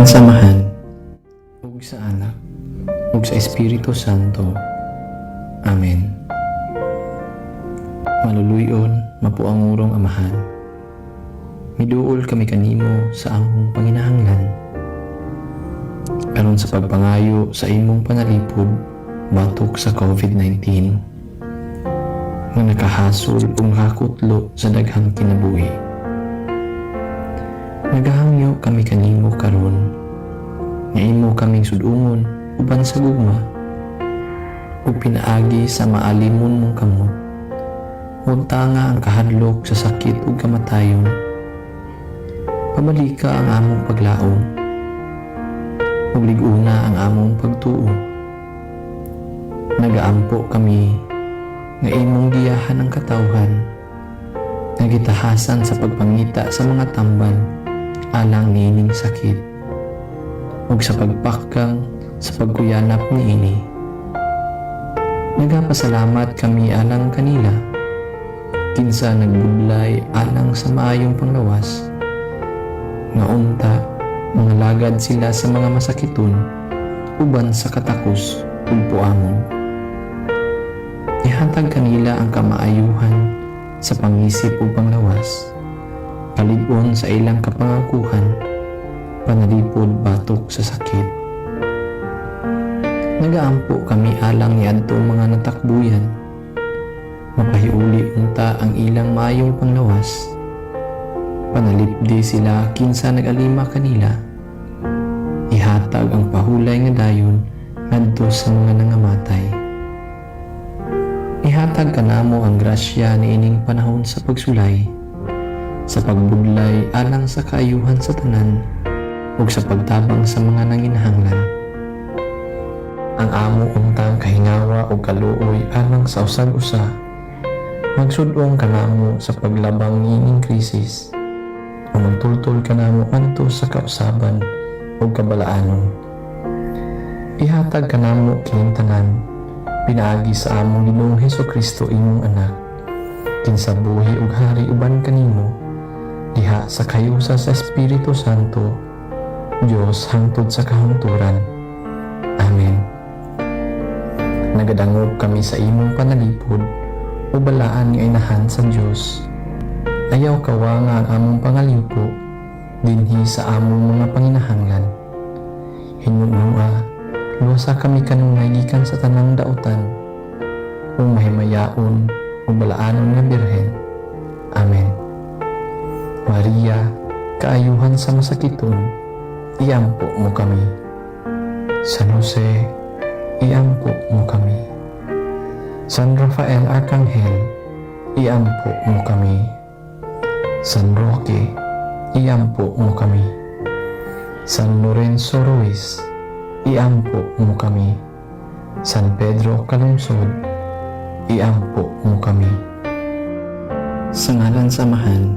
Sa Amahan, ug sa Anak, ug sa Espiritu Santo. Amen. Maluluy-on, mapuangurong Amahan. Miduol kami kanimo sa among panginahanglan. Aron sa pagpangayo sa imong panalipod batok sa COVID-19 nga nakahasol ug nakakutlo sa daghang kinabuhi. Nagahangyo kami kanimo karon nga imo kaming sud-ungon uban sa gugma ug pinaagi sa maalimon mong kamot huntanga ang kahadlok sa sakit ug kamatayon. Pabalika ang among paglaom ug lig-una ang among pagtuo. Nagaampo kami nga imong giyahan ang katawhan nga gitahasan sa pagpangita sa mga tamban alang niining sakit ug sa pagpakang sa pagkuyanap niini. Nagapasalamat kami alang kanila kinsa nagbudlay alang sa maayong panglawas nga unta mangalagad sila sa mga masakiton uban sa katakos ug puangon. Ihatag kanila ang kamaayuhan sa pangisip ug panglawas, kalig-on sa ilang kapangakuhan, panalipod batok sa sakit. Nagaampo kami alang niadtong mga natakbuyan. Mapahiuli unta ang ilang maayong panglawas. Panalipdi sila kinsa nag-alima kanila. Ihatag ang pahulay nga dayon ngadto sa mga nangamatay. Ihatag kanamo ang grasya niining panahon sa pagsulay, sa pagbudlay alang sa kaayuhan sa tanan ug sa pagtabang sa mga nanginahanglan. Ang amo untang kahingawa ug kaluoy alang sa usag-usa magsud-ong kanamo sa paglabang niining krisis ug magtultol kanamo ngadto sa kausaban ug kabalaanon. Ihatag kanamo kining tanan pinaagi sa among Ginoong Hesukristo, imong Anak, kinsa buhi ug hari uban kanimo diha sa kahiusa sa Espiritu Santo, Dios hangtod sa kahangturan. Amen. Nagadangop kami sa imong panalipod, o balaan nga Inahan sa Dios. Ayaw kawanga ang among pangalyupo dinhi sa among mga panginahanglan. Hinunua, luwasa kami kanunay gikan sa tanang dautan, o mahimayaon o balaanon nga Birhen. Amen. Maria, kaayuhan sa masakiton, iampo mo kami. San Jose, iampo mo kami. San Rafael Arcangel, iampo mo kami. San Roque, iampo mo kami. San Lorenzo Ruiz, iampo mo kami. San Pedro Calungsod, iampo mo kami. Sa ngalan sa Amahan,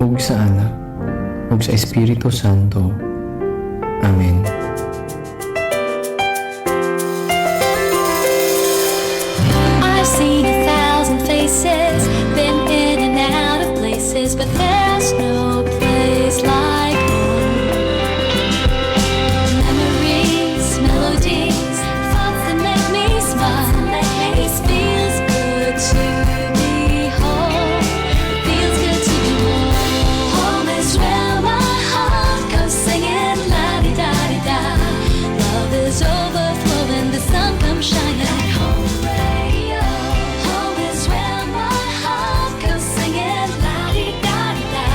ug sa Anak, ug sa Espiritu Santo. Amen. I've seen a thousand faces, been in and out of places, but there's no place like home. Memories, melodies, thoughts that make me smile. It feels good to be home. It feels good to be home. Home is where my heart goes singing la di da di da. Love is overflowing, the sun comes shining at Home Radio. Home is where my heart goes singing la di da di da.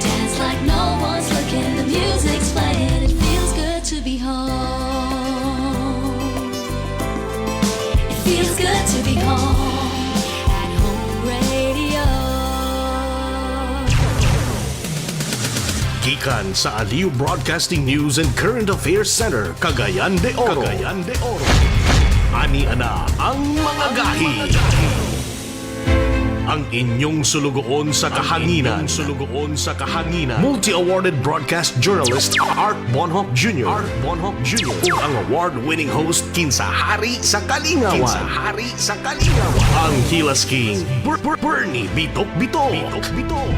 Dance like no one's looking, the music's playing. It feels good to be home. It feels good to be home at Home Radio. Gikan sa Aliw Broadcasting News and Current Affairs Center, Cagayan de Oro. Cagayan de Oro. Ani ana ang mga gahi. Ang inyong sulugoon sa kahanginan. Sulugoon sa kahanginan. Multi-awarded broadcast journalist Art Bonhoc Jr. Art Bonhoc Jr. Ug ang award-winning host kinsa hari sa kalingawan. Kinsa hari sa kalingawan. Ang Hilas King, Bernie Bitok Bitok. Bitok Bitok.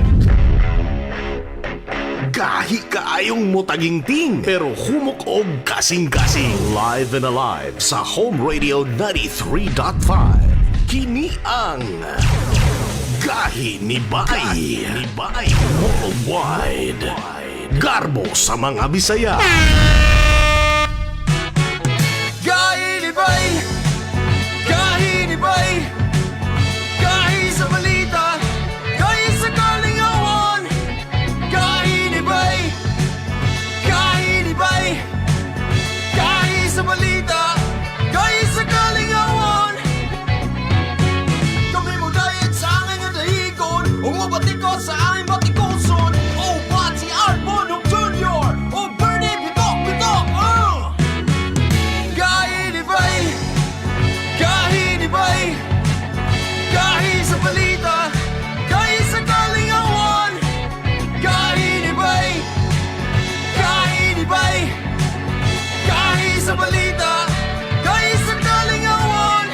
Gahi kaayong mutagingting pero humok og kasing-kasing. Live and alive sa Home Radio 93.5. Kini ang Gahi ni Bay. Ni Bay Worldwide. Garbo sa mga Bisaya. Gahinibay! Gahinibay! Gahi sa balita, gahi sa kalingawan. Gahinibay! Gahinibay! Gahi sa balita, gahi sa kalingawan. Kami mo dayat sa aming dahigon, umubatikot sa aming batikoson. O Pati Art Bonok Jr. O Bernie Bitok Bitok! Oh! Gahinibay! Gahinibay! Gahi sa balita, gahi sa kalingawan. Gahinibay! Gahinibay! Gahi sa balita, gahi sa kalingawan.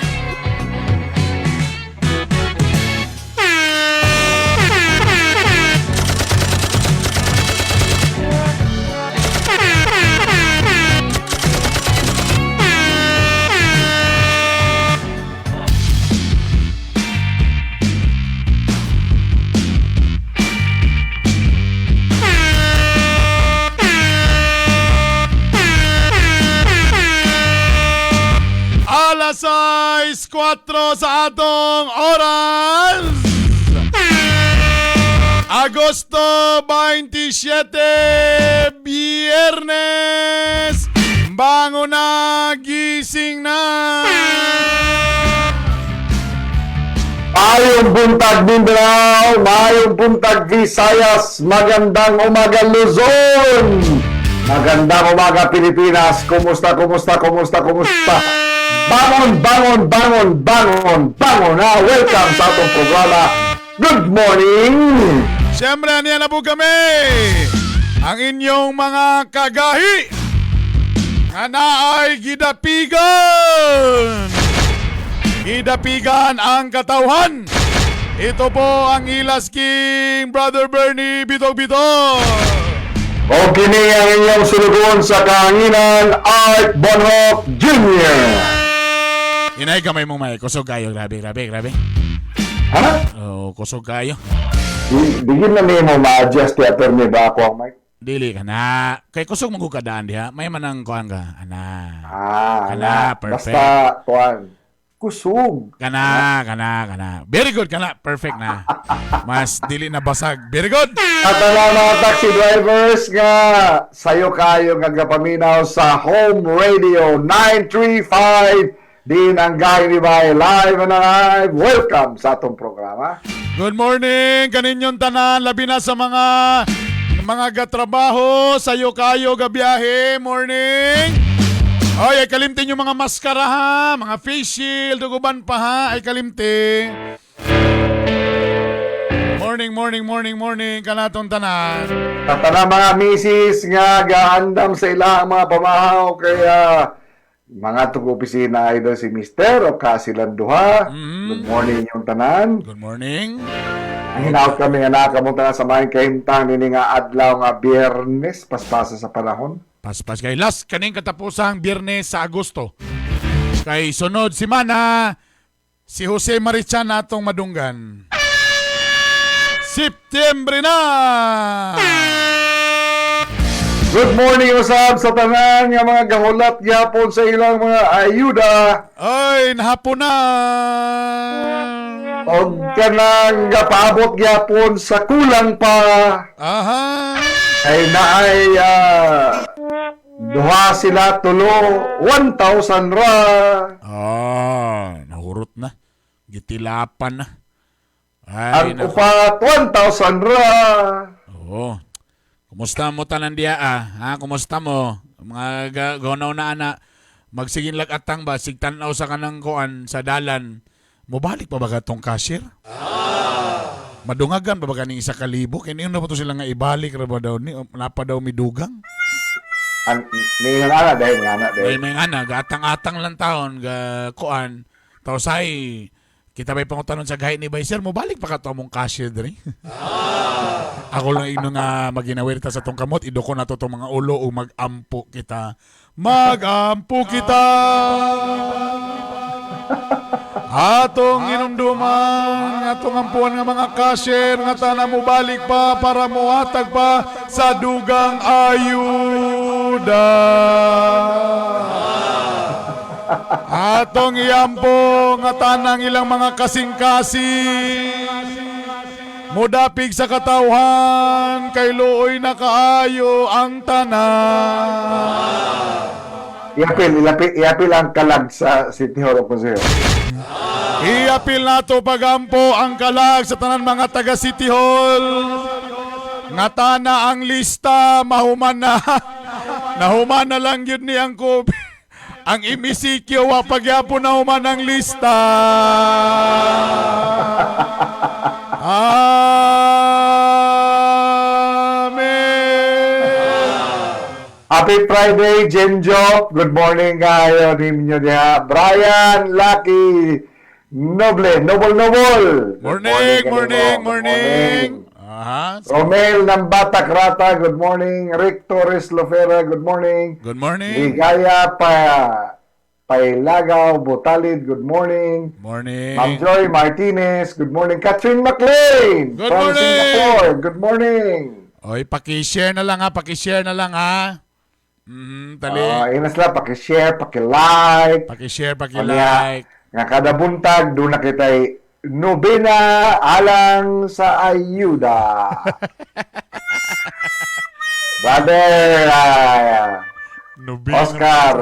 Alas 6:04 sa atong oras. Agosto 27, Biyernes. Bango na, gising na. Maayong buntag Mindanao, maayong buntag Visayas, magandang umaga Luzon, magandang umaga Pilipinas. Kumusta, kumusta, kumusta, kumusta? Bangon, bangon, bangon, bangon, bangon na. Welcome sa atong programa. Good morning! Siyempre, aniya na po kami. Ang inyong mga kagahi. Nga naay gidapigan. Gidapigan ang katawhan. Ito po ang Ilas King, Brother Bernie Bitog Bitog. O kini ang inyong sulugoon sa kahanginan, Art Bonhoc Jr. Inay kamay mong may kusog kayo. Grabe, grabe, grabe. Ha? Oh, kusog kayo. Bigyan na nimo ma-adjust ti attorney ba ako ang mic? Dili ka na. Kay kusog mo kadaan diha. May manang kuan ka. Ana. Ah, Kana, ana. perfect. Basta, kuan, kusog. Kana, kana, kana. Very good kana. Perfect na. Mas dili na basag. Very good. At ang mga taxi drivers nga sayo kayo nga gapaminaw sa Home Radio 935 din ang Gahi ni Bay live and alive. Welcome sa atong programa. Good morning kaninyong tanan labi na sa mga gatrabaho sayo kayo gabiyahe. Morning. Oy, ay kalimtin yung mga maskara ha, mga face shield, ug uban pa ha, ay kalimti. Morning, morning, morning, morning kanatong tanan. At ang mga misis nga gaandam sa ilang mga pamahaw kaya mga tug-opisina idol si Mister o kasilang duha. Good morning yung tanan. Good morning. Ang hinaut kami nga nakamunta na sa mga kahimtang nini nga adlaw nga Biyernes paspasa sa panahon. Paspas kay last kaning katapusang Biyernes sa Agosto. Kay sunod semana si Jose Marichan atong madunggan. Septyembre na! Good morning usab sa tanan nga mga gahulat gyapon sa ilang mga ayuda Ay, nahapon na! og kanang gapaabot gyapon sa kulang pa Aha! kay naay duha sila tulo 1,000 ra. Ah, nahurot na. Gitilapan na. Ay, Ang naku. upat 1,000 ra. Oo. Kumusta mo tanan diya ah? Ha, kumusta mo? Mga gonaw na ana. Magsigin atang ba sigtan-aw sa kanang kuan sa dalan. Mobalik pa ba ka tong cashier? Madungagan pa ba kaning 1,000? Kaya na pa to sila nga ibalik ra ba daw ni napa daw midugang? Ang may ana dahil may ana May dahil. may ana gatang-atang lang taon ga kuan. Taw say Kita ba'y pangutanon sa gahi ni Bay, "Sir, mobalik pa ka to among cashier diri?" Ako lang ino nga maginawirta sa tong kamot, idoko na to tong mga ulo o mag-ampo kita. Mag-ampo kita! Atong inumduman, atong ampuan nga mga cashier, nga tana mo balik pa para mohatag pa sa dugang ayuda. Atong iampo nga tanang ilang mga kasing-kasing mudapig sa katawhan kay luoy na kaayo ang tanan. Iapil, iapil, iapil ang kalag sa City Hall of Consejo. Iapil nato pagampo ang kalag sa tanan mga taga City Hall. Nga tana ang lista mahuman na. Nahuman na lang yun ni ang COVID. Ang MECQ wa pagyapon nahuman ang lista. Amen. Happy Friday, Jenjo. Good morning kayo ninyo diha. Brian Lucky Noble, Noble Noble. Good Morning, kanimo. morning, Good morning. Aha. Romel Nambatak Rata, good morning. Rick Torres Lofera, good morning. Good morning. Ligaya pa Pailagaw Butalid, good morning. Morning. Ma'am Joy Martinez, good morning. Catherine McLean Good from morning. Singapore, good morning. Oy, paki-share na lang ha, paki-share na lang ha. Tali. Ah, yun na sila, paki-share, paki-like. Paki-share, Unya, paki-like. nga kada buntag, doon na kita'y nobena alang sa ayuda. Brother, Nobina. Oscar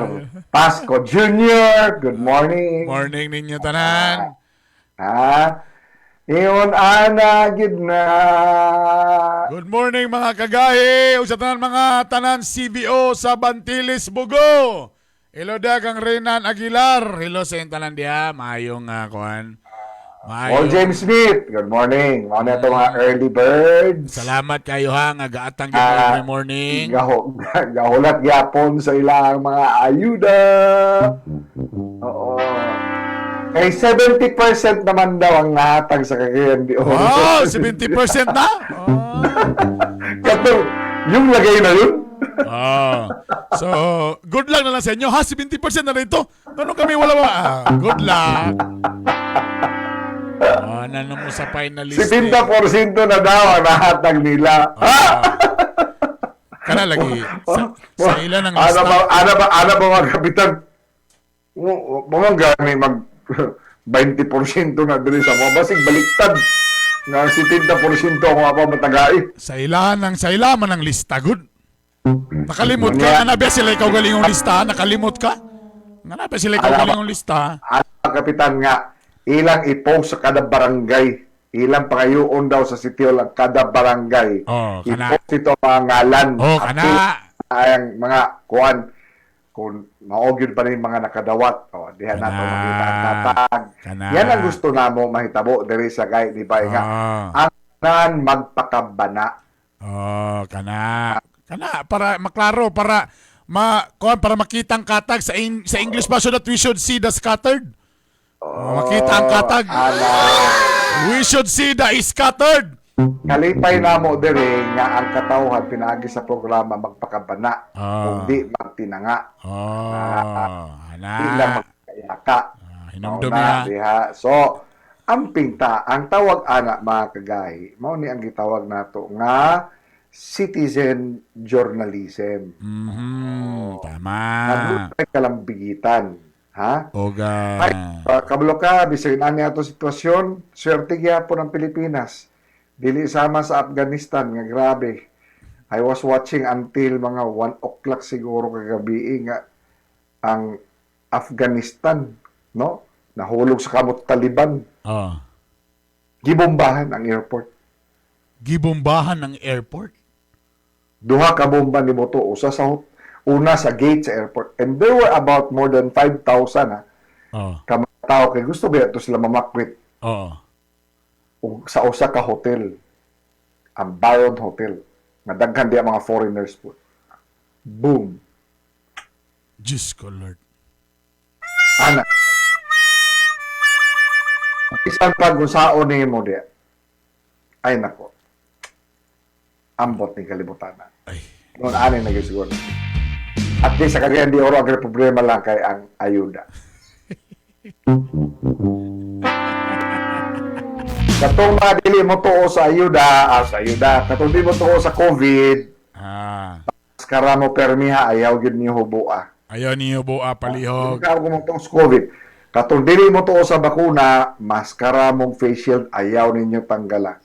Pasco Jr., good morning. Morning ninyo tanan. Ha? Iyon, ana, gid na. Good morning mga kagahi. Ug sa tanan mga tanan CBO sa Bantilis, Bugo. Hello dagang Renan Aguilar. Hello sa inyong tanan diha. Maayong kuan. Paul Maayong. James Smith, good morning. Mao na ito mga early birds. Salamat kayo ha nga gaatang gyud Ah, every morning. Gahulat gyapon sa ilang mga ayuda. Oo. Kay 70% naman daw ang nahatag sa Cagayan de Oro. Wow, 70% na? Oh. Katong, yung lagay na yun. Oh. So, good luck na lang sa inyo. Ha, 70% na rito. Ganun kami wala ba? Ah, good luck. Oh, nano mo sa finalist. 70% na daw ang nahatag nila. Ah. Kana lagi. Sa ilan ang Ano lista? ba, ano ba, ano ba mga kapitan? Mga gani mag 20% na diri sa mga basig baliktad. Nga 70% ako apa matagay. Sa ilan man ang lista, good. Nakalimot ka. Nga na ba sila ikaw galingong lista? Nakalimot ka? Nga na ba sila ikaw Ala ba? galingong lista? Ano kapitan nga, ilang ipost sa kada barangay. Ilang pangayoon daw sa City Hall ang kada barangay. Oh, kana. I-post ito ang mga ngalan. Oh, kana. Ang mga kuan kung maogyud pa rin mga nakadawat. Oh, diha nato Kana. makita ang katag. Kana. Yan ang gusto namo mahitabo diri sa gay di ba nga. Ah. Ang tanan magpakabana. Oh, kana. Kana para maklaro para ma kuan para makita ang katag sa English ba, so that we should see the scattered. Oh, makita ang katag. Ana. We should see the scattered. Kalipay namo diri nga ang katawhan pinaagi sa programa magpakabana Ah. kung di magtinanga. Oh, Di lang ana. magkayaka. Ah, hinumdum Mao na, niya. diha. So, ang pinta, ang tawag ana mga kagahi, mao ni ang gitawag nato nga citizen journalism. Tama. Nagdugay kalambigitan, ha? Oga. Ay, kabalo ka, bisag ani ato sitwasyon, swerte gyapon ang Pilipinas. Dili sama sa Afghanistan nga grabe. I was watching until mga 1 o'clock siguro kagabi nga ang Afghanistan, no? Nahulog sa kamot Taliban. Oh. Gibombahan ang airport. Gibombahan ng airport. Duha ka bomba ni moto, usa sa una sa gate sa airport. And there were about more than 5,000 ha, Oh. ka mga tao kay gusto ba ito sila mamakwit Oh. ug sa usa ka hotel, ang Baron Hotel, nga daghan diya mga foreigners po. Boom. Diyos ko, Lord. Ana. Bisan pag unsaon nimo di. Ay nako. Ambot ni kalibutan na. Ay. Noon ani na gyud siguro. At least sa Cagayan de Oro ang problema lang kay ang ayuda. Katong mga dili mo tuo sa ayuda, sa ayuda, katong di mo tuo sa COVID, maskara mo permiha, ayaw gyud niyo hubua. Ayaw niyo buha palihog. Ikaw kung mo sa COVID. Katong dili mo tuo sa bakuna, maskara mong face shield, ayaw ninyo tanggala.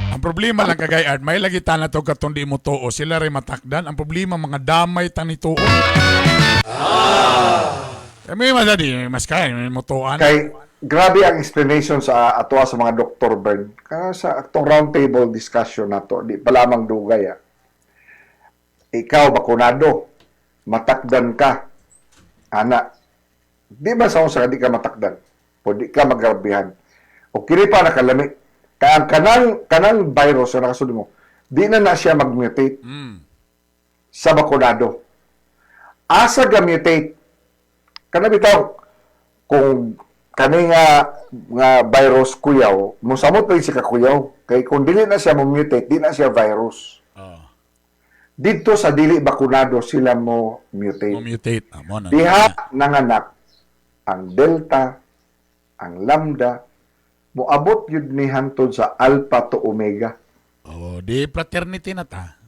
Ang problema lang kagay Art, may lagi ta na to katong di mo tuo, sila ray matakdan. Ang problema mga damay ta ni tuo. Eh, may mas mas kaya may mutuan. Kay grabe ang explanation sa atoa sa mga Dr. Bern. Kaya sa atong round table discussion nato, di pa lamang dugay ah. Ikaw bakunado, matakdan ka. Ana, di ba sa sa di ka matakdan? O di ka magrabihan. O kini pa nakalami. Kaya ang kanang kanang virus na nakasulod mo, di na na siya mag-mutate sa bakunado. Asa ga mutate? Kana bitaw kung kani nga nga virus kuyaw, mosamot pa siya kakuyaw. Kay kung dili na siya mo-mutate, di na siya virus. Oh, Dito sa dili bakunado sila mo mutate. mo mutate. Ah, mo na. Diha nanganak ang delta, ang lambda, moabot yun ni hantod sa alpha to omega. Oh, di fraternity na ta.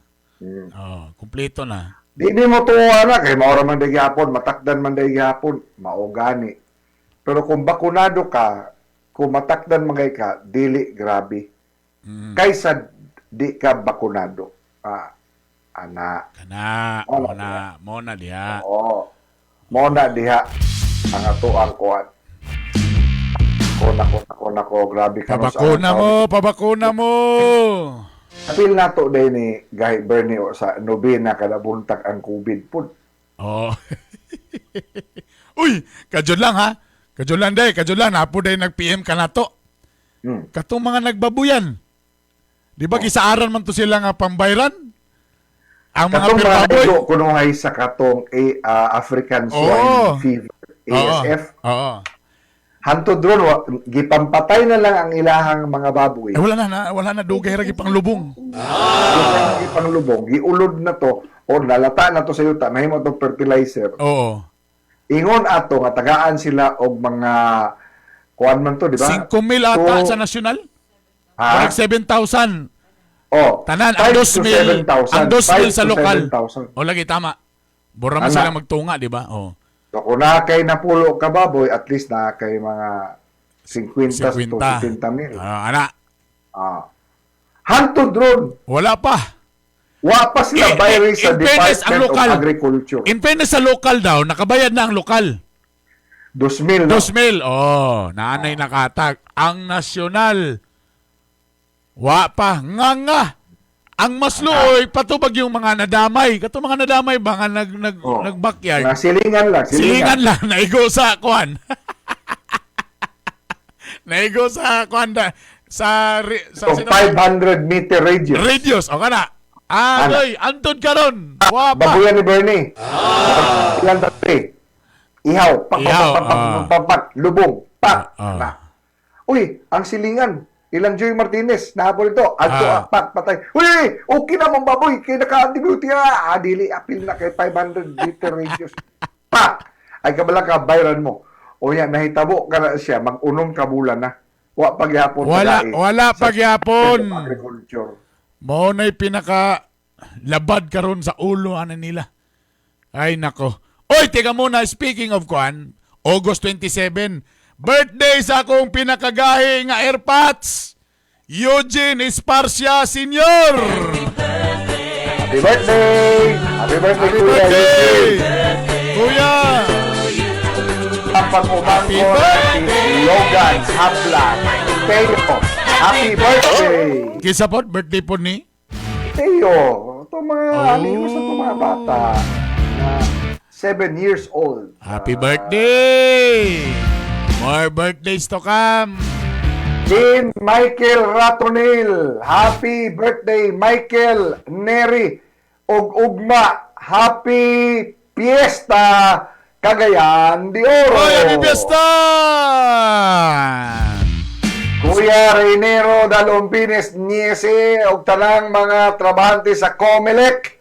Oh, kumpleto na. Di ni mo tuwa na kay maora man day gihapon, matakdan man day gihapon, mao gani. Pero kung bakunado ka, kung matakdan man kay ka, dili grabe. Kaysa di ka bakunado. Ah, ana. Kana, Mo mo na na, mo na diha. Oo. Mo na diha ang ato ang kuan. Ko nako nako nako grabe ka no sa Pabakuna mo, pabakuna mo. Apil nato day ni Guy Bernie o sa nobena kada buntag ang COVID pud. Oh. Uy, kadyo lang ha. Kadyo lang day, kadyo lang napo day nag-PM ka na to. Katong mga nagbabuyan. Di ba gisaaran man to sila nga pambayran? Ang mga Katong mga pirbaboy. naigo kunuhay sa katong African Swine Fever, ASF. Oo. Hantod ron, gipampatay na lang ang ilahang mga baboy. Eh, wala na, na wala na dugay ra gipanglubong. Gipanglubong, giulod na to o nalata na to sa yuta, nahimo tong fertilizer. Oo. Ingon ato nga tagaan sila og mga kuan man to, di ba? 5,000 ata So, sa nasyonal. Ha? Balik 7,000. Oh, Tanan, ang 5 to 2,000, 7,000. ang 2,000 sa 5 to lokal. 7,000. O lagi tama. Bura man Ana. sila magtunga, di ba? Oh. So, kung na kay napulo ka baboy, at least na kay mga 50 to 50. 70 mil. Ah, ana. Ah. Hantod ron, Wala pa. wa pa sila bayri sa In fairness, ang Department of lokal. Agriculture. In fairness sa lokal daw, nakabayad na ang lokal. 2,000, no? 2,000. Oh, naanay nakatag. Ang nasyonal, wa pa. Nga nga. Ang mas luoy, patubag yung mga nadamay. Kato mga nadamay, mga Oh. nag-backyard. Mga silingan lang, Silingan silingan. lang, naigo sa kuan. Naigo sa kuan da, sa So, 500 meter radius. radius. O kana. Ah, Ana. oy, antod karon. Wa pa. Babuyan ni Bernie. Ilan dati? Ihaw. Pak, Ihaw, pak, pak, pak, ah. pak, pak, lubong. Pak. Ah, ah. Na. Uy, ang silingan. Ilang Joey Martinez, nahabol ito. Alto, pak, patay. Uy, okay na mong baboy. Kaya naka-antibiotic na. Ah, dili, apil na kay 500 meter radius. Pak! Ay, kabala ka, bayran mo. O yan, nahitabo ka na siya. Mag-unom ka bulan na. Wa pagyapon. Wala, tagai. wala Sa pagyapon. Agriculture. Mao na'y pinaka labad karon sa ulo ana nila. Ay nako. Oy, teka muna, speaking of kuan, August 27, birthday sa akong pinakagahi nga airpods. Eugene Esparcia Sr. Happy birthday! Happy birthday, Happy Kuya birthday! Eugene! Kuya! Ang pag-umangkon Happy si Logan Habla Teo. Happy birthday! Kisa po, birthday po ni? Teo, ito mga Oh. amigos na itong mga bata na 7 years old. Happy birthday! More birthdays to come! Dean Michael Ratonil. Happy birthday, Michael Neri. Og ugma, happy Fiesta Cagayan de Oro. Oy, happy fiesta! Gloria Reynero Dalompines Niese og tanang mga trabahante sa Comelec.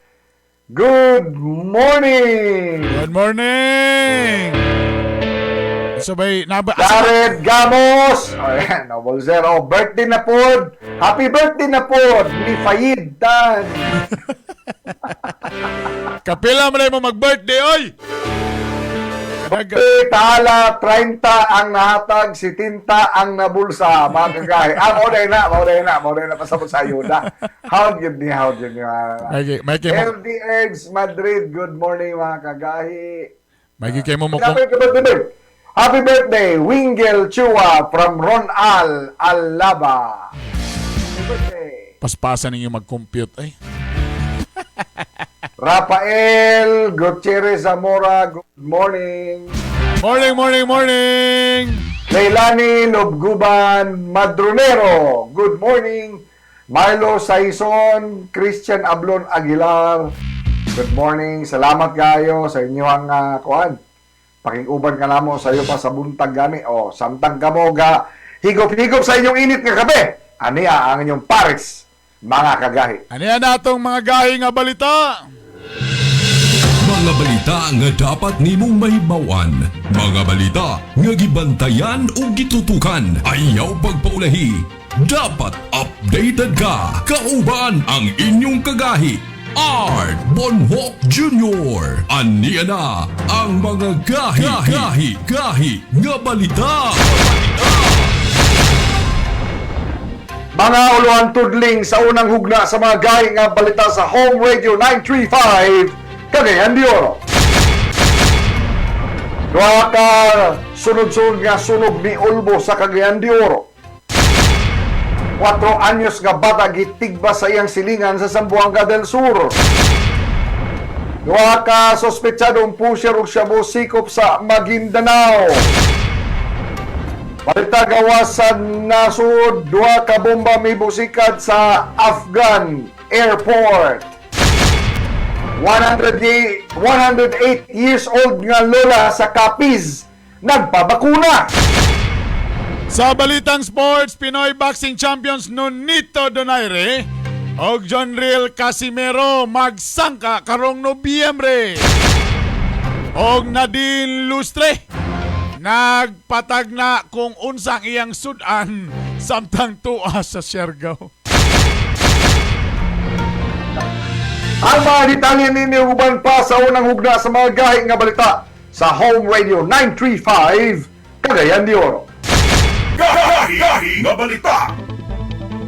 Good morning! Good morning! Sabay, naba, Jared Gamos! Ayan, Noble Zero. Birthday na pod! Happy birthday na pod ni Fayid Tan! Kapila mo na mo mag-birthday, oy! Tala, 30 ang nahatag, 70 ang nabulsa, mga kagahi. Ah, mao na pasabot sa ayuda. How yun ni, how yun ni. May kay mo, LD Eggs Madrid, good morning, mga kagahi. May kay mo mo Happy birthday! Happy birthday, Wingel Chua from Ronal, Alaba. Happy birthday. Paspasan ninyo mag-compute, ay. Rafael Gutierrez Zamora, good morning. Morning, morning, morning! Leilani Lobguban Madronero, good morning. Marlo Saison, Christian Ablon Aguilar, good morning. Salamat kayo sa inyong kuan. Pakiguban ka namo sa iyo pa sa buntag gani. O, samtang kamo ga higop-higop sa inyong init nga kape. Ania ang inyong pares, mga kagahi. Ano yan atong mga gahi nga balita? Mga balita nga dapat nimong mahibaw-an. Mga balita nga gibantayan ug gitutukan. Ayaw pagpaulahi. Dapat updated ka. Kauban ang inyong kagahi, Art Bonhoc Jr. Aniya na ang mga gahi, gahi, gahi nga balita. Mga uluhan tudling, sa unang hugna sa mga gahi nga balita sa Home Radio 935 Cagayan de Oro. Duha ka sunod-sunod nga sunog ni Ulbo sa Cagayan de Oro. 4 anyos nga bata gitigba sa iyang silingan sa Zamboanga del Sur. Duha ka sospetsadong pusher og shabu sikop sa Maguindanao. Balita gawas sa nasod, duha ka bomba mibusikad sa Afghan Airport. 108 years old nga lola sa Capiz nagpabakuna. Sa balitang sports, Pinoy Boxing Champions Nonito Donaire og John Riel Casimero magsangka karong Nobyembre. Og Nadine Lustre nagpatag na kung unsang iyang sudan samtang tuwa sa Siargao. Ang mga detalye ninyo uban pa sa unang hugna sa mga gahi nga balita sa Home Radio 935 Cagayan de Oro. Gahi nga balita.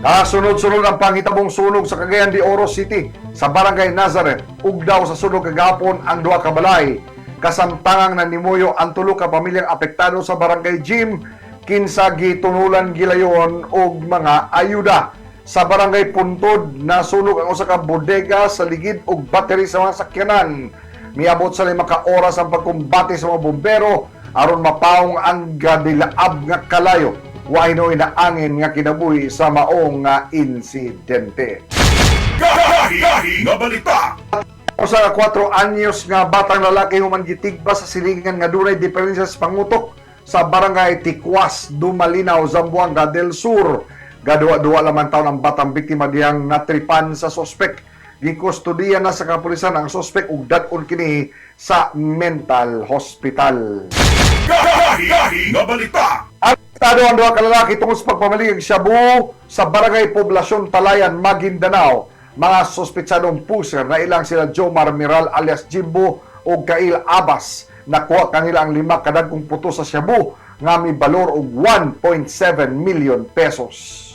Kasunod-sunod ang pangitabong sunog sa Cagayan de Oro City sa Barangay Nazareth. Ugdaw sa sunog kagahapon ang duha ka balay. Kasamtangang nanimuyo ang tulo ka pamilyang apektado sa Barangay Jim kinsa gitunulan gilayon og mga ayuda. Sa Barangay Puntod, nasunog ang usa ka bodega sa ligid og battery sa mga sakyanan. Miabot sa 5 ka oras ang pagkumbate sa mga bombero aron mapaong ang gadilaab nga kalayo. Wa hinuoy naangin nga kinabuhi sa maong nga insidente. Gahi nga balita. Usa ka 4 anyos nga batang lalaki human gitigba sa silingan nga dunay diferensya sa pangutok sa Barangay Tikwas, Dumalinao, Zamboanga del Sur. Gaduwa-duwa lamang taon ang batang biktima dihang natripan sa sospek. Gikustudiya na sa kapulisan ang sospek ug dad-on kini sa mental hospital. Gahi nga balita. Arestado ang duha ka lalaki tungod sa pagpamalig og shabu sa Barangay Poblasyon Talayan, Maguindanao. Mga sospetsadong pusher na ilang sila Jomar Miral alias Jimbo ug Kail Abbas. Nakuha kanila ang lima kadagkong puto sa shabu nga may balor og 1.7 million pesos.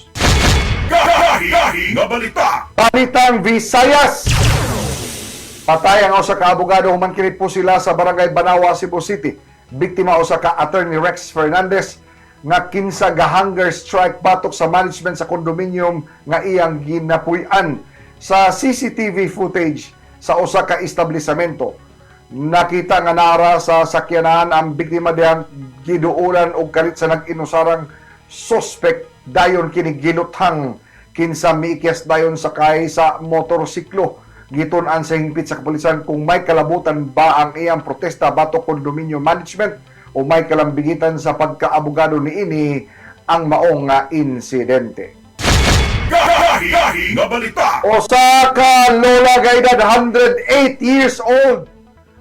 Gahi nga balita. Balitang Visayas. Patay ang usa ka abogado human kini po sila sa Barangay Banawa, Cebu City. Biktima usa ka Attorney Rex Fernandez nga kinsa ga-hunger strike batok sa management sa condominium nga iyang ginapuy-an. Sa CCTV footage sa usa ka establishmento, nakita nga nara sa sakyanan ang biktima dihang giduulan og kalit sa nag-inusarang suspect, dayon kini giluthang kinsa miikyas dayon sakay sa motorsiklo. Gitun-an sa hingpit sa kapulisan kung may kalabutan ba ang iyang protesta batok condominium management o may kalambigitan sa pagkaabogado niini. ang maong nga insidente. Usa ka lola ga edad 108 years old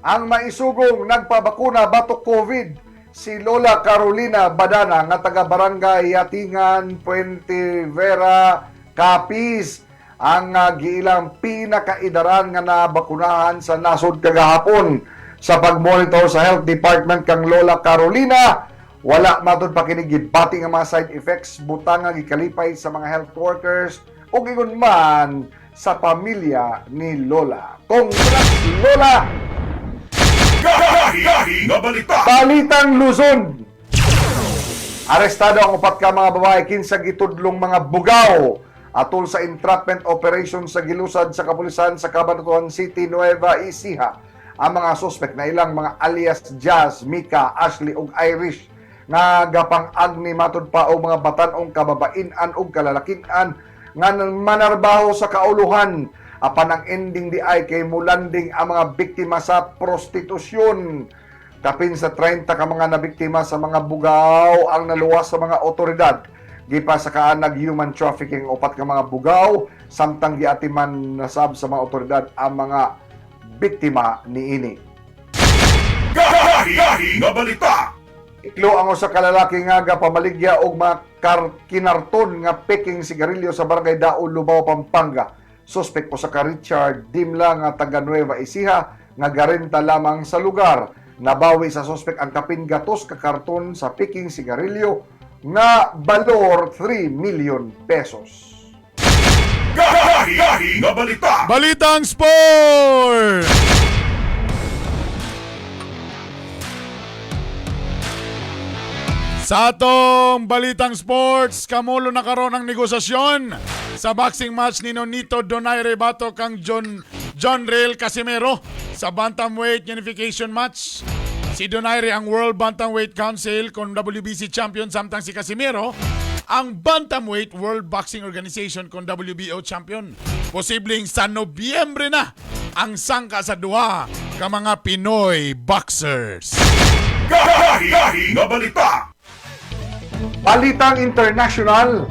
ang maisugong nagpabakuna batok COVID, si Lola Carolina Badana nga taga Barangay Yatingan, Puente Vera, Capiz, ang giilang pinakaidaran nga nabakunahan sa nasod kagahapon. Sa pagmonitor sa health department kang Lola Carolina, wala matud pa kini gibati nga mga side effects, butang nga gikalipay sa mga health workers ug ingon man sa pamilya ni Lola. Congrats, Lola! Balitang Luzon. Arestado ang upat ka mga babae kinsa gitudlong mga bugaw atol sa entrapment operation sa gilusad sa kapulisan sa Cabanatuan City, Nueva Ecija. Ang mga suspect na ilang mga alias Jazz, Mika, Ashley ug Irish nga gapang-agni matud pa og mga batan-ong kababain-an ug kalalakin-an nga manarbaho sa kauluhan, apan ang ending di ay kay mulanding ang mga biktima sa prostitusyon. Kapin sa 30 ka mga nabiktima sa mga bugaw ang naluwas sa mga otoridad. Gipasakaan nag human trafficking upat ka mga bugaw samtang giatiman nasab sa mga otoridad ang mga biktima niini. Iklo ang usa ka lalaki nga gapamaligya og mga kinarton nga peking sigarilyo sa barangay Daol, Lubao, Pampanga. Suspek usa ka Richard Dimla nga taga Nueva Ecija nga garenta lamang sa lugar. Nabawi sa suspek ang kapin gatos ka karton sa peking sigarilyo nga balor 3 million pesos. Balitang Sport! Sa atong Balitang Sports, kamulo na karon ang negosasyon sa boxing match ni Nonito Donaire Bato kang John John Rail Casimero sa Bantamweight Unification match. Si Donaire ang World Bantamweight Council kon WBC champion, samtang si Casimero ang Bantamweight World Boxing Organization kon WBO champion. Posibleng sa Nobyembre na ang sangka sa duha ka mga Pinoy boxers. Balitang International.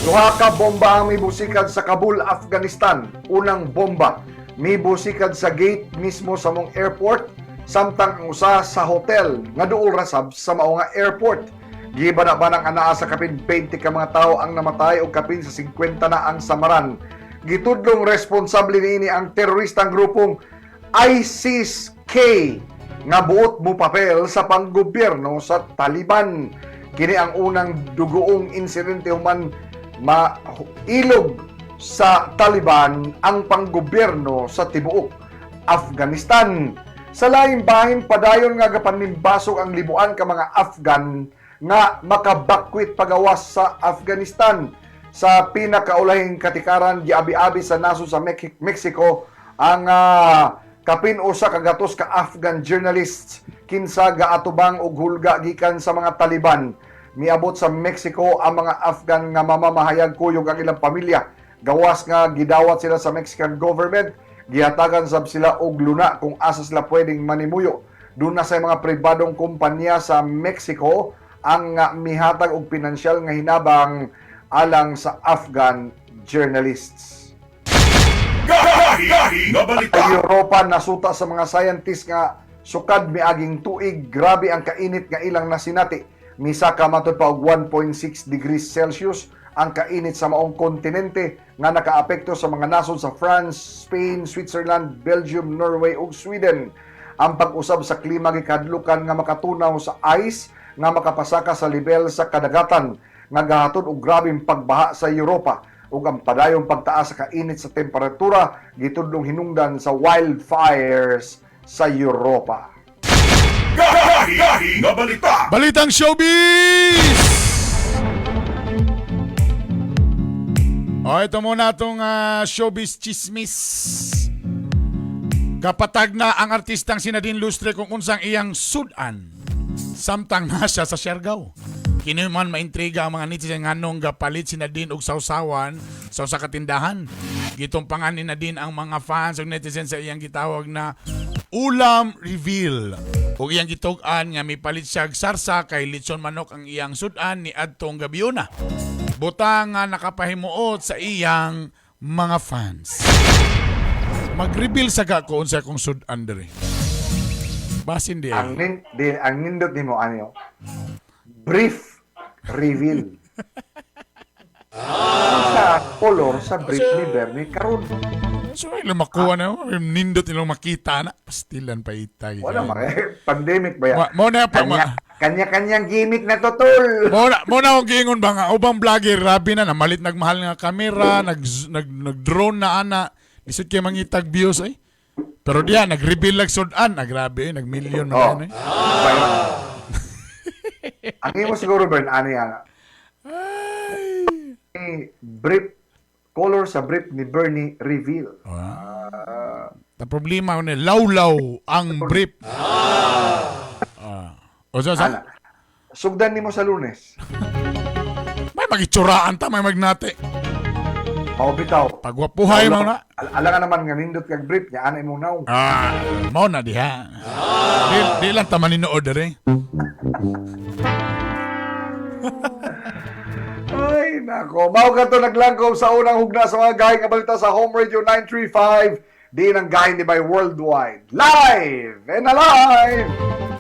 Duha ka bomba ang mibusikad sa Kabul, Afghanistan. Unang bomba mibusikad sa gate mismo sa mong airport, samtang ang usa sa hotel nga duol ra sab sa mao nga airport. Gibana-banang anaa sa kapin 20 ka mga tawo ang namatay ug kapin sa 50 na ang samaran. Gitudlong responsable niini ang teroristang grupong ISIS-K nga buot mo papel sa panggobyerno sa Taliban. Kini ang unang dugoong insidente human mailog sa Taliban ang panggobyerno sa tibuok Afghanistan. Sa laing bahin, padayon nga gapanimbasog ang libuan ka mga Afghan nga makabakwit pagawas sa Afghanistan. Sa pinakaulahing katikaran, giabi-abi sa nasod sa Mexico ang kapin 100 ka Afghan journalists kinsa gaatubang og hulga gikan sa mga Taliban. Miabot sa Mexico ang mga Afghan nga mamamahayag kuyog ang ilang pamilya. Gawas nga gidawat sila sa Mexican government, gihatagan sab sila og luna kung asa sila pwedeng manimuyo. Doon na sa mga pribadong kumpanya sa Mexico ang mihatag og pinansyal nga hinabang alang sa Afghan journalists. Ang Europa nasuta sa mga scientists nga sukad miaging tuig, grabe ang kainit nga ilang nasinati. Misaka matud pa og 1.6 degrees Celsius ang kainit sa maong kontinente nga nakaapekto sa mga nasod sa France, Spain, Switzerland, Belgium, Norway ug Sweden. Ang pag-usab sa klima gikadlukan nga makatunaw sa ice nga makapasaka sa level sa kadagatan nga gahatod og grabeng pagbaha sa Europa, ug ang padayong pagtaas sa kainit sa temperatura gitudlong hinungdan sa wildfires sa Europa. Balitang Showbiz! O, ito muna itong showbiz chismis. Kapatag na ang artistang si Nadine Lustre kung unsang iyang sudan samtang na siya sa Siargao. Kini man maintriga ang mga netizen nganong gapalit si Nadine og sawsawan sa usa ka tindahan. Gitumpangan ni Nadine ang mga fans ug netizen sa iyang gitawag na Ulam reveal. Ug iyang gitug-an nga mipalit siya og sarsa kay litson manok ang iyang sud-an ni adtong gabiuna. Butang nga nakapahimuot sa iyang mga fans. Mag-reveal sa ka kung unsa akong sud-an diri. Basin di ay. Ang nindot nimo ano? Brief reveal. Sa color sa brief ni Bernie karon. So ay makuha na nindot nilang makita na pastilan pa itay. Wala man eh. Pandemic ba yan? Mo na pa Kanya-kanyang gimmick na to, tol. Mo na akong giingon ba nga ubang vlogger grabe na namalit nagmahal nga kamera, nag nag, nag drone na ana. Lisod kay mangitag views ay. Pero diya nag-reveal lag sudan, ah, grabe eh, nag-million na Oh. yan eh. Ang imo siguro, Bern, ano yan? Eh, brief, color sa brief ni Bernie reveal. Ta problema ni lawlaw ang brief. Ah. O sa Ana. Sugdan nimo sa Lunes. May magitsuraan ta, may magnate. Mao bitaw. Pagwapuhay mo na. Ala ka naman nga nindot kag brief niya ana imong naong. Ah, mao na diha. Di lang ta maninood dere. Ay, nako. Mao ka to naglangkob sa unang hugna sa mga gahing kabalita sa Home Radio 935. Di nang gahin di by worldwide. Live and alive!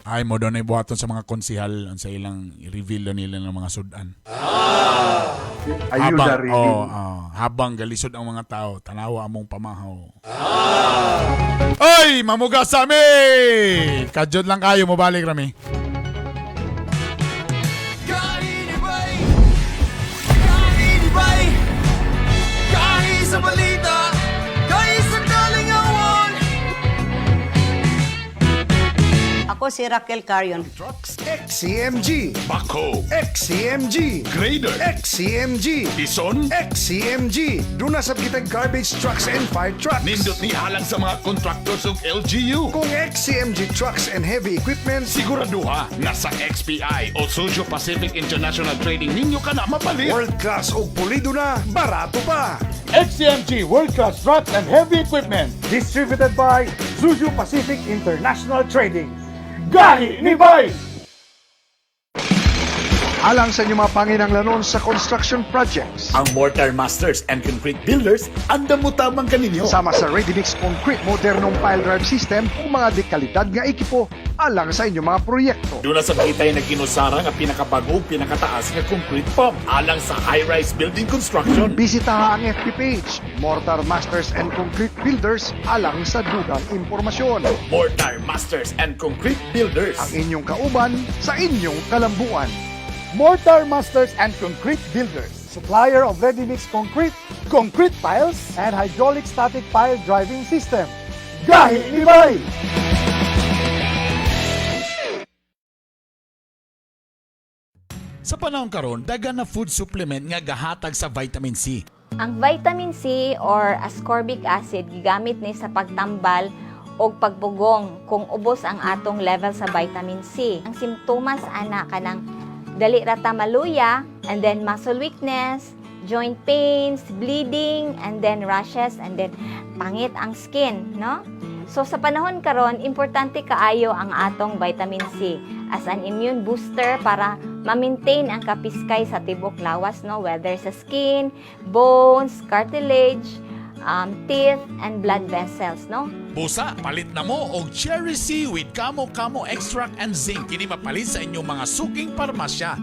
Ay, mo doon ay buhaton sa mga konsihal sa ilang reveal na nila ng mga sudan. Ayuda Habang, reveal. oh, oh, habang galisod ang mga tao, tanawa among pamahaw. Ay, mamuga sa mi! Kadyot lang kayo, mabalik rami. Kainibay! Kainibay! Kahi sa balita! Kahi sa kalingawan! Ako si Raquel Carion. XCMG, Bako, XCMG, Grader, XCMG, Ison, XCMG. Doon na sa kitang garbage trucks and fire trucks. Nindot ni halang sa mga contractors ug LGU. Kung XCMG trucks and heavy equipment, Siguraduha nga sa XPI o Sujo Pacific International Trading ninyo ka na mapalit. world class og pulido na, barato pa. XCMG World Class Trucks and Heavy Equipment. Distributed by Zuju Pacific International Trading. Gahi ni Bay! Alang sa inyong mga panginanglanon sa construction projects. Ang Mortar Masters and Concrete Builders andam mo tamang kaninyo. Sama sa Ready Mix Concrete modernong pile drive system ug mga dekalidad nga ekipo alang sa inyong mga proyekto. Doon na sa kita'y nagkinusara nga pinakabago pinakataas nga concrete pump alang sa high-rise building construction. Bisitaha ang FB page, Mortar Masters and Concrete Builders alang sa dugang impormasyon. Mortar Masters and Concrete Builders. Ang inyong kauban sa inyong kalambuan. Mortar Masters and Concrete Builders, supplier of ready-mix concrete, concrete piles, and hydraulic static pile driving system. Gahi ni Bay! Sa panahon karon, dagan na food supplement nga gahatag sa vitamin C. Ang vitamin C or ascorbic acid gigamit ni sa pagtambal og pagbugong kung ubos ang atong level sa vitamin C. Ang simptomas ana kanang dali ra ta maluya and then muscle weakness, joint pains, bleeding, and then rashes, and then pangit ang skin, no? So sa panahon karon, importante kaayo ang atong vitamin C as an immune booster para ma-maintain ang kapiskay sa tibok lawas, no? Whether sa skin, bones, cartilage, teeth, and blood vessels, no? Busa, palit na mo og Cherry C with Kamo Kamo Extract and Zinc. Kini mapalit sa inyong mga suking parmasya.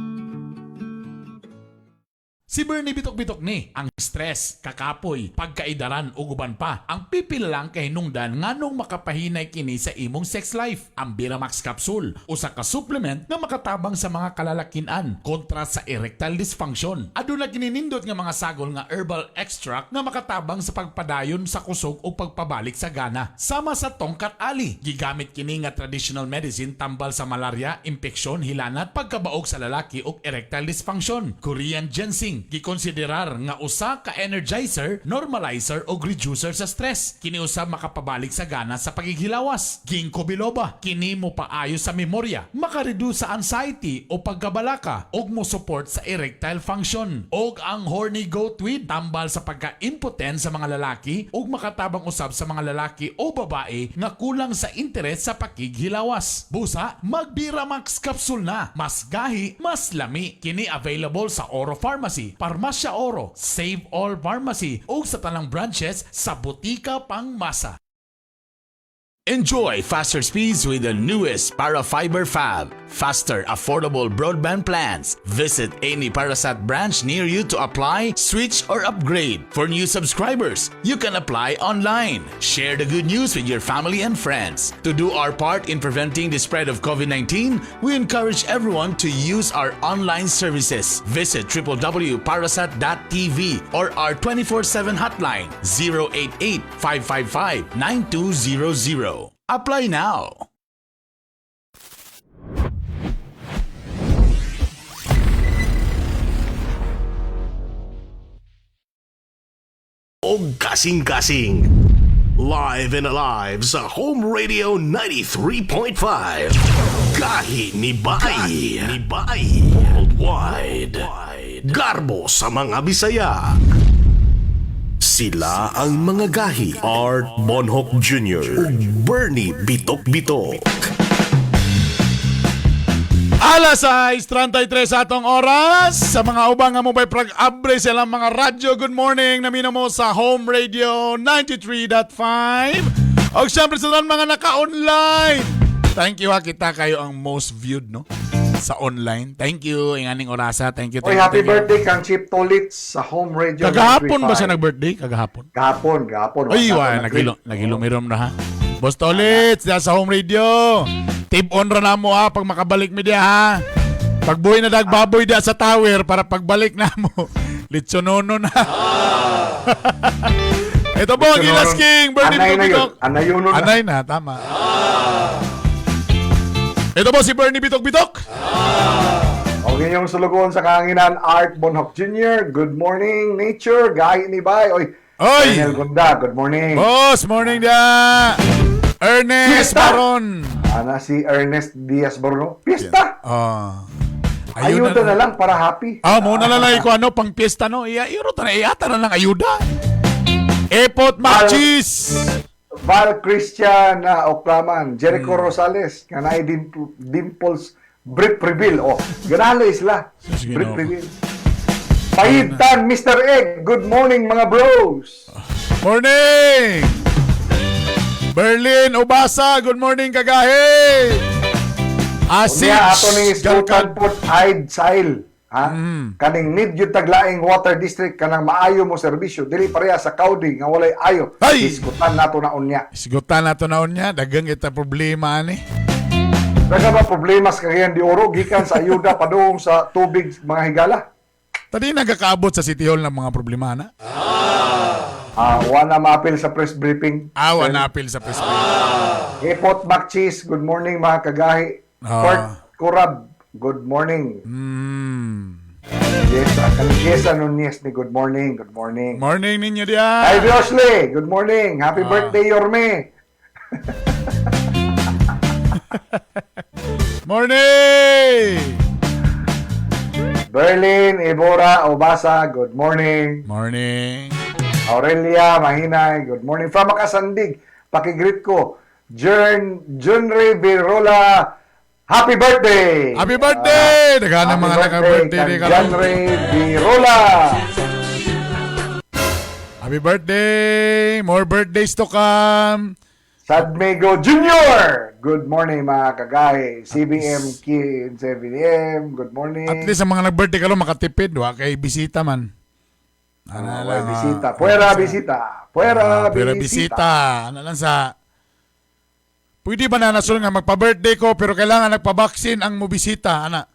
Si Bernie Bitok-Bitok ni ang stress, kakapoy, pagkaidaran ug uban pa. Ang pipil lang kay hinungdan nganong makapahinay kini sa imong sex life. Ang Biramax capsule usa ka supplement nga makatabang sa mga kalalakinan kontra sa erectile dysfunction. Aduna kini nindot nga mga sagol nga herbal extract nga makatabang sa pagpadayon sa kusog o pagpabalik sa gana. Sama sa tongkat ali, gigamit kini nga traditional medicine tambal sa malaria, impeksyon, hilanat, pagkabaog sa lalaki ug erectile dysfunction. Korean ginseng Ginseng gikonsiderar nga usa ka energizer, normalizer o reducer sa stress. Kini usab makapabalik sa gana sa pagighilawas. Ginkgo biloba kini mopaayo sa memorya, makareduce sa anxiety o pagkabalaka ug mo support sa erectile function. Og ang horny goat weed tambal sa pagka-impotent sa mga lalaki ug makatabang usab sa mga lalaki o babae nga kulang sa interes sa pakighilawas. Busa, mag-Biramax capsule na. Mas gahi, mas lami. Kini available sa Oro Pharmacy, Parmasya Oro, Save All Pharmacy ug sa tanang branches sa Botika Pangmasa. Enjoy faster speeds with the newest Parafiber Fab. Faster, affordable broadband plans. Visit any Parasat branch near you to apply, switch, or upgrade. For new subscribers, you can apply online. Share the good news with your family and friends. To do our part in preventing the spread of COVID-19, we encourage everyone to use our online services. Visit www.parasat.tv or our 24/7 hotline 088 555 9200. Apply now. Og kasing-kasing. Live and alive sa Home Radio 93.5. Gahi ni Bai. Ni Bai. Worldwide. Garbo sa mga Bisaya. Sila ang mga gahi. Art Bonhoc Jr. ug Bernie Bitok Bitok. Alas 6:33 sa atong oras. Sa mga ubang nga mobile prag abre silang mga radyo. Good morning. Namina mo sa Home Radio 93.5. Og syempre sa tanan mga naka-online. Thank you ha, kita kayo ang most viewed, no, sa online. Thank you inganing orasa. Thank you. Oy, Thank you, happy thank you. birthday kang Chip Tolitz sa Home Radio Kagahapon ba siya 93.5. nag-birthday? Kagahapon. Gahapon, gahapon. Ay, Wala wa, ko nag-greet. nagilumirom na ha. Boss Tolitz, diya sa Home Radio. Tip on ra na mo ha, pag makabalik mi diya ha. Pagbuhi na dagbaboy diya sa tower para pagbalik na mo. Litsonono na. Ito po, ang Gilas King, Bernie Anay na yun. Bitok Bitok. Anay yun na. Anay na, tama. Ito po si Bernie Bitok Bitok. Og inyong sulugoon sa kahanginan, Art Bonhoc Jr. Good morning, nature. Gahi ni Bay. Oy, Oy! Daniel Gunda, good morning. Boss, morning dia. Ernest Fiesta! Baron. Ana si Ernest Diaz Borno. Pista! Ah. Ayuda na lang para happy. Ah, mo na lang ko ano pang piyesta, no. Iya, iro ta na iyata na lang ayuda. Epot Machis. Val Christian na Oklaman, Jericho Rosales, nga naay dimples brief reveal. Oh, ganahan lang isla. Sige, Brief no. reveal. Pahitan, Mr. Egg. Good morning, mga bros. Morning. Berlin Obasa, good morning kagahi. Asich. Unya ato ni isgutan Galkan. pod Aid Sail. Ha? Kaning need yun taglaing water district kanang maayo mo serbisyo dili pareha sa Kaudi nga walay ayo. Ay! Isgutan nato na unya. Isgutan nato na unya, daghang kita problema ani. Daga ba problema sa Cagayan de Oro gikan sa ayuda padung sa tubig mga higala? Tadi nagakaabot sa City Hall ng mga problema na. Ah, wala maapil sa press briefing. Ah, wala appeal sa press briefing. Epot Bakchis, good morning mga kagahi. Ah. Kurt Kurab, good morning. Yes, Jessa Nunez ni good morning, good morning. Morning ninyo diya. Hi, Josley, good morning. Happy birthday, Yorme. Morning! Berlin, Ibora, Obasa, good morning. Morning. Aurelia, Mahinay, good morning. From Makasandig, pakigreet ko. Jern, Junri Virola, happy birthday! Happy birthday! Daghan ang Happy mga birthday naka-birthday kang ni karon. Junri Virola. Happy birthday! More birthdays to come. Sadmego Jr. Good morning mga kagahi. CBM K 7M. Good morning. At least ang mga nag-birthday karon makatipid wa kay bisita man. Ano Ah, lang, way bisita. ah, Puwera bisita. Puwera Ah, pero bisita. bisita. Ano lang sa. Pwede ba na nasol nga magpa-birthday ko pero kailangan nagpa-vaccine ang mobisita, ana?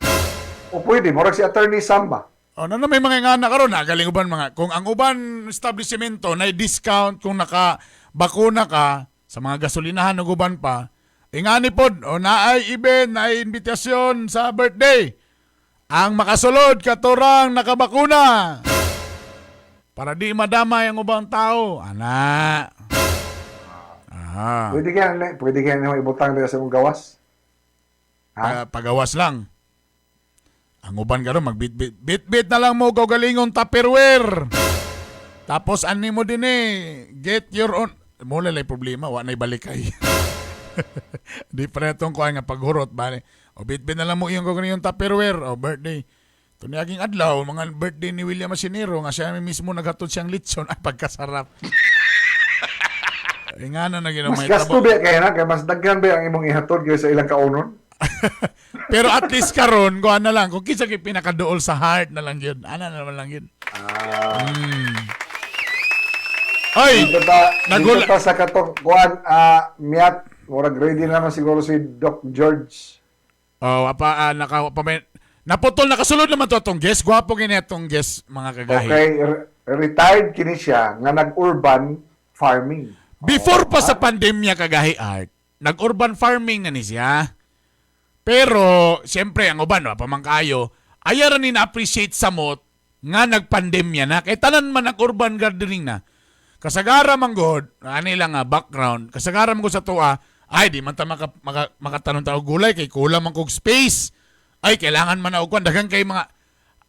O pwede, murag si Attorney Samba. O na may mga ngana karon na galing uban mga kung ang uban establishmento na discount kung naka bakuna ka sa mga gasolinahan ug uban pa, ingani pod o naay event, naay imbitasyon sa birthday. Ang makasulod katurang nakabakuna. Para di madamay ang ubang tao. Ana. Aha. Pwede kaya nimo ibutang dira sa imong gawas? Ha? Pagawas lang. Ang uban karon magbitbit. Bitbit na lang mo kaugalingong Tupperware. Tapos ani mo din eh, get your own. Mula lay problema, wa na'y balikay. Di pa na itong kuha nga paghurot ba ni. O bitbit na lang mo iyong kaugalingong Tupperware o birthday. Tuniaging adlaw, mga birthday ni William Masinero nga siya mismo naghatod siyang litson ay pagkasarap. Ay nga na Mas gasto ba kaya na? Kaya mas daghan ba ang imong ihatod kaysa ilang kaunon? Pero at least karon kuha na lang kung kinsa kay pinakaduol sa heart na lang yun. Ana na naman lang yun. Ay, dito ta sa katong kuan, miyat murag ready na naman siguro si Doc George. Oh, apa naka pa may, naputol, nakasulod naman to atong guest. Gwapo kini atong guest, mga kagahi. Okay, retired kini siya nga nag-urban farming. Before pa sa pandemya, kagahi Art, nag-urban farming na ni siya. Pero siyempre ang uban wa pa man kaayo, ayaw ra ni na-appreciate samot nga nagpandemya na kay tanan man nag-urban gardening na. Kasagara man god, ani lang nga background, kasagara man gud sa tuwa, ay di man ta makatanong ta og gulay kay kulang man kog space. Ay kailangan man na og kuan, daghan kay mga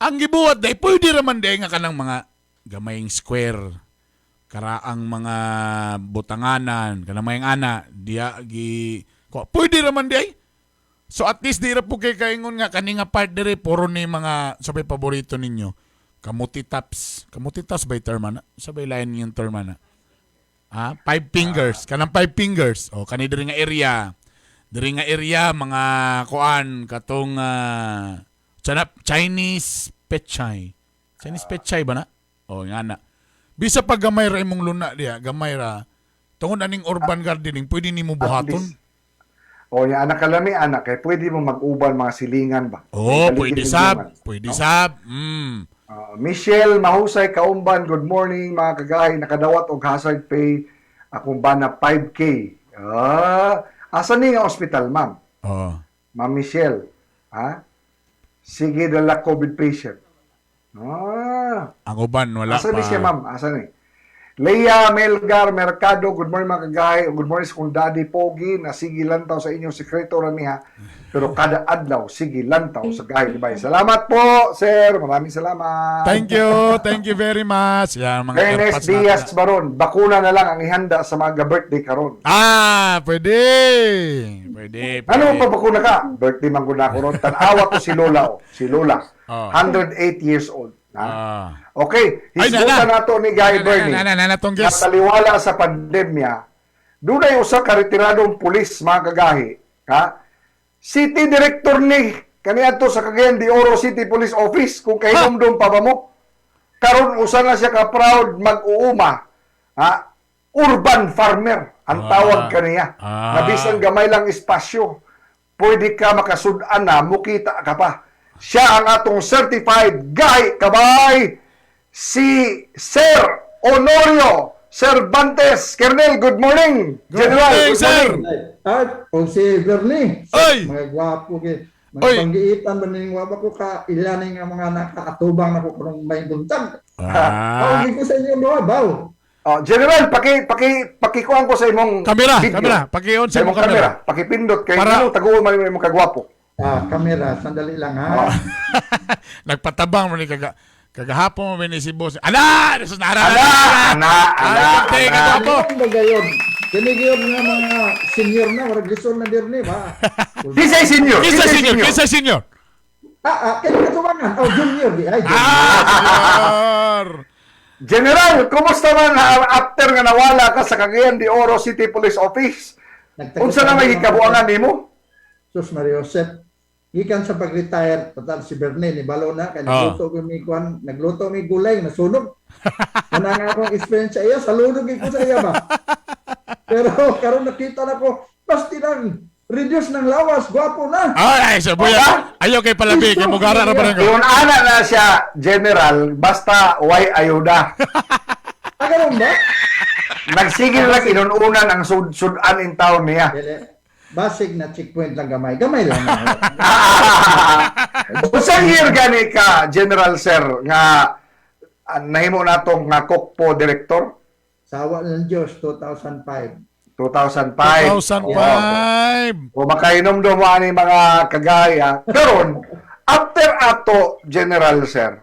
ang gibuhat day pwede ra man day nga kanang mga gamayng square karaang mga butanganan kanang mga ana diya gi pwede ra man day. So at least di ra po kay kaingon nga kani nga part dire puro ni mga sabay paborito ninyo. Kamuti tops. Kamuti tops by term ana? Sabay lain yung term ana. Ah, five fingers. Kanang five fingers. O kani diri nga area. Diri nga area mga kuan katong Chinese pechay. Chinese pechay ba na? O nga na. Bisa pag gamay ra imong luna diya, gamay ra. Tungod aning urban gardening, pwede nimo buhaton. O nya anak kalami anak kay pwede mo mag-uban mga silingan ba? Oh, pwede sab. Pwede sab. Michelle Mahusay Kaumban, good morning mga kagahi, nakadawat og hazard pay akong bana 5K. Asa ni nga ospital, ma'am? Oh. Ma'am Michelle, ha? Sige dala COVID patient. Ang uban wala Asa pa. ni siya, ma'am? Asa ni? Leia Melgar Mercado, good morning mga kagahi. Good morning sa kong daddy Pogi, na sige lantaw sa inyong sekreto ra niya. Pero kada adlaw, sige lantaw sa gahi ni Bay. Salamat po, sir. Maraming salamat. Thank you. Thank you very much. Yan, mga Ernest airpods natin. Diaz Baron, bakuna na lang ang ihanda sa mga birthday karon. Ah, pwede. Pwede, pwede. Ano pa bakuna ka? Birthday man gud ako ron. Tan-awa ko si Lola oh. Si Lola. Oh. 108 years old. Ha? Ah. Okay, Ay, hisgutan na, na. nato ni Guy Na, na, Bernie. na, na, na, na, tong guest. Nataliwala sa pandemya, dunay usa ka retiradong pulis, mga kagahi, ha? City Director ni kaniadto sa Cagayan de Oro City Police Office kung kahinumdum pa ba mo. Karon usa na siya ka proud mag-uuma. Ha? Urban farmer ang tawag kaniya. Na bisan gamay lang espasyo, pwede ka makasud-an na mukita ka pa. Siya ang atong certified guy kabay, si Sir Honorio Cervantes. Colonel, good morning. Good General, morning, good sir. morning. Art, o si Bernie. Oy! Mga gwapo kay. Mga Oy! panggiitan ba ning wapa ko ka ilan nga mga nakaatubang nako karong may buntag. Tawagin ko sa inyo duha baw. Oh, General, paki pakikuan ko sa imong Kamera, video. kamera. Paki-on sa Sa imong imong kamera. kamera. Pakipindot kay Para- para taguon man imong kagwapo. Ah, kamera, sandali lang ha. Nagpatabang mo ni kagahapon mo ni si boss. Ala! Jesus, nara! Ala, ana, ana, Ay, ana. kagwapo. Ano ba gayon? Kini gayon nga mga senior na, warag lisod na dirni ba? Kisay senior, Kinsa senior? Kinsa senior? Kini katubangan. Oh, junior di ay. Junior. Ah, senior! General, kumusta man after nga nawala ka sa Cagayan de Oro City Police Office? Unsa na may gikabuangan nimo? Sus Maria Josep, gikan sa pag-retire, total si Bernie ni balo na kay nagluto ko mi kuan, nagluto mi gulay nasunog. Una nga akong experience sa iya, saludo gyud ko sa iya ba. Pero karon nakita na ko, basti lang reduce ng lawas, gwapo na. Ay, sa buya. Ayaw kay palabi, kay mugara ra pa rin ko. Yung ana na siya, General, basta way ayuda. Ah, ganun ba? Nagsigil lang inununan ang sudan in town niya. Dili. Basig na checkpoint lang gamay. Gamay lang. Unsang year gani ka, General Sir, nga nahimo natong nga COCPO director? Sa awa ng Diyos, 2005. 2005. 2005. O makainom do mo ani mga kagaya. Karon, after ato, General Sir,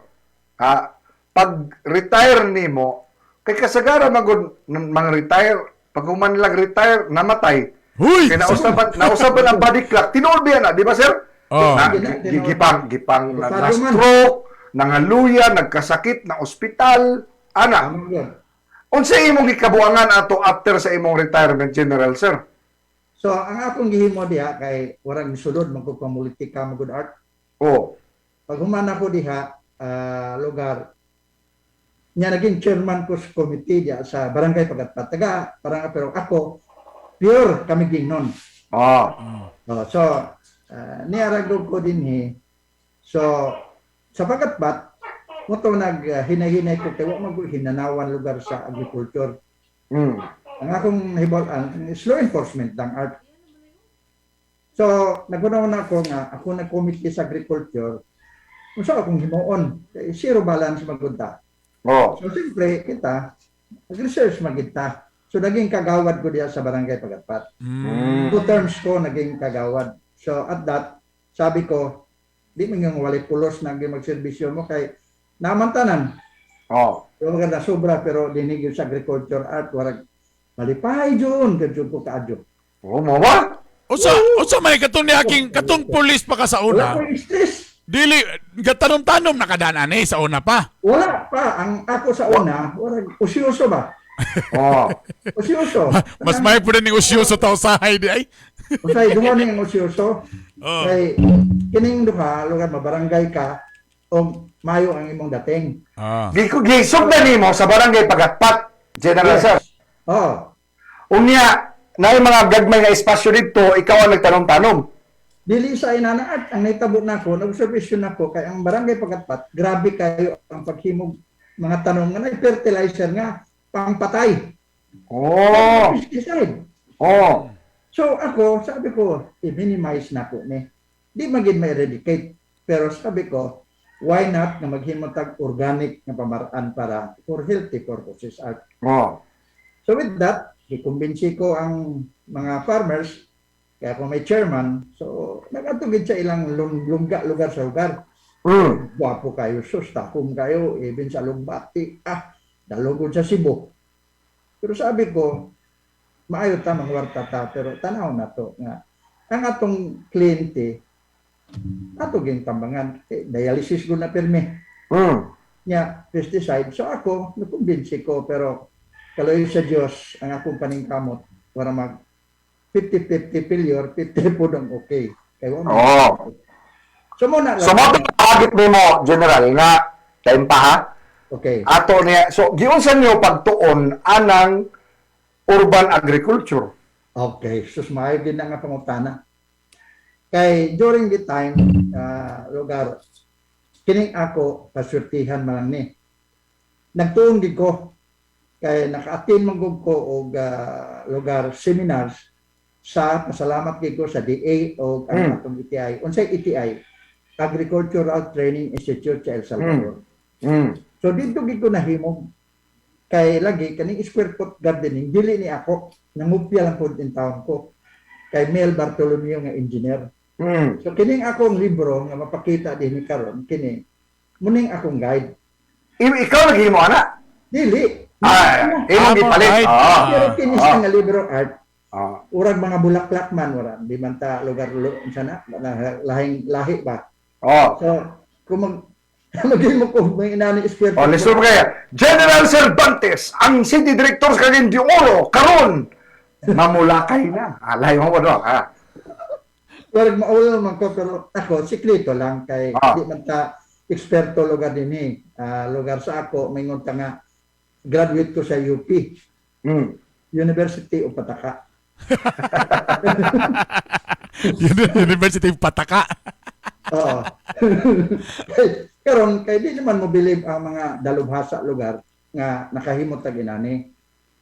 ha, pag retire nimo, kay kasagara magud mga retire, pag human lang retire, namatay. Huy! Kay nausaban ang body clock. Tinuod ba yan na, di ba, sir? Oh. Na, gipang na, na Pasado man. stroke, nangaluya, nagkasakit, na ospital, ana. Tama yun. Unsa imong gikabuangan ato after sa imong retirement, General Sir? So, ang akong gihimo diha kay warang sulod man ko pamulitika mo good art. Oh. Pag human ako diha lugar nya naging chairman ko sa committee diha sa Barangay Pagatpat. Taga barangay pero ako pure kami gingnon. Ah. Oh, so niaragog ko dinhi. So sa Pagatpat mo to nag hinay-hinay ko kay wa man ko hinanawan lugar sa agriculture. Ang akong nahibal-an is law enforcement lang art. So, naguna na ako nga ako na committee sa agriculture. Unsa akong himuon? Kay zero balance magunta. Oh. So, siyempre, kita, nag-research magita. So, naging kagawad ko diya sa Barangay Pagatpat. Two terms ko naging kagawad. So, at that, sabi ko, di man yung walay pulos na magserbisyo mo kay namantanan. Oh. So, maganda sobra pero dinig yun sa agriculture art warag malipay jud kadyo ko kaadyo. Oh, mo ba? Usa may katong ni aking katong pulis pa ka sa una. Wala ko stress. Dili gatanom-tanom nakadaan ani sa una pa. Wala pa ang ako sa una, warag usyoso ba? Oh. Usyoso. Mas may pud ning usyoso ta usahay di ay. Usay duha ning ang usyoso. Oh. Kay kining duha lugar mabarangay ka o mayo ang imong dating. Ah. Gisugdan nimo sa Barangay Pagatpat, General Yes. Sir. Oh. Unya, na mga gagmay nga espasyo dito, ikaw ang nagtanom-tanom. Dili sa inana at ang nahitabo nako, nag-observation nako kay ang Barangay Pagatpat, grabe kayo ang paghimog mga tanom nga na fertilizer nga pangpatay. Oh. Pesticide. Oh. So ako, sabi ko, i-minimize na ko ni. Di magid may eradicate. Pero sabi ko, why not nga maghimo tag organic nga pamaraan para for healthy purposes art. Oh. So with that, gikumbinsi ko ang mga farmers, kaya ako may chairman, so nagatugid sa ilang lungga lugar sa lugar. Gwapo kayo, sus, takom kayo, even sa Lumbati, dalugod sa Cebu. Pero sabi ko, maayo ta mangwarta ta, pero tanaw na to nga ang atong kliyente ato ging tambangan eh, dialysis ko na pirmi. Nya pesticide. So ako nakumbinsi ko pero kaloy sa Dios ang akong paningkamot para mag 50-50 failure, 50 po ang okay. Kay wa man. Oh. So muna lang. So mo agit nimo, General, nga time pa ha. Okay. Ato niya. So giunsa niyo pagtuon anang urban agriculture? Okay, sus maayo din na nga pangutana. Kay during the time, lugar, kining ako pasurtihan man lang ni. Nagtuon gid ko kay naka-attend man gud ko og lugar seminars sa pasalamat gid ko sa DA o ang atong ETI. Unsay ETI? Agricultural Training Institute sa El Salvador. So dito gid ko nahimog kay lagi kaning square foot gardening dili ni ako, nangupya lang pod in town ko kay Mel Bartolomeo nga engineer. So kining akong libro nga mapakita dinhi karon kini muning akong guide. Ikaw naghimo ana? Dili. Ah, imong gipalit. Ah. Pero kini siya nga libro art. Urag mga bulaklak man wala di man ta lugar unsa na lahing lahi ba. Oh. So kung maghimo ko may inani square Oh, listen mo kaya. General Cervantes, ang city director sa Cagayan de Oro, karon mamulakay na. Alay mo ba ha? Pero maula man ko pero ako siklito lang kay di man ta eksperto lugar dinhi. Lugar sa ako maingon ta nga graduate ko sa UP. University of Pataka. University of Pataka. Oo. Karon kay di naman mo believe ang mga dalubhasa lugar nga nakahimot tag inani.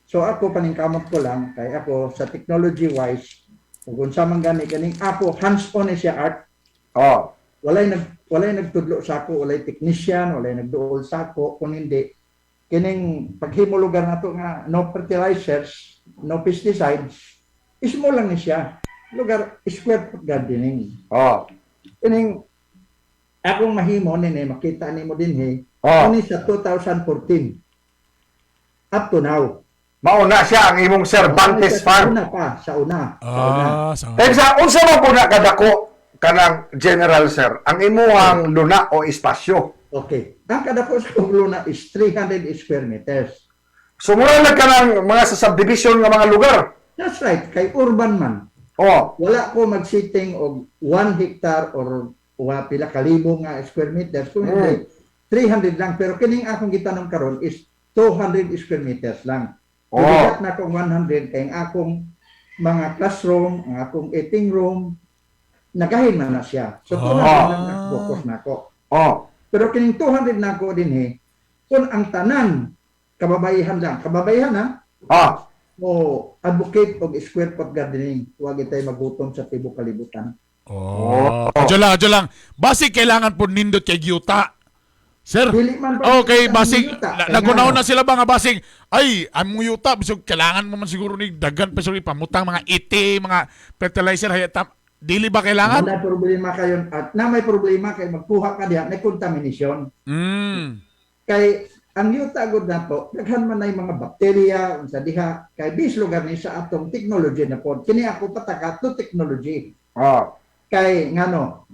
So ako paningkamot ko lang kay ako sa technology wise Ug unsa man gani kaning ako, hands-on ni siya, Art. Oh. Walay nagtudlo sa ako, walay technician, walay nagduol sa ako, kung hindi kining paghimo lugar nato nga no fertilizers, no pesticides, small lang ni siya. Lugar, square foot gardening. Oh. Kining akong mahimo nini, makita nimo dinhi, Oh. kini sa 2014 up to now. Mauna siya ang imong Cervantes Sa Farm. una pa, sa una. Sa una. Ah, sa Kaya sa unsa man po na kadako kanang general, sir, ang imuhang luna o espasyo? Okay. Ang kadako sa kong luna is 300 square meters. So mura na kanang mga sa subdivision nga mga lugar. That's right, kay urban man. Oh. Wala ko mag-sitting og 1 hectare or wa pila kalibo nga square meters. Kung hindi, 300 lang. Pero kining akong gitanom karon is 200 square meters lang. Oh. Bigat na akong 100 kay ang akong mga classroom, ang akong eating room, nagahin man na siya. So 200 lang ang focus nako. Oh. Pero kining 200 na ako din eh, kung ang tanan kababaihan lang, kababaihan ha, o advocate og square pot gardening, huwag itay magutom sa tibok kalibutan. Oh. Adyo lang, adyo lang. Basig kailangan po nindot kay yuta. Sir. Dili man pa Okay, ang basig yuta. na, nagunaw na sila ba nga basig ay among yuta bisag kailangan mo man siguro ni daghan pa siguro pamutang mga iti, mga fertilizer hayat dili ba kailangan? Wala problema kayon at na may problema kay magkuha ka diha, may contamination. Kay ang yuta gud nato, daghan man nay mga bakterya unsa diha, kay bis lugar ni sa atong technology na pod. Kini ako pataka to technology. Kay ngano,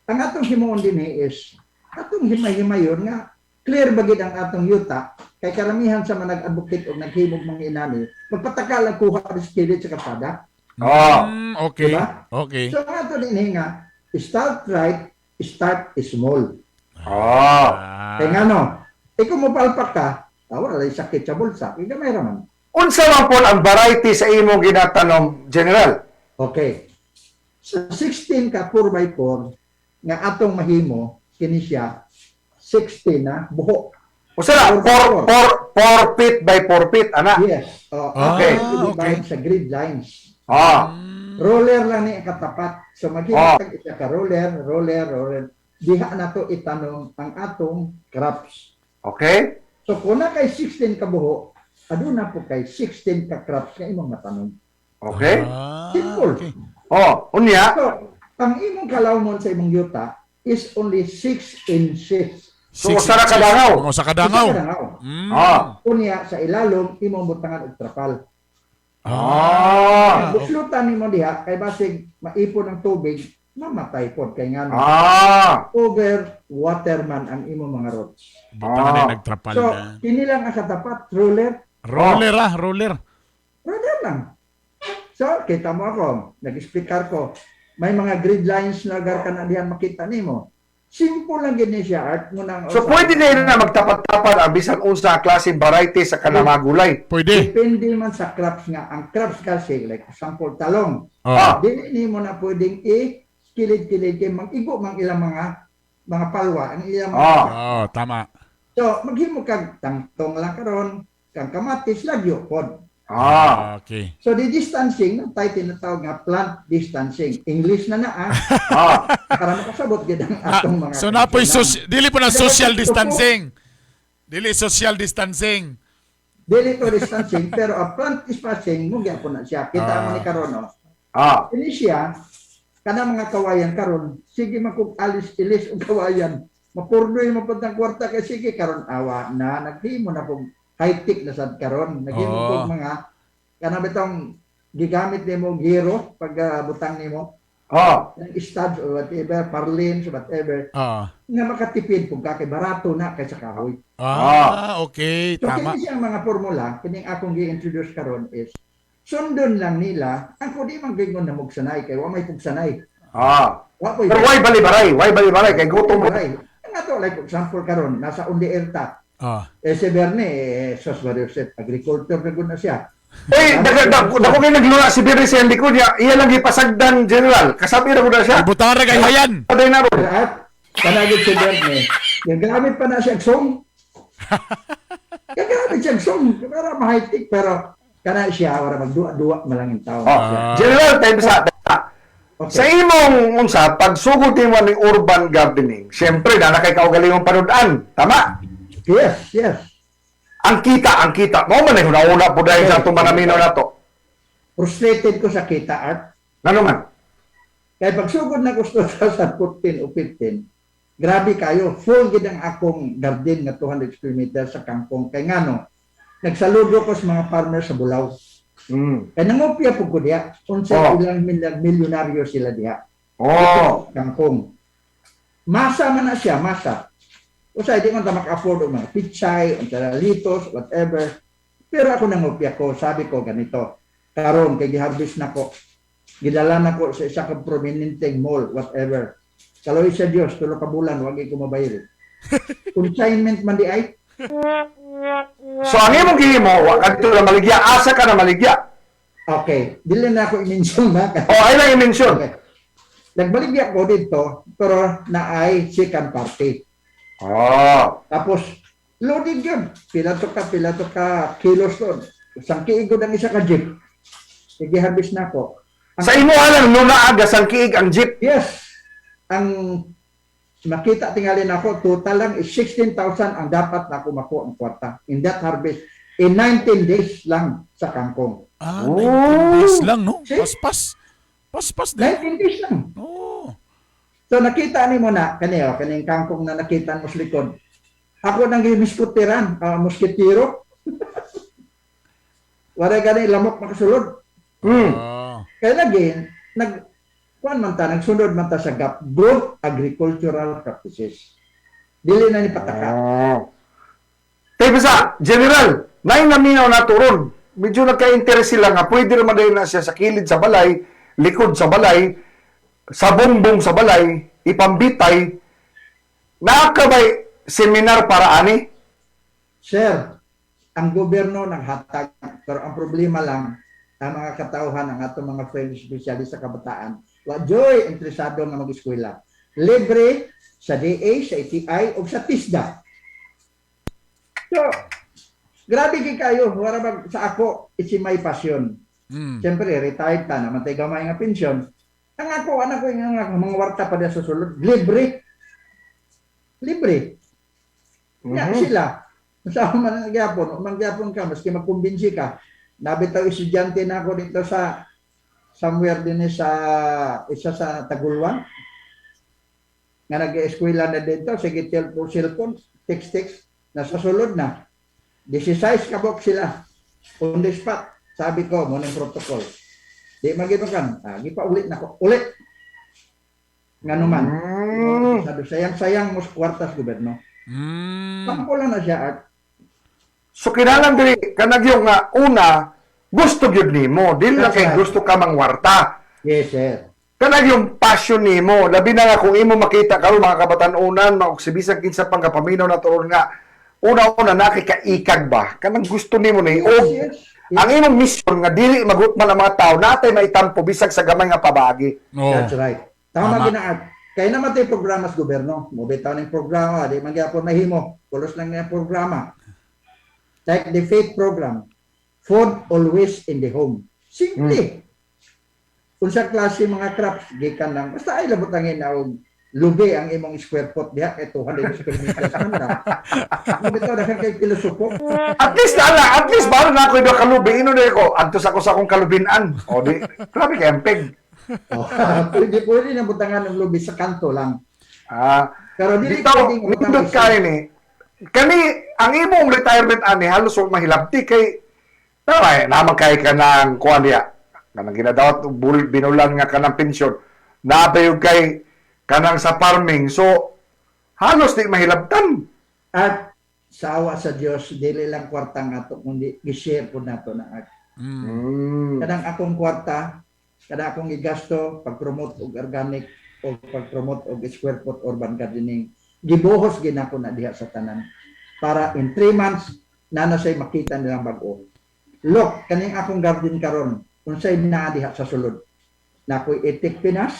ang atong himuon dinhi is atong himay-himayon nga clear ba gid ang atong yuta, kay karamihan sa mga nag-advocate o naghimog mga inani, magpataka lang kuha sa kilid sa kalsada. Okay. Diba? Okay. So ang ato dinhi nga start right, start small. Kay ngano, ikaw mo palpak ka, wala sakit sa bulsa, kay gamay ra man. Unsa man po ang variety sa imong ginatanom, General? Okay. Sa 16 ka 4x4 nga atong mahimo, kini siya 16 na buho. Usa na 4 4 4 feet by 4 feet ana. Yes. Oh, Okay. okay. Sa grid lines. Roller lang ni ang katapat. So maghimo kag isa ka roller, roller, roller. Diha na to itanom ang atong crops. Okay. So kung na kay 16 ka buho, aduna po kay 16 ka crops nga imong matanom. Okay. Simple. Oh, unya. So, ang imong kalawmon sa imong yuta is only 6 inches. So, usa ra ka dangaw. Mga usa ka dangaw. Usa ka dangaw. Unya sa ilalom imong butangan og trapal. Buslutan nimo diha kay basig maipon ang tubig, mamatay pod kay ngano. Over water man ang imong mga roots. Butangan na nagtrapal So, na. kini lang ang katapat, roller. Roller ah, roller. Roller lang. So, kita mo ako, nag-explicar ko. May mga grid lines na gar ka na diyan makita nimo. Simple lang gini siya, Art. Muna So pwede na yun na magtapat-tapat ang bisan unsa klase variety sa kanang mga gulay. Pwede. Depende man sa crops nga. Ang crops kasi, like example, talong. Dili nimo na pwedeng i-kilid-kilid kay mag-igo mang ilang mga palwa, ang ilang mga Oh, tama. So, maghimo kag tangtong lang karon, kang kamatis lagyo pod. Okay. So, di distancing, na tayo tinatawag nga plant distancing. English na na ah. Para makasabot gid ang atong mga So napoy kaisunan. dili po na social distancing. Dili social distancing. Dili to distancing, pero a plant spacing mo gyapon na siya. Kita mo ni karon no. Kini siya kana mga kawayan karon, sige man kung alis ilis og kawayan. Mapurdoy mo pud ang kwarta kay sige karon awa na naghimo na kog high tech na sad karon. Naghimo kog mga kana bitong gigamit nimo giro pag butang nimo. Ng studs or whatever, parlins, whatever. Nga makatipid pug ka kay barato na kaysa kahoy. Ah, okay, So tama. kini siyang mga formula, kining akong gi-introduce karon is sundon lang nila ang kung di man gingon na mugsanay kay wa may pugsanay. Wa po'y Pero why balibaray? Why balibaray? Kay gutom mo. Balibay. Ang ato, like example karon nasa on the air ta. Eh si Bernie, eh, sos Joseph, agriculture na gud na siya. Eh, dako dako kay naglula si Bernie sa likod niya. Iya lang gipasagdan, General. Kasabi ra ko na siya. Ibutangan ra kay hayan. Patay na ron. At kanagid si Bernie, gagamit pa na siya og song. Gagamit siya og song para ma-high-tech pero Kana siya ora magduwa-duwa malang tao. Oh. General, time sa Sa imong unsa pagsugod nimo ni urban gardening, siyempre na kay kaugalingong panudan, tama? Yes. Ang kita. Mao man ay una-una po dahil sa atong manaminaw nato. Frustrated ko sa kita, Art. Ngano man? Kay pagsugod na ko sa 2014 o 15, grabe kayo, full gid ang akong garden nga 200 square meters sa kangkong. Kay ngano, nagsaludo ko sa mga farmer sa Bulao. Kay nangopya po ko diha, unsa ilang milyonaryo sila diha. Kangkong. Masa man na siya, masa. Usa di man ta maka-afford og mga pichay, unsa litos, whatever. Pero ako nangopya ko, sabi ko ganito, karon kay giharvest na ko, gidala na ko sa isa ka prominenteng mall, whatever. Kaloy sa Dios, 3 ka bulan, wag ko mabayad. Consignment man di ay. So ang imong gihimo, wa ka dito na maligya, asa ka na maligya? Okay, dili na ako i-mention na. Oh, ay lang i-mention. Okay. Nagbaligya ko dito, pero naay second party. Tapos, loaded yun. Pila to ka kilos doon. Sangkiig ko ng isa ka jeep. Sige, harvest na ako. Sa imo lang, nuna aga, sangkiig ang jeep? Yes. Ang makita tingali nako, total lang is 16,000 ang dapat na ako makuha ang kwarta in that harvest. In 19 days lang sa kangkong. Ah, 19 days lang, no? Paspas. Paspas din. 19 days lang. Oh. So nakita ni mo na, kaniyo, kaning kangkong na nakita mo sa likod. Ako nang gimiskutiran, moskitiro. Wala gani lamok makasulod. Kaya lagi, kuan man ta, nagsunod man ta sa GAP, Good Agricultural Practices. Dili na ni pataka. Kaya basta, General, naing naminaw na turon. Medyo nagka-interest sila nga, pwede naman din na siya sa kilid sa balay, likod sa balay, sa bongbong sa balay, ipambitay. Nakakabay seminar para ani? Sir, ang gobyerno naghatag, pero ang problema lang, ang mga katauhan, ang atong mga friends, especially sa kabataan, wa joy interesado nga mag-eskwela. Libre sa DA, sa ATI, o sa TISDA. So, grabe kay kayo, wala bag sa ako, it's my passion. Siyempre, retired ta, naman tayo gamay nga pensyon. Ang ako, anak ko, yung mga warta pa sa sulod, libre. Libre. Ya, sila. Sa man ang gyapon, mangyapon ka, maski magkumbinsi ka. Nabitaw estudyante na ako dito sa somewhere din sa isa sa Tagulwan. Nga nag-eskwela na dito, sige cellphone, cellphone, text text, nasa sulod na. 16 ka box sila. On the spot. Sabi ko, mo ning protocol. Di maginukan. Gipa ulit na ko. Ulit. Ngano man. Sabi, sayang-sayang mo sa kwartas gobyerno. Pampo lang na siya, Art. So kinahanglan diri kanag yung nga una gusto gyud nimo, dili lang kay gusto ka mangwarta. Yes, sir. Kanag yung passion nimo, labi na nga kung imo makita karon mga kabatan-unan, maoksibisan kinsa pang kapaminaw na turon nga una-una na kay kaikag ba? Kanang gusto nimo ni og ang imong mission nga dili magutman ang mga tao natay maitampo bisag sa gamay nga pabagi. That's right. Tama gina, Art. Kaya naman tayo programa sa gobyerno. Mobitaw ng programa, di man gyapon mahimo. Pulos lang niya programa. Like the faith program. Food always in the home. Simple. Unsa klase mga crops gikan lang. Basta ay labutangin na og lubi ang imong square foot diha kay 200 square meters man na. Mobitaw na kay pilosopo. At least na at least baro na ako yung kalubi ino na ko. Adto sa ako sa akong kalubinan. O di, grabe kay ampeg. Oh, pwede pwede na butangan ng lubi sa kanto lang. Ah, pero dili bitaw, pwedeng butang nindot isa. kayo ni. Kani ang imong retirement ani halos wa mahilabti kay tama eh, naman kay kanang kuan diya. Kanang ginadawat og binulan nga kanang pensyon. Nabayog kay kanang sa farming. So halos di mahilabtan. At sa awa sa Dios dili lang kwarta nga ato kundi gi-share pud nato na art. Kanang akong kwarta, kada akong gigasto pag-promote og organic o pag-promote og square foot urban gardening, gibuhos ginako na diha sa tanan para in 3 months na na say makita nilang bag-o. Look, kaning akong garden karon, unsay naa diha sa sulod. Nakoy itik Pinas,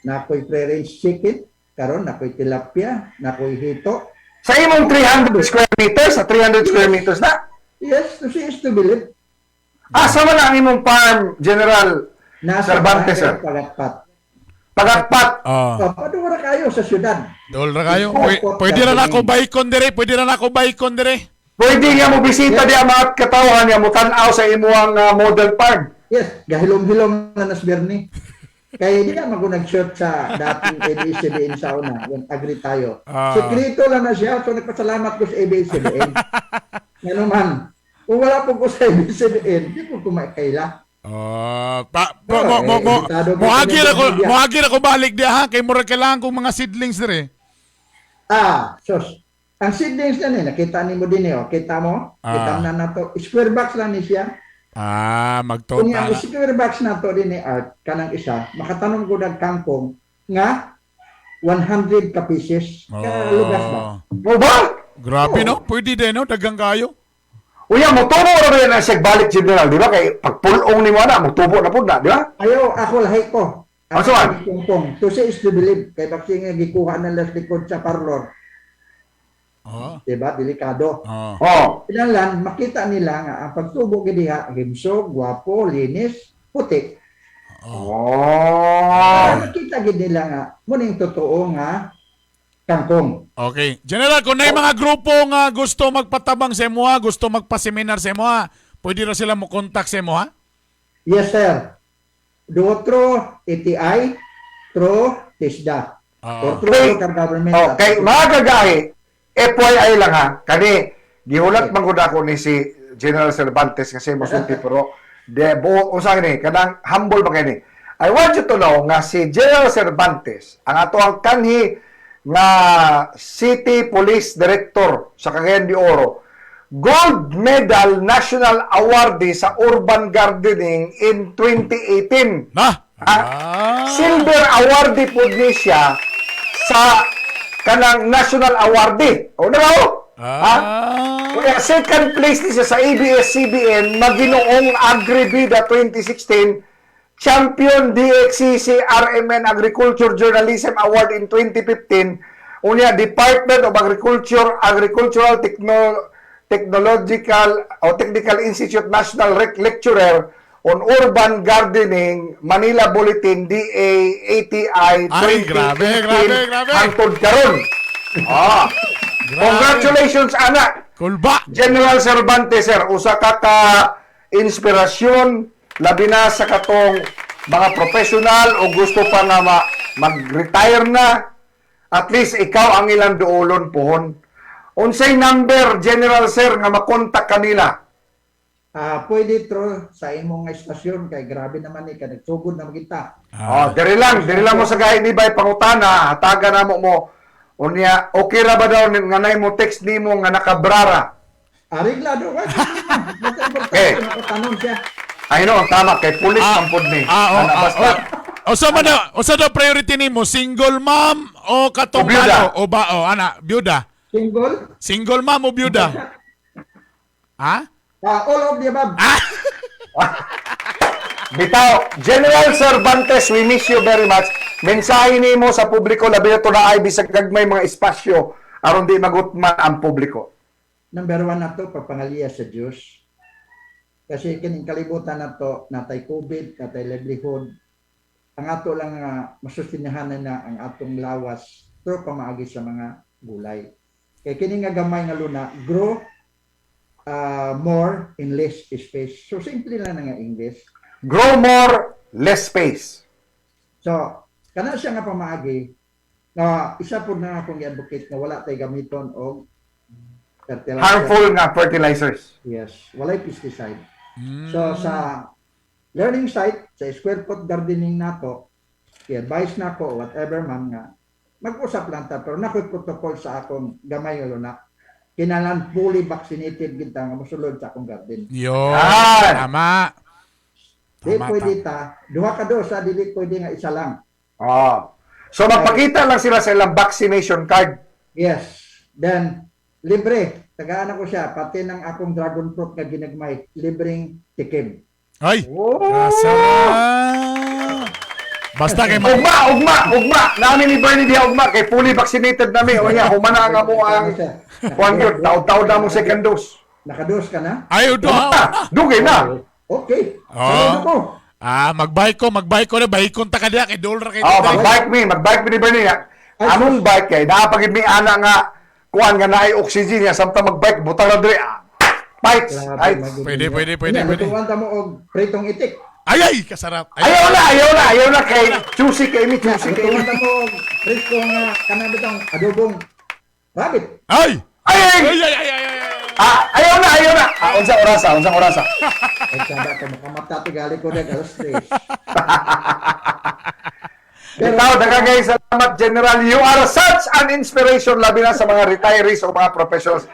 nakoy free-range chicken, karon nakoy tilapia, nakoy hito. Sa imong 300 square meters, sa 300 square meters na? Yes, to see is to believe. Asa man ang imong farm, General Nasa Cervantes, sir? barangay Pagatpat. Pagatpat. Ah. Oh, paduwa ra kayo sa syudad. Dol ra kayo. Pwede ra na ako bicon dire, pwede ra na ako bicon dire. Pwede nga mo bisita di ang mga katawhan nga mo tan-aw sa imuang model farm. Yes, gahilom-hilom na nas Bernie. Kaya hindi ka mag nag-shirt sa dating ABS-CBN sa una, yung agree tayo. Sekreto lang na siya, so nagpasalamat ko sa ABS-CBN. Ano man, kung wala po ko sa ABS-CBN, di ko kumakaila. Ah, pa mo Oh, mo mo eh, mo editado ko moagi sa ra ko media. moagi ra ko balik diha ha kay murag kailangan kong mga seedlings dire. Ah, sos. Ang seedlings na ni, nakita ni mo din eh, oh. Kita mo? Kita na nato. Square box lang ni siya. Ah, Kung magtota. ang square box na to din ni Art, kanang isa, makatanong ko ng kangkong nga 100 ka pieces. Ka lugas ba? Mo ba? Grabe no, pwede din no, dagang kayo. Uya, mo tubo ra ba na siya balik, General, di ba? Kay pagpulong ni mo na, mo tubo na pud na, di ba? Ayaw, ako lahi ko. Ah, so ano? Kangkong. To say is to believe. Kay baksi nga gikuha ng last likod sa parlor. Oh. Diba? Delikado. Oh. Oh. Kinahanglan, makita nila nga ang pagtubo gid diha, himsog, gwapo, linis, puti. Oh. Para makita gid nila nga mo ning totoo nga kangkong. Okay. General, kung naay mga grupo nga gusto magpatabang sa imo, gusto magpa-seminar sa imo, pwede ra sila mo contact sa imo ha? Yes, sir. Do through ATI, through TISDA. Or through local government. Okay, mga gagahi, FYI lang ha, kani, gihulat man gud ako ni si General Cervantes kasi mosulti pero de buo unsa ni kanang humble ba kini. I want you to know nga si General Cervantes ang ato ang kanhi nga City Police Director sa Cagayan de Oro, Gold Medal National Awardee sa Urban Gardening in 2018. Na? Silver awardee po ni siya sa kanang national awardee. O na ba? Ha? Kaya second place ni siya sa ABS-CBN Maginoong Agribida 2016, Champion DXCC RMN Agriculture Journalism Award in 2015, unya Department of Agriculture Agricultural Technological o Technical Institute National Lecturer on Urban Gardening, Manila Bulletin, DA ATI. Ay, grabe, grabe, grabe. Hangtod karon. Ah. Congratulations, anak. Kulba. General Cervantes, sir, usa ka ka inspirasyon labi na sa katong mga professional o gusto pa nga mag-retire na. At least ikaw ang ilang duolon pohon. Unsay number, General Sir, nga makontak kanila? Ah, pwede through sa imong estasyon kay grabe naman ni ka nagsugod na kita. Oh, diri lang mo sa gahi ni bay pangutana, hatagan na mo mo. Unya, okay ra ba daw nga nay mo text nimo nga nakabrara? Ariglado ka. Basta importante makatanong siya. Ay no, tama kay pulis man pud ni. Ah, oh, Ana, basta Usa man daw, usa daw priority nimo, single mom o katong O byuda. ano, o ba o ana, byuda. Single? Single mom o byuda? Ha? Ah, all of the above. Bitaw, General Cervantes, we miss you very much. Mensahe nimo sa publiko labi na to na ay bisag gagmay mga espasyo aron di magutman ang publiko. Number one na to, pagpangaliya sa Diyos. Kasi kining kalibutan na to, natay COVID, natay livelihood. Ang ato lang nga masustinahan na ang atong lawas through pamaagi sa mga gulay. Kay kini nga gamay nga luna, grow more in less space. So simple lang na nga English. Grow more, less space. So, kana siya nga pamaagi na isa po na akong i-advocate nga wala tay gamiton og fertilizer. Harmful nga fertilizers. Yes, walay pesticide. So sa learning site, sa square foot gardening nato, i-advise na ko whatever man nga mag-usap lang ta pero nakoy protocol sa akong gamay nga luna. Kinahanglan fully vaccinated gid ta nga mosulod sa akong garden. Yo. Yan. Tama. Di Tama, pwede ta, duha ka dosa dili pwede nga isa lang. Ah. So magpakita lang sila sa ilang vaccination card. Yes. Then libre, tagaan ako siya pati ng akong dragon fruit nga ginagmay, libreng tikim. Ay. Oh. Kasara. Basta kay Ugma, ugma, ugma. Nami ni Bernie diha ugma kay fully vaccinated nami. O niya, humana nga mo ang kuan yun. Taod-taod na mong second dose. Nakados ka na? Ay, duha. Dugay na. Okay. Oh. Ah, magbike ko na, bike ta ka diha kay dol ra kay. Oh, magbike mi ni Bernie. Among bike kay naa pagid mi ana nga kuan nga naay oxygen niya samtang magbike butang ra diri. Ah, Bites, bites. Pwede, pwede, pwede, Nya, pwede. Lutuan ta mo og pritong itik. Ay, ay, kasarap. Ayaw na, ayaw na, ayaw na kay choosy kay mi, choosy kay mi. Lutuan ta mo og prito nga kanang bitong adobong rabbit. Ay! Ay, ay, ay, ay, ay, ay. Ah, ayaw na, ayaw na. Ah, unsang oras, ah, unsang oras. Ah. Ay, kada ko makamata tigali ko deg alas 3. Ikaw, daghang salamat, General. You are such an inspiration, labi na sa mga retirees o mga professionals.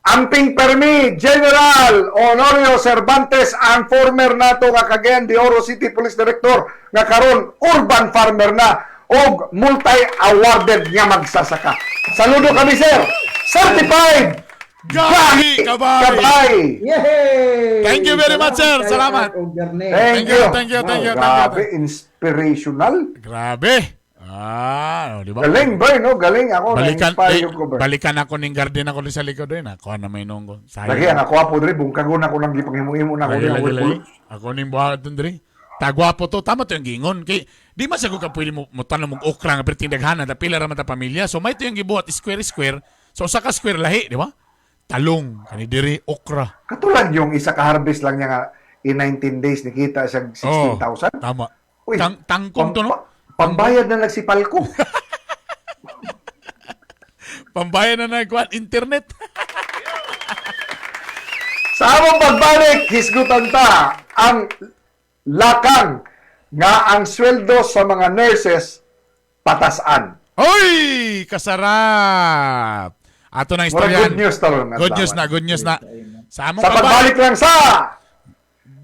Amping permi, General Honorio Cervantes, ang former nato nga Cagayan de Oro City Police Director, nga karon urban farmer na og multi-awarded nga magsasaka. Saludo kami, sir. Certified Gahi Kabay. Kabay. Yay! Thank you very much, sir. Salamat. Thank you. Thank you, thank you, thank you. Grabe, inspirational. Grabe. Ah, oh, di ba? Galing, boy, no? Galing ako. Balikan, Na-inspire eh, yung ko, boy. balikan ako ning garden ako din sa likod din. Ako na may nunggo. Sayang. Lagi ang ako po diri bungkagon ako nang gipanghimo-himo na ako Lagi, niya. lagi, lagi. Ako ning buhat dun diri. Tagwapo to. Tama to yung gingon. Kay, di man siya ka pwede mo, mo tanong mong okra nga perting daghanan. Ta pila ra man ta pamilya. So may to yung gibuhat square square. So usa ka square lahi, di ba? Talong, kani diri okra. Katulad yung isa ka harvest lang niya nga in 19 days nikita siya 16,000. Oh, tama. Uy, tangkong to no? Pambayad na nagsipal ko. Pambayad na nagkuhan internet. Sa among pagbalik, hisgutan ta ang lakang nga ang sweldo sa mga nurses patasan. Oy, kasarap. Ato na Mura istorya. good news taron. Good news na, good news na. Sa among Sa pagbalik lang sa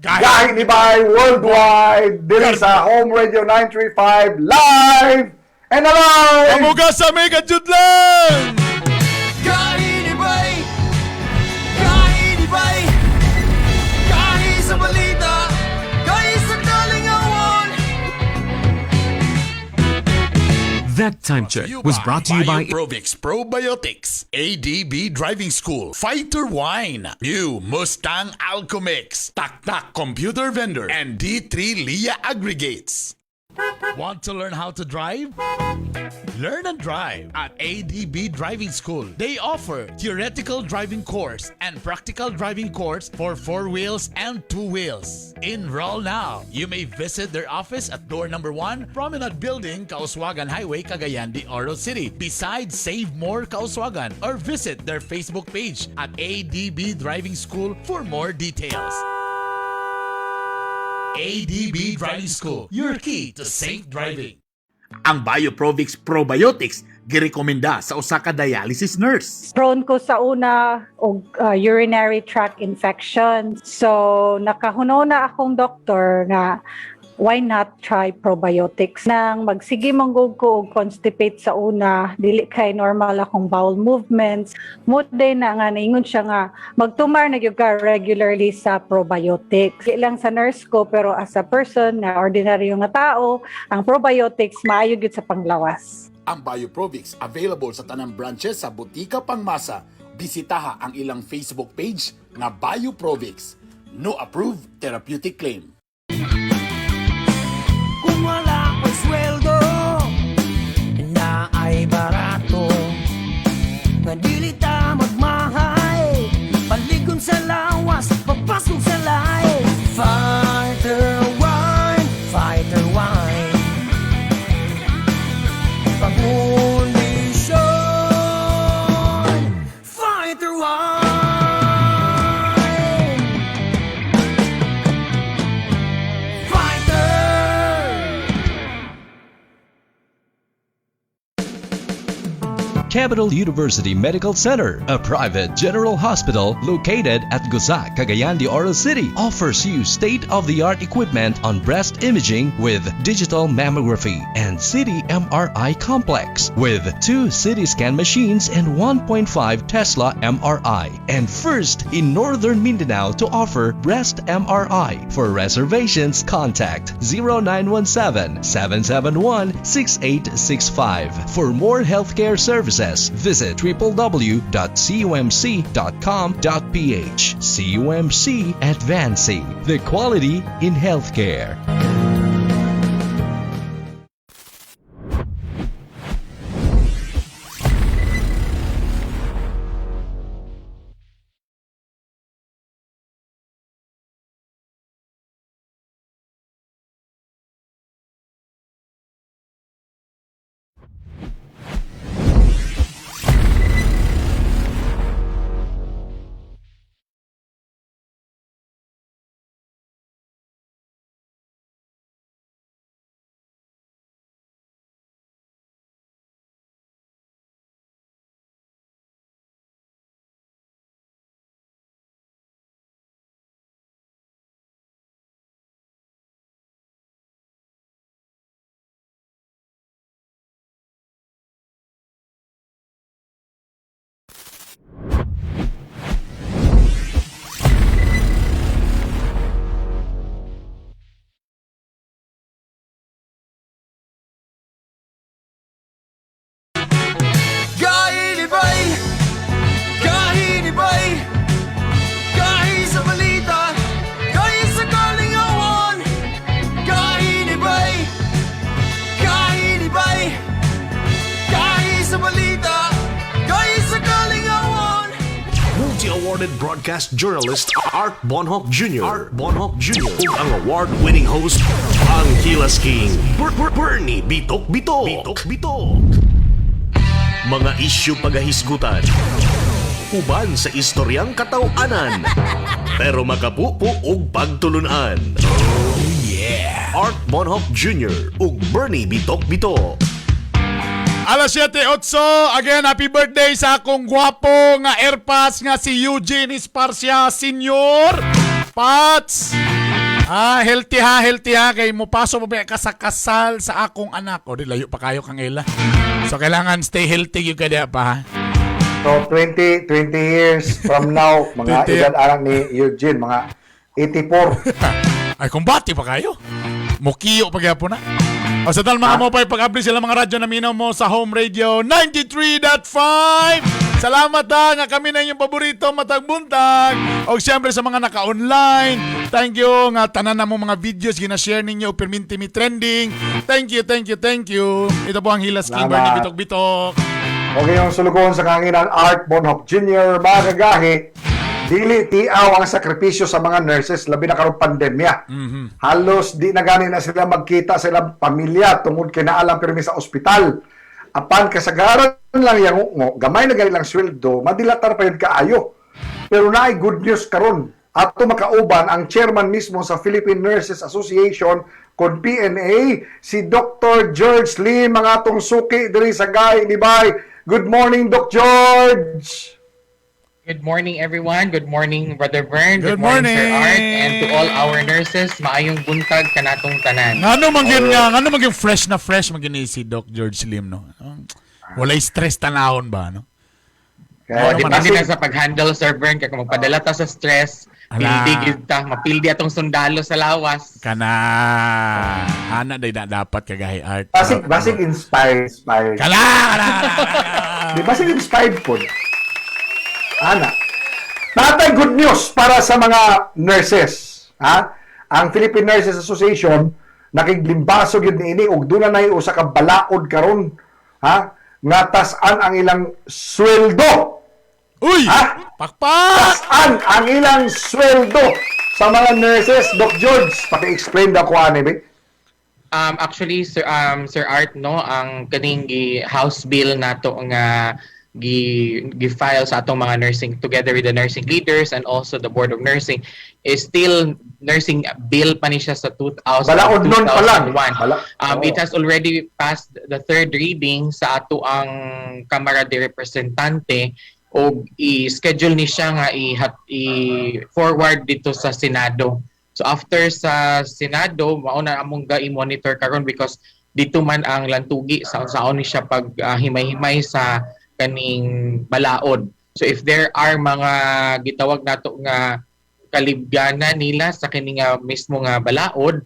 Gahi ni Bay Worldwide diri sa Home Radio 935 live and alive. Kamuga sa mega judlang. Gahi ni Bay! Gahi ni Bay! Gahi sa balita! Gahi sa kalingawan! That time check was brought to you by Bioprovix Probiotics, ADB Driving School, Fighter Wine, New Mustang Alchemix, Tak Tak Computer Vendor, and D3 Lia Aggregates. Want to learn how to drive? Learn and drive at ADB Driving School. They offer theoretical driving course and practical driving course for four wheels and two wheels. Enroll now. You may visit their office at door number 1, Promenade Building, Kauswagan Highway, Cagayan de Oro City. Besides Save More Kauswagan, or visit their Facebook page at ADB Driving School for more details. ADB Driving School, your key to safe driving. Ang Bioprovix Probiotics girekomenda sa usa ka dialysis nurse. Prone ko sa una og urinary tract infection. So nakahuno na akong doktor nga why not try probiotics? Nang magsige man gud ko og constipate sa una, dili kay normal akong bowel movements. Mo day na nga naingon siya nga magtumar na gyud ka regularly sa probiotics. Di lang sa nurse ko pero as a person na ordinaryo nga tao, ang probiotics maayo gyud sa panglawas. Ang Bioprovix available sa tanang branches sa Butika Pangmasa. Bisitaha ang ilang Facebook page nga Bioprovix. No approved therapeutic claim. Kung wala ko'y sweldo na ay barato, nga dili ta magmahay, paligon sa lawas, papasok sa lahi. Fighter Wine, Fighter Wine, Pangkondisyon, Fighter Wine, Fighter! Capital University Medical Center, a private general hospital located at Gusa, Cagayan de Oro City, offers you state-of-the-art equipment on breast imaging with digital mammography and CT MRI complex with two CT scan machines and 1.5 Tesla MRI, and first in Northern Mindanao to offer breast MRI. For reservations, contact 0917 771 6865. For more healthcare services, services. Visit www.cumc.com.ph. CUMC Advancing the quality in healthcare. Gahinibay, gahinibay, gahi sa balita, gahi sa kalingawan. Gahinibay, gahinibay, gahi sa balita, gahi sa kalingawan. Multi-awarded broadcast journalist Art Bonhoc Jr. Art Bonhoc Jr. Ug ang award-winning host, ang Gilas King, Bernie Bitok Bitok. Bitok Bitok. Mga isyu pagahisgutan, uban sa istoryang kataw-anan, pero makapupo og pagtulunan. Oh yeah! Art Bonhoc Jr. ug Bernie Bitok Bitok. Alas 7:08, again, happy birthday sa akong gwapo nga airpass nga si Eugene Esparcia Senior. Pats! Ah, healthy ha, healthy ha. Kay mo paso mo ba ka sa kasal sa akong anak. O, di layo pa kayo kang ila. So, kailangan stay healthy yung kaya pa ha. So 20 years from now, mga 20 edad anak ni Eugene, mga 84. Ay, kumbati pa kayo. Mukiyo pa gyapon na. O sa tal mga mo pa pag-abli sila mga radyo na minaw mo sa Home Radio 93.5. Salamat ha nga kami na inyong paborito matag buntag. O siyempre sa mga naka-online. Thank you nga tanan na mo mga videos gina-share ninyo perminti mi trending. Thank you, thank you, thank you. Ito po ang Hilas King Salamat. Bernie Bitok Bitok. Okay, yung sulugoon sa kahanginan, Art Bonhoc Jr., mga kagahi, dili tiaw ang sakripisyo sa mga nurses, labi na karong pandemya. Halos di na gani na sila magkita sa ilang pamilya tungod kay naalang pirmi sa ospital. Apan kasagaran lang yang ungo, gamay na gani lang sweldo, madilatar pa yun kaayo. Pero naay good news karon. Ato makauban ang chairman mismo sa Philippine Nurses Association kon PNA, si Dr. George Lim, mga atong suki diri sa Gay Nibay. Good morning, Doc George. Good morning, everyone. Good morning, Brother Vern. Good Good morning, Sir morning. Art. And to all our nurses, maayong buntag kanatong tanan. Ngano man gyud nga, ngano man gyud fresh na fresh man gyud ni si Doc George Lim, no? Walay stress tanahon ba, no? Oh, depende na sa pag-handle, Sir Vern. Kaya kung magpadala ta sa stress, Ala. pildi gid ta, mapildi atong sundalo sa lawas. Kana ana day na dapat kagahi Art. Basig, basig inspired, inspired. Kala, kala, Di basig inspired po. Ana. Natay good news para sa mga nurses. Ha? Ang Philippine Nurses Association nakiglimbaso gyud niini og duna nay usa ka balaod karon, ha, nga tas-an ang ilang sweldo. Uy! Ha? Pakpak! Tas-an ang ilang sweldo sa mga nurses. Doc George, paki-explain daw ko ani be. Actually, Sir Art, no, ang kaning gi House bill nato nga gi gi-file sa atong mga nursing together with the nursing leaders and also the board of nursing is still nursing bill pa ni siya sa 2000, Balaod nun pa lang. 2001. Oo. It has already passed the third reading sa ato ang Kamara de Representante og i-schedule ni siya nga i-forward dito sa Senado. So after sa Senado, mao na among ga i-monitor karon because dito man ang lantugi sa unsaon ni siya pag himay-himay sa kaning balaod. So if there are mga gitawag nato nga kalibgana nila sa kini nga mismo nga balaod,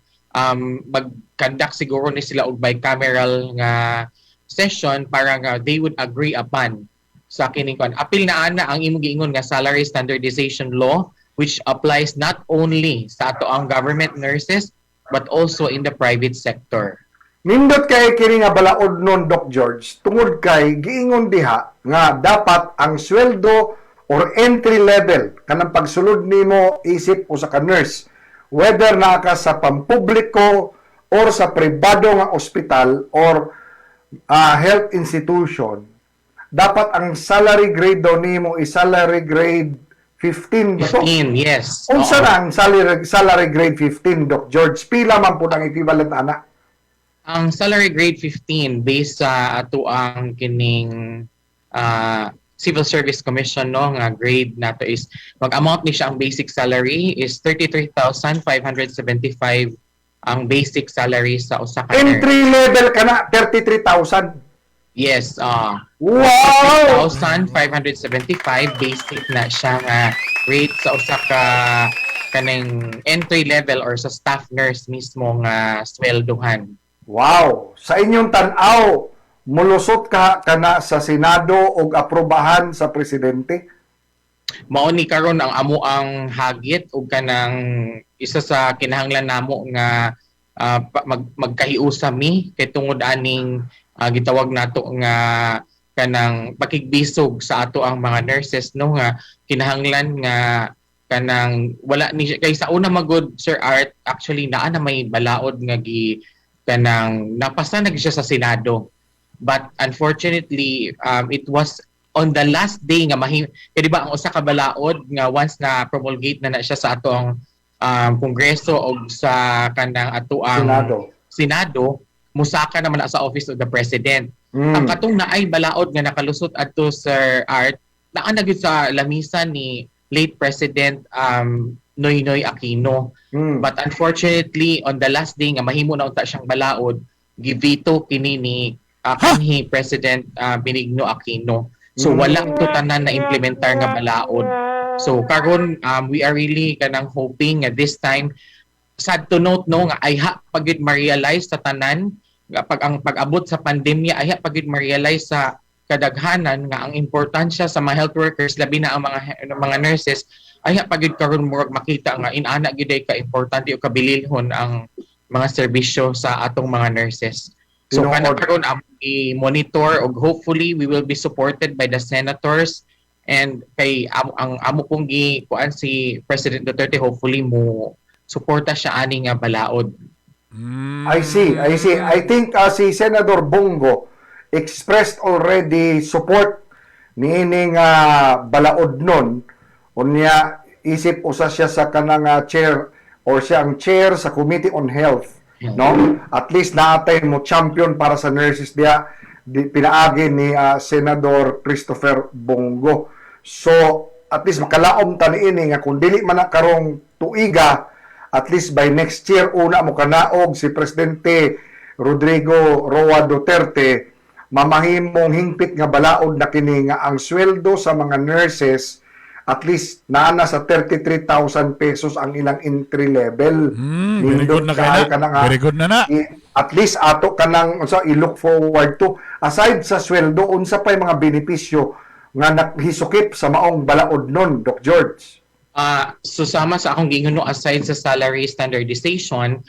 mag-conduct siguro ni sila og bicameral nga session para nga they would agree upon sa kining kuan. Apil na ana ang imong giingon nga salary standardization law, which applies not only sa ato ang government nurses but also in the private sector. Nindot kay kini nga balaod nun, Doc George, tungod kay giingon diha nga dapat ang sweldo or entry level kanang pagsulod nimo isip usa ka nurse, whether naa ka sa pampubliko or sa pribado nga ospital or health institution, dapat ang salary grade daw nimo is salary grade 15 ba to? 15, yes. Unsa Oo. na ang salary grade 15, Doc George? Pila man pud ang equivalent ana? Ang salary grade 15 based sa ato ang kining Civil Service Commission, no, nga grade nato is mag-amount ni siya, ang basic salary is 33,575 ang basic salary sa usa ka nurse. Entry level ka na 33,000. Yes, Wow! 3,575 basic na siya nga rate sa usa ka kaning entry level or sa staff nurse mismo nga swelduhan. Wow! Sa inyong tan-aw, mulusot ka kana sa Senado og aprobahan sa presidente? Mao ni karon ang amo ang hagit ug kanang isa sa kinahanglan namo nga magkahiusa mi kay tungod aning gitawag nato nga kanang pakigbisog sa ato ang mga nurses, no, nga kinahanglan nga kanang wala ni siya- kay sa una magod, Sir Art, actually naa na may balaod nga gi kanang napasa na gyud siya sa Senado, but unfortunately it was on the last day nga mahi kay di ba ang usa ka balaod nga once na promulgate na na siya sa ato ang kongreso o sa kanang ato ang Senado. Senado, musaka naman na sa Office of the President. Ang katong naay balaod nga nakalusot adto, Sir Art, naa na gyud sa lamisa ni late President Noynoy Aquino. But unfortunately, on the last day nga mahimo na unta siyang balaod, giveto kini ni kanhi President Benigno Aquino. So wala to tanan na implementar nga balaod. So karon we are really kanang hoping nga this time. Sad to note, no, nga ayha pa gyud ma-realize sa tanan nga pag ang pag-abot sa pandemya, ayha pa gyud ma-realize sa kadaghanan nga ang importansya sa mga health workers, labi na ang mga nurses. Ayha pa gyud karon murag makita nga inana gyud ay ka importante o kabililhon ang mga serbisyo sa atong mga nurses. So Tinuod. Kana karon ang i-monitor og hopefully we will be supported by the senators and kay ang amo pong gi kuan si President Duterte, hopefully mo suporta siya ani nga balaod. I see, I see. I think si Senator Bong Go expressed already support niining balaod nun. Unya isip usa siya sa kanang chair or siya ang chair sa Committee on Health, no? At least naatay mo champion para sa nurses diya di, pinaagi ni Senador Christopher Bong Go. So at least makalaom ta niini nga kung dili man na karong tuiga, at least by next year una mo kanaog si Presidente Rodrigo Roa Duterte, mamahimong hingpit nga balaod na kini nga ang sweldo sa mga nurses at least naa na sa 33,000 pesos ang ilang entry level. Very good na kay Nindot na. ka na nga. Very good na na. At least ato ka nang unsa i-look forward to. Aside sa sweldo, unsa pa yung mga benepisyo nga nakhisukip sa maong balaod nun, Doc George? So sama sa akong giingon, no, aside sa salary standardization,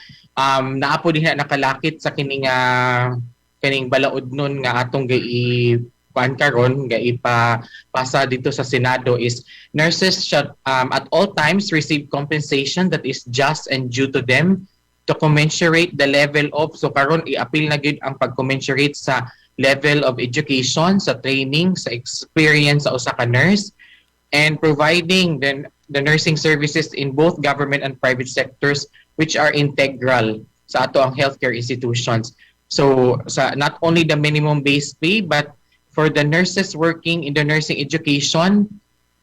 naa po din na nakalakit sa kini nga kining balaod nun nga atong gai kuan karon, ga ipapasa dito sa Senado is nurses should at all times receive compensation that is just and due to them to commensurate the level of, so karon i-appeal na gyud ang pag-commensurate sa level of education, sa training, sa experience sa usa ka nurse, and providing the nursing services in both government and private sectors which are integral sa ato ang healthcare institutions. So sa not only the minimum base pay but for the nurses working in the nursing education,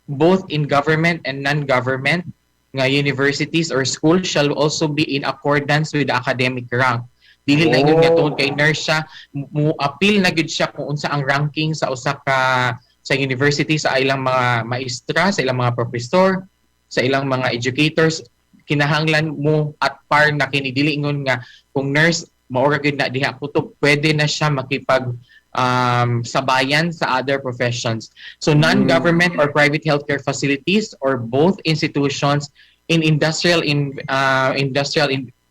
both in government and non-government nga universities or schools, shall also be in accordance with the academic rank. Dili na ingon nga tungod kay nurse siya, mo appeal na gyud siya kung unsa ang ranking sa usa ka sa university, sa ilang mga maestra, sa ilang mga professor, sa ilang mga educators, kinahanglan mo at par na kini. Dili ingon nga kung nurse maura gyud na diha kutob pwede na siya makipag sabayan sa other professions. So non-government or private healthcare facilities or both institutions in industrial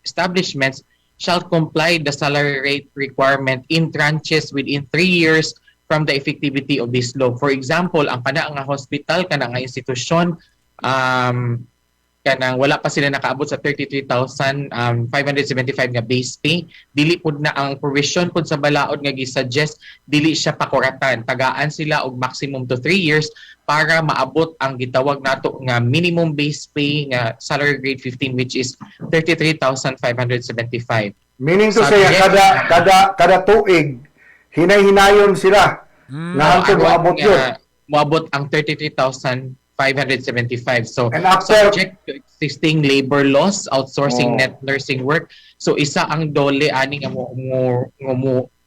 establishments shall comply the salary rate requirement in tranches within 3 years from the effectivity of this law. For example, ang kana nga hospital, kana nga institusyon, kanang wala pa sila nakaabot sa 33,575 nga base pay, dili pud na ang provision pud sa balaod nga gi-suggest, dili siya pakuratan. Tagaan sila og maximum to 3 years para maabot ang gitawag nato nga minimum base pay nga salary grade 15, which is 33,575. Meaning to say, Subject- kada tuig, hinay-hinayon sila na hangtod moabot yun. Moabot ang 33,575. So, And after- subject to existing labor laws, outsourcing net nursing work. So, isa ang DOLE ani nga mo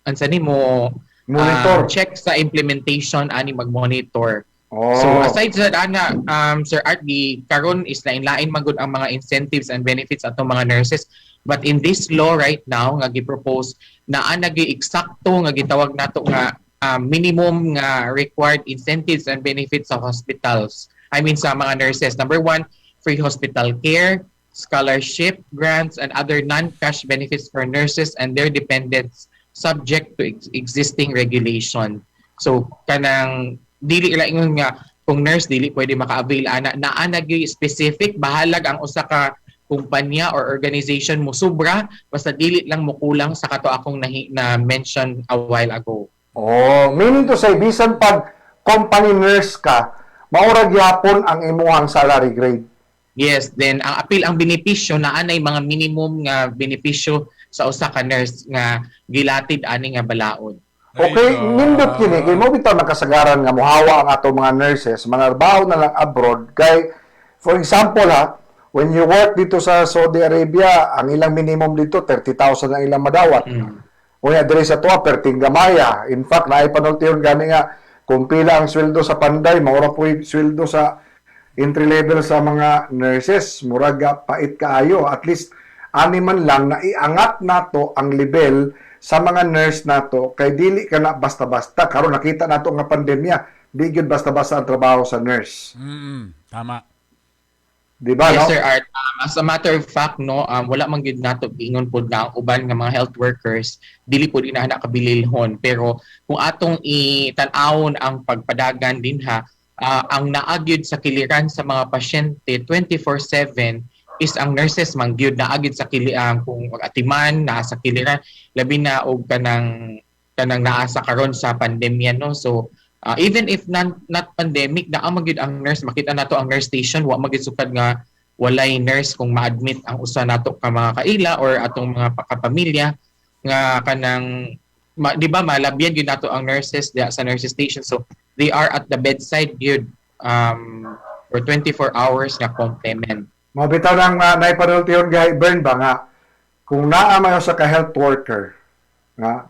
ansa ni mo Monitor. Check sa implementation ani, mag-monitor. Oh. So aside sa ana, Sir Art, di karon is lain-lain magud ang mga incentives and benefits atong mga nurses. But in this law right now nga gi-propose, naa nagi eksakto nga gitawag nato nga minimum nga required incentives and benefits sa hospitals. I mean, sa mga nurses. Number one, free hospital care, scholarship, grants, and other non-cash benefits for nurses and their dependents subject to existing regulation. So kanang dili lang ingon nga kung nurse dili pwede maka-avail ana, naa na gyud specific. Bahalag ang usa ka kumpanya or organization mo sobra, basta dili lang mo kulang sa kato akong na mention a while ago. Oh, meaning to say, bisan pag company nurse ka, maura gyapon ang imuhang salary grade. Yes, then ang apil ang benepisyo, naa nay mga minimum nga benepisyo sa usa ka nurse nga gilatid ani nga balaod. Okay, nindot kini kay mo bitaw nakasagaran nga mohawa ang ato mga nurses, manarbaho na lang abroad kay, for example ha, when you work dito sa Saudi Arabia, ang ilang minimum dito 30,000 ang ilang madawat. Unya diri sa tuwa perting gamaya. In fact, naay panultihon gani nga kung pila ang sweldo sa Panday, maura po yung sweldo sa entry level sa mga nurses, murag pait kaayo. At least ani man lang na iangat nato ang level sa mga nurse nato kay dili ka na basta-basta. Karon nakita nato nga pandemya, di gyud basta-basta ang trabaho sa nurse. Tama. Di ba, Yes, no? Sir Art. As a matter of fact, no, wala man gyud nato giingon pod na ang uban nga mga health workers dili pod inana kabililhon. Pero kung atong itan-awon ang pagpadagan dinha, ang naa gyud sa kiliran sa mga pasyente 24/7 is ang nurses man gyud. Naa gyud sa kili kung atiman naa sa kiliran, labi na og kanang naa sa karon sa pandemya, no. So even if not pandemic, naa man gyud ang nurse. Makita nato ang nurse station, wa man gyud sukad nga walay nurse kung ma-admit ang usa nato ka mga kaila or atong mga kapamilya nga kanang di ba malabyan gyud nato ang nurses diya sa nurses station. So they are at the bedside gyud for 24 hours nga complement. Mao bitaw nang naipanultihon gay Bern ba nga kung naa man sa ka health worker nga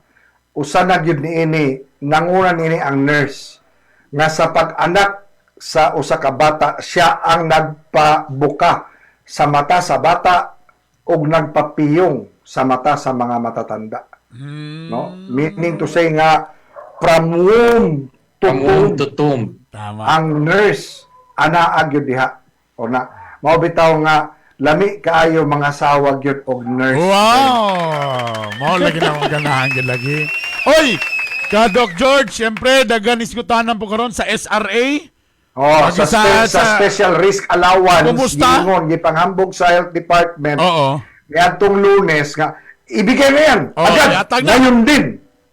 usa na gyud niini, nanguna niini ang nurse nga sa pag-anak sa usa ka bata, siya ang nagpabuka sa mata sa bata ug nagpapiyong sa mata sa mga matatanda, no? Meaning to say nga from womb to From womb tomb to tomb. Tama. Ang nurse anaa gyud diha o na mao bitaw nga lami kaayo mga sawa gyud og nurse. Wow! Mao lagi na akong ganahan gyud lagi. Oy! Ka Doc George, syempre daghan iskutanan po karon sa SRA. Oh, Lagi sa special risk allowance, Kumusta? giingon, gipanghambog sa health department. Niadtong Lunes nga ibigay na yan. Oo, agad. ihatag na. Ngayon din.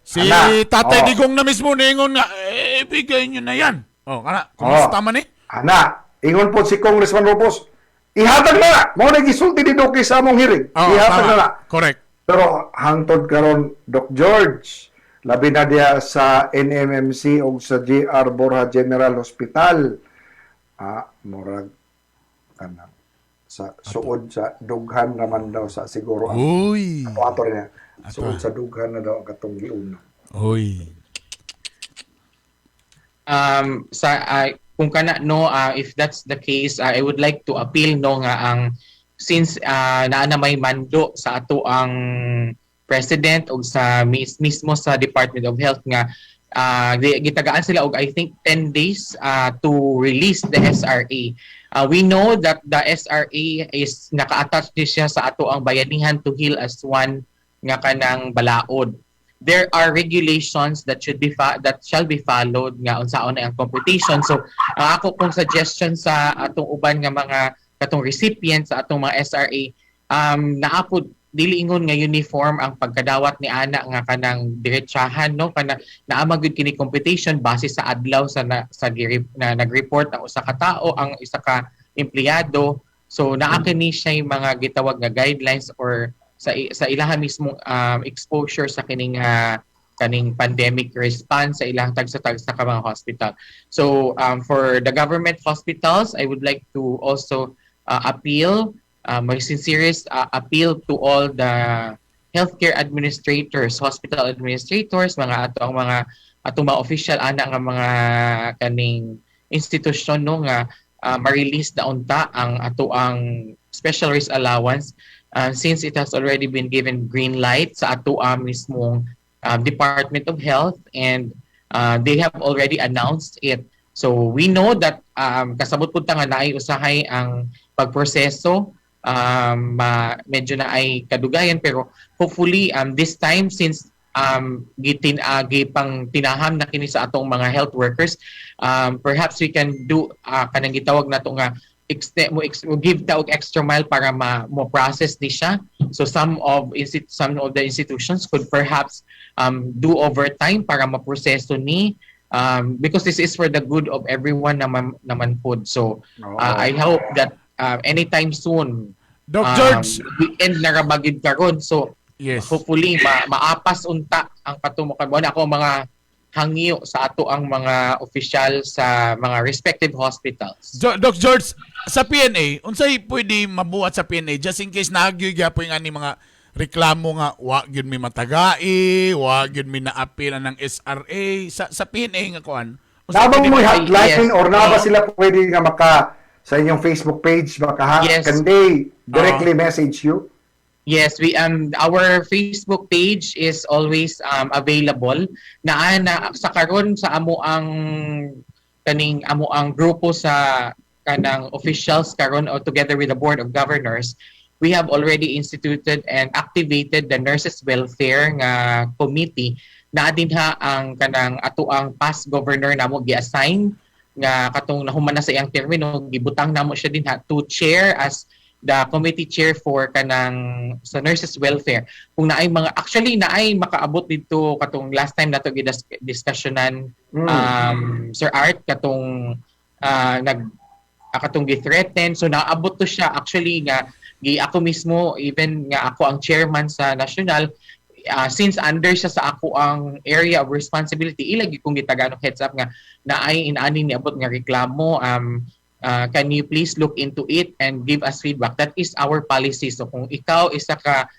Si Ana. Tatay Oh. Digong na mismo niingon nga eh, ibigay niyo na yan. Oh, kana, kumusta man eh? Ana, ingon po si Congressman Robos, ihatag na. Mao na gisulti ni Duque sa among hearing. Oo, Ihatag tama. na na. Correct. Pero hangtod karon, Doc George, labi na diya sa NMMC o sa JR Borja General Hospital. Ah, murag kanang sa suod sa dughan naman daw sa siguro ang Uy. Ato ato rin na. Suod sa dughan na daw ang katong giuna. Uy. Sa kung kana, no, if that's the case, I would like to appeal, no, nga ang since naa na may mando sa ato ang President ug sa mismo sa Department of Health nga gitagaan sila og, I think, 10 days to release the SRA. We know that the SRA is naka-attach ni siya sa ato ang Bayanihan to Heal as One nga kanang balaod. There are regulations that shall be followed nga unsaon na ang computation. So ang ako kong suggestion sa atong uban nga mga katong recipients sa atong mga SRA, naa pod, dili ingon nga uniform ang pagkadawat ni ana nga kanang diretsahan, no, kana naa gyud kini computation base sa adlaw sa na, sa na nag-report ang usa ka tao, ang isa ka empleyado. So naa kini siya yung mga gitawag nga guidelines or sa ilaha mismo exposure sa kining kaning pandemic response sa ilang tagsa-tagsa ka mga hospital. So for the government hospitals, I would like to also appeal, my sincerest appeal to all the healthcare administrators, hospital administrators, mga ato ang mga atong mga official ana nga mga kaning institusyon, no, nga ma-release na unta ang ato ang special risk allowance since it has already been given green light sa ato ang mismong Department of Health and they have already announced it. So we know that kasabot pud ta nga naay usahay ang pagproseso, medyo na ay kadugayan, pero hopefully this time, since gitin pang tinaham na kini sa atong mga health workers, perhaps we can do kanang gitawag nato nga extend mo give ta og extra mile para ma mo process ni siya. So some of the institutions could perhaps do overtime para maproseso ni because this is for the good of everyone naman pod. So I hope that anytime soon, Doc George. Weekend na ra magyud karon, so hopefully maapas unta ang katumukan mo na ako mga hangyo sa ato ang mga opisyal sa mga respective hospitals. Doc George, sa PNA, unsay pwede mabuhat sa PNA just in case naagyoy gyapon nga ni mga reklamo nga wa gyud mi matagai, wa gyud mi naapil ng SRA sa PNA nga kuan? Unsay Naa ba pwede mo hotline or naa ba sila pwede nga maka sa inyong Facebook page maka can they directly message you? Yes, we our Facebook page is always available. Naa na sa karon sa amo ang kaning amo ang grupo sa kanang officials karon or together with the board of governors, we have already instituted and activated the nurses welfare nga committee. Naa dinha ang kanang ato ang past governor namo gi-assign nga katong nahuman na sa iyang termino, gibutang namo siya dinha to chair as the committee chair for kanang sa nurses welfare. Kung naay mga, actually naay makaabot dito katong last time nato gidiscussionan, Sir Art, katong nag katong gi-threaten. So naabot to siya actually nga gi ako mismo, even nga ako ang chairman sa national, since under siya sa ako ang area of responsibility, ila gyud kong gitagaan og heads up nga naay inani niabot nga reklamo, can you please look into it and give us feedback. That is our policy. So kung ikaw isa ka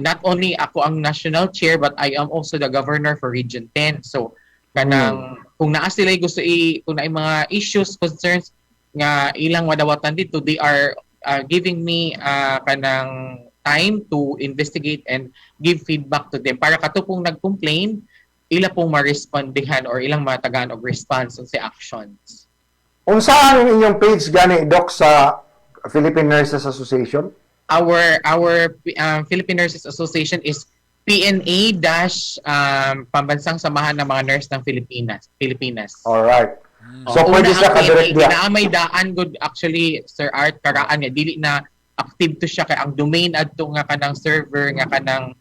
not only ako ang national chair but I am also the governor for Region 10. So kanang kung naa sila gusto i kung naay mga issues, concerns nga ilang madawatan dito, they are giving me kanang time to investigate and give feedback to them para kato pong nag-complain, ila pong ma-respondihan or ilang matagaan og response sa actions. Unsa ang inyong page gani, Doc, sa Philippine Nurses Association? Our Philippine Nurses Association is PNA dash Pambansang Samahan ng Mga Nurse ng Pilipinas. Pilipinas. All right. So Oh, pwede una siya ang ka-direct PNA, diya. Naa may daan good actually, Sir Art, karaan nga dili na active to siya kay ang domain adto nga kanang server nga kanang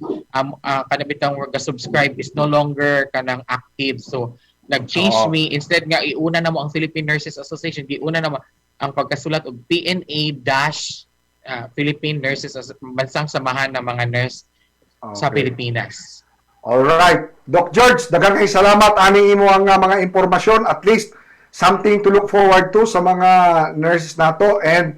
kanang bitang ga subscribe is no longer kanang active. So nag-change me, instead nga iuna na mo ang Philippine Nurses Association, giuna na mo ang pagkasulat og PNA dash Philippine Nurses Bansang Samahan ng Mga Nurse sa Pilipinas. All right. Doc George, daghang kay salamat ani imo ang mga impormasyon, at least something to look forward to sa mga nurses nato, and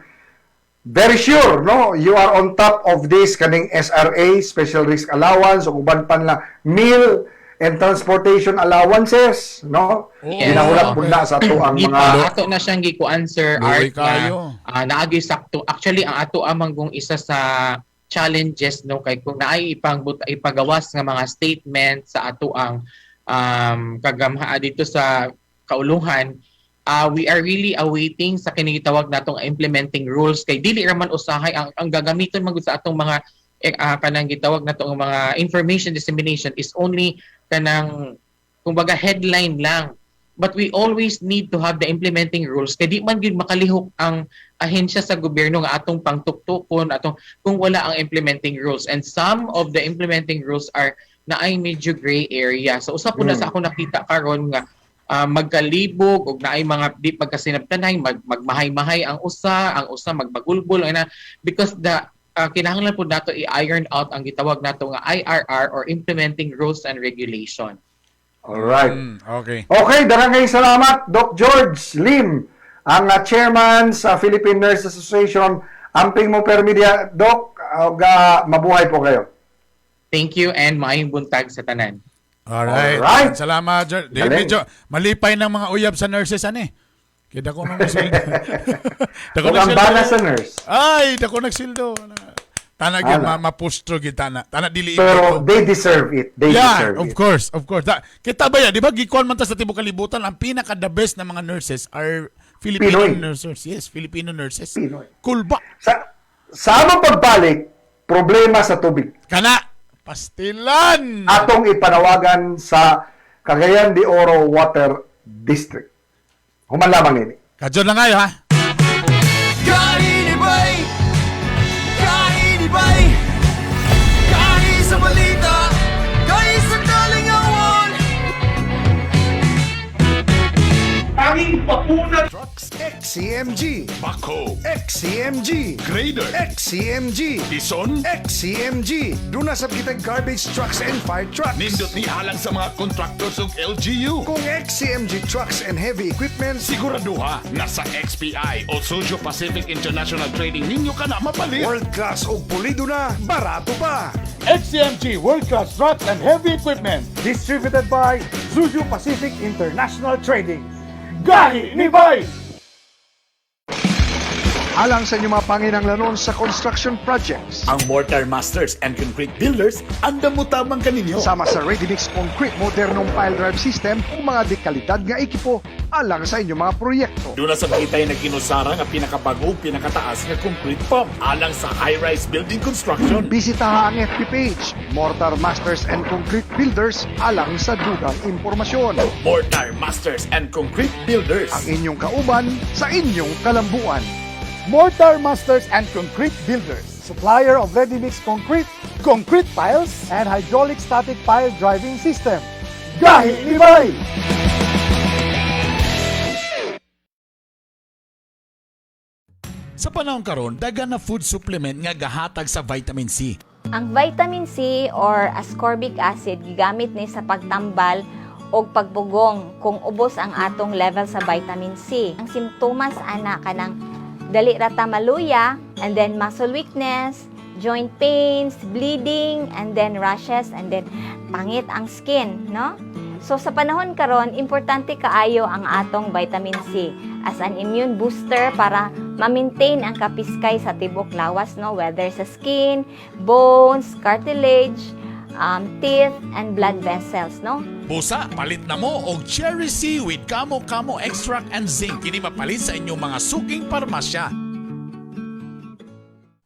very sure, no, you are on top of this kaning SRA, special risk allowance, ug uban pa na meal and transportation allowances, no? Yes. Ginahulat pud na sa ato ang Gipa, mga ato na siyang gikuan, Sir Luoy Art, nga kayo. Naagi sakto. Actually, ang ato amang kung isa sa challenges, no, kay kung naay ipang ipagawas nga mga statement sa ato ang kagamha dito sa kauluhan, we are really awaiting sa kini gitawag natong implementing rules, kay dili ra man usahay ang gagamiton man gud sa atong mga kanang gitawag nato ang mga information dissemination is only kanang kumbaga headline lang, but we always need to have the implementing rules kay di man gyud makalihok ang ahensya sa gobyerno nga atong pangtuktukon atong kung wala ang implementing rules. And some of the implementing rules are naay medyo gray area. So usa po na sa ako nakita karon nga magkalibog og naay mga di pagkasinabtanay, magmahay-mahay ang usa magbagulbol ana, because the kinahanglan po nato i-iron out ang gitawag nato nga IRR or implementing rules and regulation. Alright. Okay. Okay, daghang kayong salamat, Doc George Lim, ang chairman sa Philippine Nurses Association. Amping mo per media, Doc, mabuhay po kayo. Thank you and maayong buntag sa tanan. Alright. Alright. Salamat, George. Di, Galing. medyo malipay ng mga uyab sa nurses, ani. Kaya dako nang sweldo. Dako Ug ang bana sa nurse. Ay, dako nagsildo. Tana gyud Ana. mapustro gyud tana. Tana dili. Pero they deserve it. They Yeah, deserve of it. course, of course. Kita ba yan? Di ba gikuan man ta sa tibok kalibutan, ang pinaka the best na mga nurses are Filipino Pinoy. nurses. Yes, Filipino nurses. Pinoy. Cool ba? Sa among pagbalik, problema sa tubig. Kana pastilan. Atong ipanawagan sa Cagayan de Oro Water District. Human lamang ini. Kadyon lang kayo ha. Kainibay! Kainibay! Kahi sa balita! Kahi sa kalingawan! Tanging bakuna. Trucks XCMG. Bako. XCMG. Grader. XCMG. Tison. XCMG. Duna sab kitag garbage trucks and fire trucks. Nindot ni alang sa mga contractors ug LGU. Kung XCMG trucks and heavy equipment, Siguraduha nga sa XPI o Suzhou Pacific International Trading ninyo ka na mapalit. World class og pulido na, barato pa. XCMG World Class Trucks and Heavy Equipment. Distributed by Suzhou Pacific International Trading. Gahi ni Bay! Alang sa inyong mga panginanglanon sa construction projects. Ang Mortar Masters and Concrete Builders, andam mo tamang kaninyo. Sama sa ready-mix concrete, modernong pile drive system ug mga dekalidad nga ekipo alang sa inyong mga proyekto. Doon na sa makitay na kinusara nga pinakabago, pinakataas nga concrete pump alang sa high-rise building construction. Bisitaha ang FB page, Mortar Masters and Concrete Builders, alang sa dugang impormasyon. Mortar Masters and Concrete Builders. Ang inyong kauban sa inyong kalambuan. Mortar Masters and Concrete Builders. Supplier of ready-mix concrete, concrete piles, and hydraulic static pile driving system. Gahi ni Bay! Sa panahon karon, daga na food supplement nga gahatag sa vitamin C. Ang vitamin C or ascorbic acid gigamit ni sa pagtambal og pagbugong kung ubos ang atong level sa vitamin C. Ang simptomas ana kanang dali ra ta maluya, and then muscle weakness, joint pains, bleeding, and then rashes, and then pangit ang skin, no? So sa panahon karon, importante kaayo ang atong vitamin C as an immune booster para ma-maintain ang kapiskay sa tibok lawas, no, whether sa skin, bones, cartilage, teeth, and blood vessels, no? Busa, palit na mo og Cherry C with Kamo Kamo Extract and Zinc. Kini mapalit sa inyong mga suking parmasya.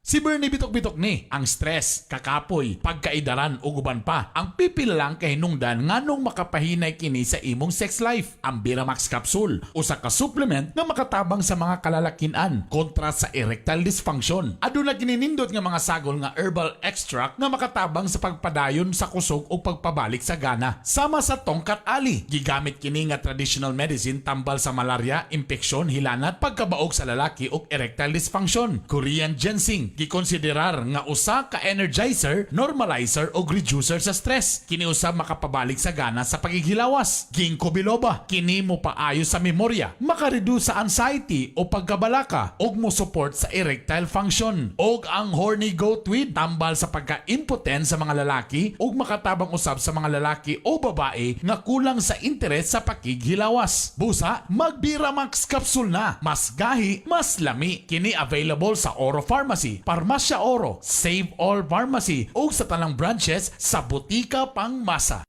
Si Bernie Bitok-Bitok ni, ang stress, kakapoy, pagkaidaran ug uban pa. Ang pipila lang kahinungdan nganong makapahinay kini sa imong sex life. Ang Biramax capsule, usa ka supplement nga makatabang sa mga kalalakinan kontra sa erectile dysfunction. Aduna kini nindot nga mga sagol nga herbal extract nga makatabang sa pagpadayon sa kusog ug pagpabalik sa gana. Sama sa tongkat ali, gigamit kini nga traditional medicine tambal sa malaria, impeksyon, hilanat, pagkabaog sa lalaki ug erectile dysfunction. Korean ginseng, gikonsiderar nga usa ka energizer, normalizer o reducer sa stress. Kini usab makapabalik sa gana sa pagighilawas. Ginkgo biloba, kini mo paayo sa memorya, makareduce sa anxiety o pagkabalaka ug mo support sa erectile function. Og ang horny goat weed, tambal sa pagka-impotent sa mga lalaki ug makatabang usab sa mga lalaki o babae nga kulang sa interes sa pakighilawas. Busa, magbiramax capsule na. Mas gahi, mas lami. Kini available sa Oro Pharmacy. Parmasya Oro, Save All Pharmacy ug sa tanang branches sa Butika Pangmasa.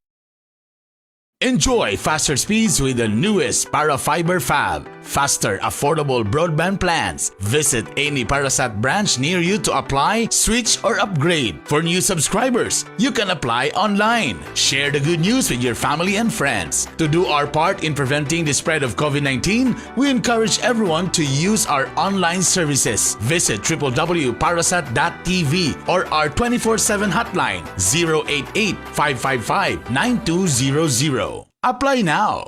Enjoy faster speeds with the newest Parafiber Fab. Faster, affordable broadband plans. Visit any Parasat branch near you to apply, switch, or upgrade. For new subscribers, you can apply online. Share the good news with your family and friends. To do our part in preventing the spread of COVID-19, we encourage everyone to use our online services. Visit www.parasat.tv or our 24/7 hotline 088 555 9200. Apply now.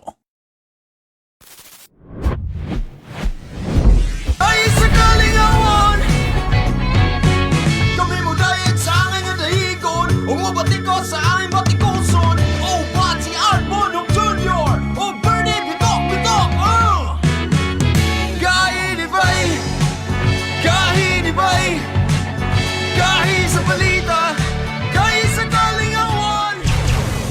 Ay sa kalingawan, kami mo dayeg sa angay nga dahigon, ug mobatikos sa aming batikuson. Oh, Pati Art Bonhoc Jr. Oh, Bernie Bitok Bitok. Oh! Gahinibay, gahinibay, gahi sa balita, gahi sa kalingawan.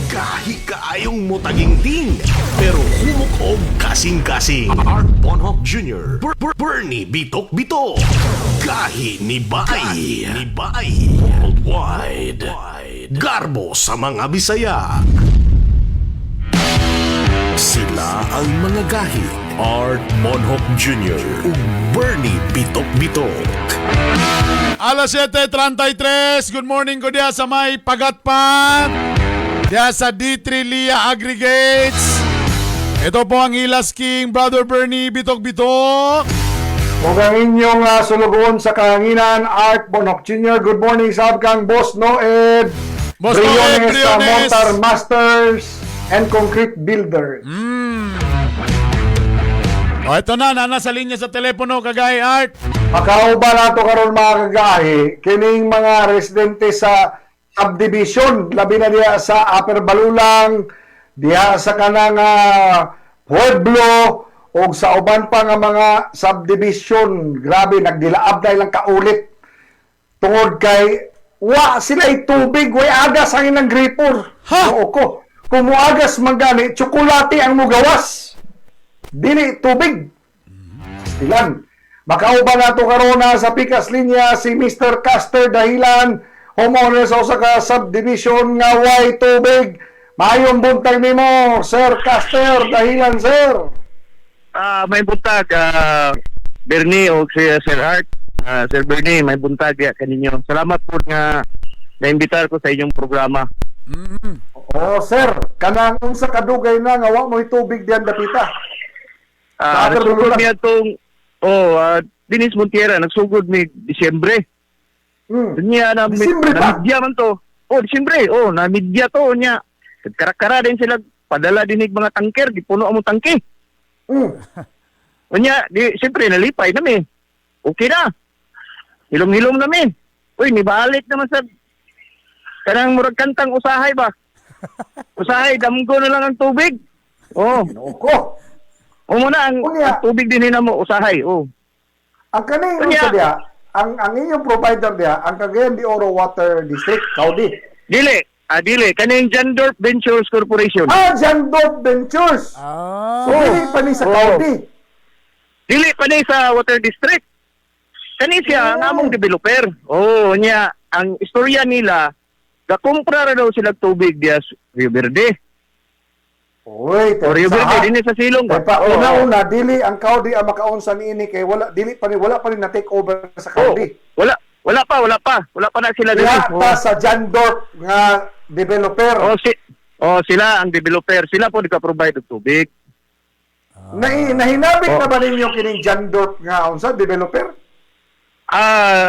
Gahi kaayong motaginting, pero humok og kasing-kasing. Art Bonhoc Jr. Bernie Bitok Bitok. Gahi ni Bay. Ni Bay. Worldwide. Garbo sa mga Bisaya. Sila ang mga gahi. Art Bonhoc Jr. ug Bernie Bitok Bitok. Alas 7:33, good morning ko diya sa may Pagatpat. Diya sa D3 Lia Aggregates. Ito po ang Hilas King, Brother Bernie Bitok Bitok. Ug ang inyong sulugoon sa kahanginan, Art Bonhoc Jr. Good morning, sab kang Boss Noed. Boss Noed Briones sa Briones. Mortar Masters and Concrete Builders. O ito na, nana sa linya sa telepono, Kagay Art. Makauban nato karon mga kagahi kining mga residente sa subdivision, labi na diha sa Upper Balulang, diha sa kanang Pueblo ug sa uban pa nga mga subdivision. Grabe, nagdilaab na ilang kaulit tungod kay wa sila tubig, way agas ang ilang gripor. Ha? Ko. Kung muagas man gani, tsokolate ang mugawas. Dili tubig. Ilan. Makauban nato karon na sa pikas linya si Mr. Caster Dahilan, homeowner sa usa ka subdivision nga way tubig. Maayong buntag nimo, Sir Caster Dahilan, sir. May buntag, Bernie o si Sir Art. Sir Bernie, may buntag ya kaninyo. Salamat po nga naimbitar ko sa inyong programa. Oh, sir, kanang unsa kadugay na nga wa mo'y tubig diyan dapita? Sa Upper Nagsugod Balulang. mi atong Dinis Montiera, nagsugod mi Disyembre. Niya na Disyembre pa? Namidya man to. Oh, Disyembre. Oh, namidya to niya. Karakara din sila padala din ig mga tanker, gipuno among tangke. Unya, di siyempre nalipay nami. Okay na. Hilom-hilom nami. Uy, nibalik naman sa kanang murag kantang usahay ba? Usahay, damgo na lang ang tubig. Oh. Ko. O muna ang tubig din na mo usahay. Oh. Ang kaning Unya. unsa diha, ang inyong provider diha, ang Cagayan de Oro Water District, Kaudi. Dili, dili kaning Jandorf Ventures Corporation. Ah, Jandorf Ventures. So dili pa ni sa Kaudi. Dili pa ni sa Water District. Kani siya ang among developer. Oh, niya ang istorya nila, gakumpra ra daw sila tubig diya sa Rio Verde. Uy, O Rio Verde dinhi sa silong ba? Kay pa Oo. una-una dili ang Kaudi ang makaunsa niini kay wala dili pa ni wala pa ni na take over sa Kaudi. Wala wala pa, wala pa. Wala pa na sila Diha dili. ta sa Jandorf nga developer. Oh, sila ang developer. Sila po nagka-provide og tubig. Nahinabit Oh. na ba ninyo kining Jandorf nga unsa developer?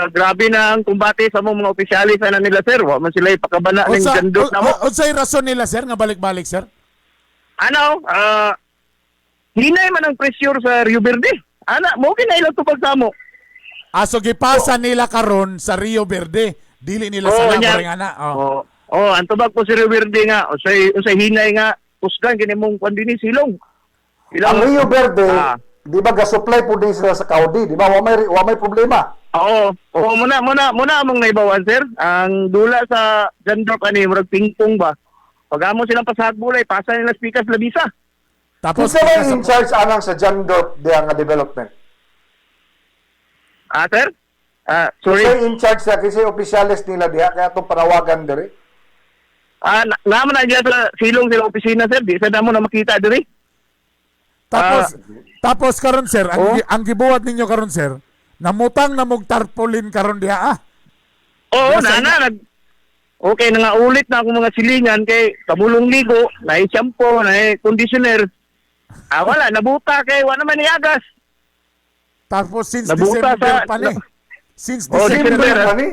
Grabe na ang kumbate sa among mga opisyalis ana nila sir. Wa man sila ipakabana ning Jandorf na mo. Unsay rason nila sir nga balik-balik sir? Ano? Hinay man ang pressure sa Rio Verde. Ana, mo kina ilang tubag sa amo. Ah, so gipasa nila karon sa Rio Verde. Dili nila Oh, sa nya. lamang ana. Oh. Oh, oh, ang tubag po si Rio Verde nga, unsay hinay nga kusgan kini mong kwan dinhi silong. Ang Rio Verde, di ba ga-supply po din sila sa Kaudi, di ba? Wa may problema. Oo. Oo, muna among naibawan sir. Ang dula sa Jandorf ani murag pingpong ba. Pag amo silang pasagbulay, pasa nila speakers labisa. Tapos Kinsa may in charge anang sa Jandorf diha nga development? Ah, sir? Ah, sorry. Kasi in charge sa kasi opisyales nila diha kaya itong panawagan diri. Ah, naman na diya sa silong sila opisina, sir. Di sa namo na makita diri. Tapos tapos karon, sir, ang, Oh? ang gibuhat ninyo karon, sir, namutang na mog tarpaulin karon diha ah. Oo, Nasa na na nag Okay na nga ulit na akong mga silingan kay kabulong ligo, na shampoo, na conditioner. Ah, wala nabuta kay wala man niagas. Tapos since Nabuta December sa pa ni. Since Oh, December, December pa ni.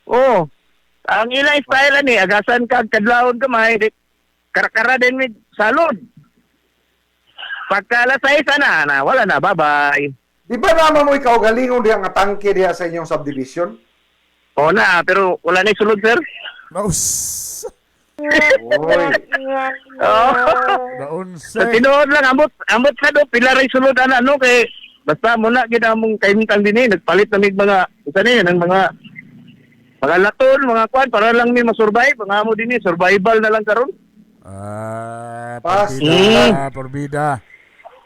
Oo. Ang ilang style ani, agasan ka kadlawon kamay, di, karakara din med salod. Pagka alas 6 na, na wala na, bye-bye. Di ba naman mo ikaw galingon diha nga tangke diha sa inyong subdivision? Oo na, pero wala na sulod, sir. Naus. Oy. Oo. Naunsa. Sa tinuod lang, ambot, ambot sa do, pila ray sulod ana, no, kay basta muna gid among kaimtang dinhi, nagpalit na mig mga, isa ni, ng mga laton, mga kwan, para lang mi masurvive, mga amo dinhi, survival na lang karon. Ah, Pas. porbida, porbida.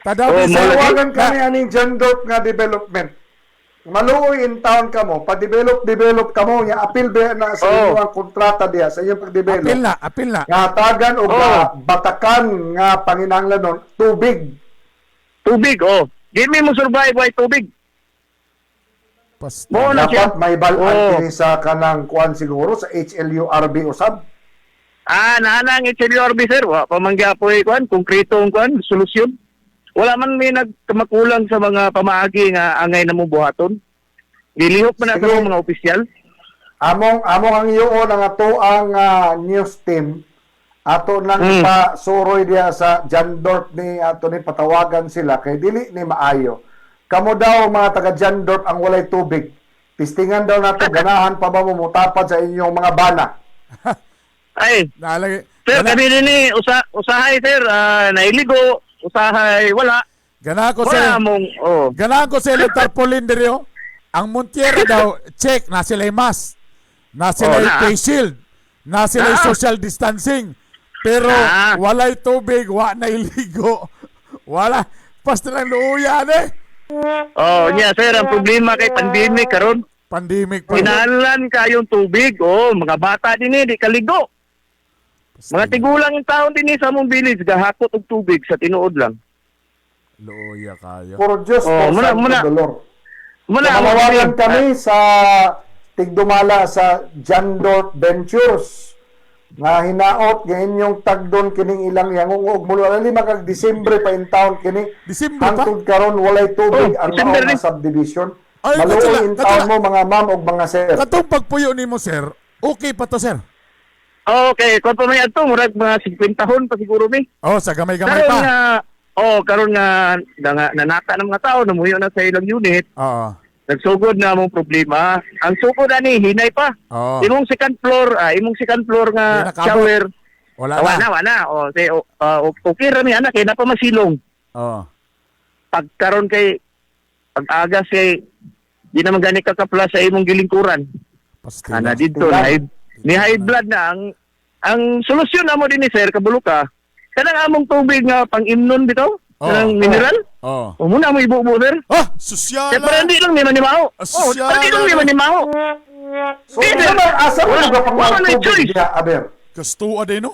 Tadaw Oh, ni sir. Tawagan kami aning Jandorp nga development. Maluoy in town ka mo, pa-develop develop ka mo, nya appeal ba na sa Oh. inyo ang kontrata diha sa inyong pag-develop. Apil na, apil na. Nga hatagan o Oh. nga batakan nga panginahanglan nun, tubig. Tubig, oh. Di mi mo survive way tubig. Basta. Mo na siya. Dapat may balaan Oh. kini sa kanang kuan siguro sa HLURB usab. Ah, naana ang HLURB, sir. Wa pa man gyapoy kwan, konkreto ang kwan, solusyon. Wala man may nagkamakulang sa mga pamaagi nga angay na mo buhaton. Gilihok man na sa Sige. mga opisyal. Among among ang iyon ang ato ang news team ato nang ipasuroy diha sa Jandorp ni ato ni patawagan sila kay dili ni maayo. Kamo daw mga taga Jandorp ang walay tubig. Tistingan daw nato ganahan pa ba mo mutapad sa inyong mga bana. Ay, Nalagay. sir, kami din ni usahay sir, nailigo, usahay wala. Gana ko Wala sir. mong oh. Ganahan ko sila tarpaulin diri oh. Ang Montiero daw, check, na sila mask. Na sila Oh, na. face shield. Na sila Na. social distancing. Pero Na. walay tubig, wa na iligo. Wala. Basta lang luuyan eh. Oh, niya sir, ang problema kay pandemic karon. Pandemic pa. Kinahanglan kayong tubig. Oh, mga bata din eh, di kaligo. Mga tigulang yung taon din eh sa among village gahakot og tubig sa tinuod lang. Luuya kayo. Por Diyos, Oh, por muna, santo muna. dolor. Muna, Panawagan muna. kami sa tigdumala sa Jandorp Ventures nga hinaot nga inyong tagdon kining ilang yangungog mulo lima kag Disyembre pa in town kini. Disyembre pa? Hangtod karon walay tubig Oh, ang Disyembre mao nga rin. subdivision. Ay, Maluoy katsula, in town katsula. mo mga ma'am og mga sir. Katong pagpuyo nimo sir, okay pa to sir. Okay, kung pa may adto murag mga 50 hon pa siguro mi. Oh, sa gamay-gamay Karon pa. nga oh, karon nga nanata ng mga tao namuyo na sa ilang unit. Oo. Nagsugod na among problema. Ang sugod ani hinay pa. Oo. Imong second floor, imong second floor nga Di nakabot. shower. Wala Wala na. na, wala. Oh, say, oh, okay ra mi anak kay na pa masilong. Oo. Pagkaron kay pag-agas kay di naman gani ka kapla sa imong gilingkuran. Pastila. Ana didto na ni high blood na ang solusyon namo dinhi sir kabulo ka. Kanang among tubig nga pang-imnon bitaw, Oh. kanang mineral. Oh. O muna mo ibubo sir. Oh, sosyala. Kaya parang di lang ni manimaho. Ah, Oh, sosyala. parang di lang ni manimaho. So, Di, sir. naman, asa mo Wala- ba pang wala na tubig choice. diha, Aber? Kastuwa din no?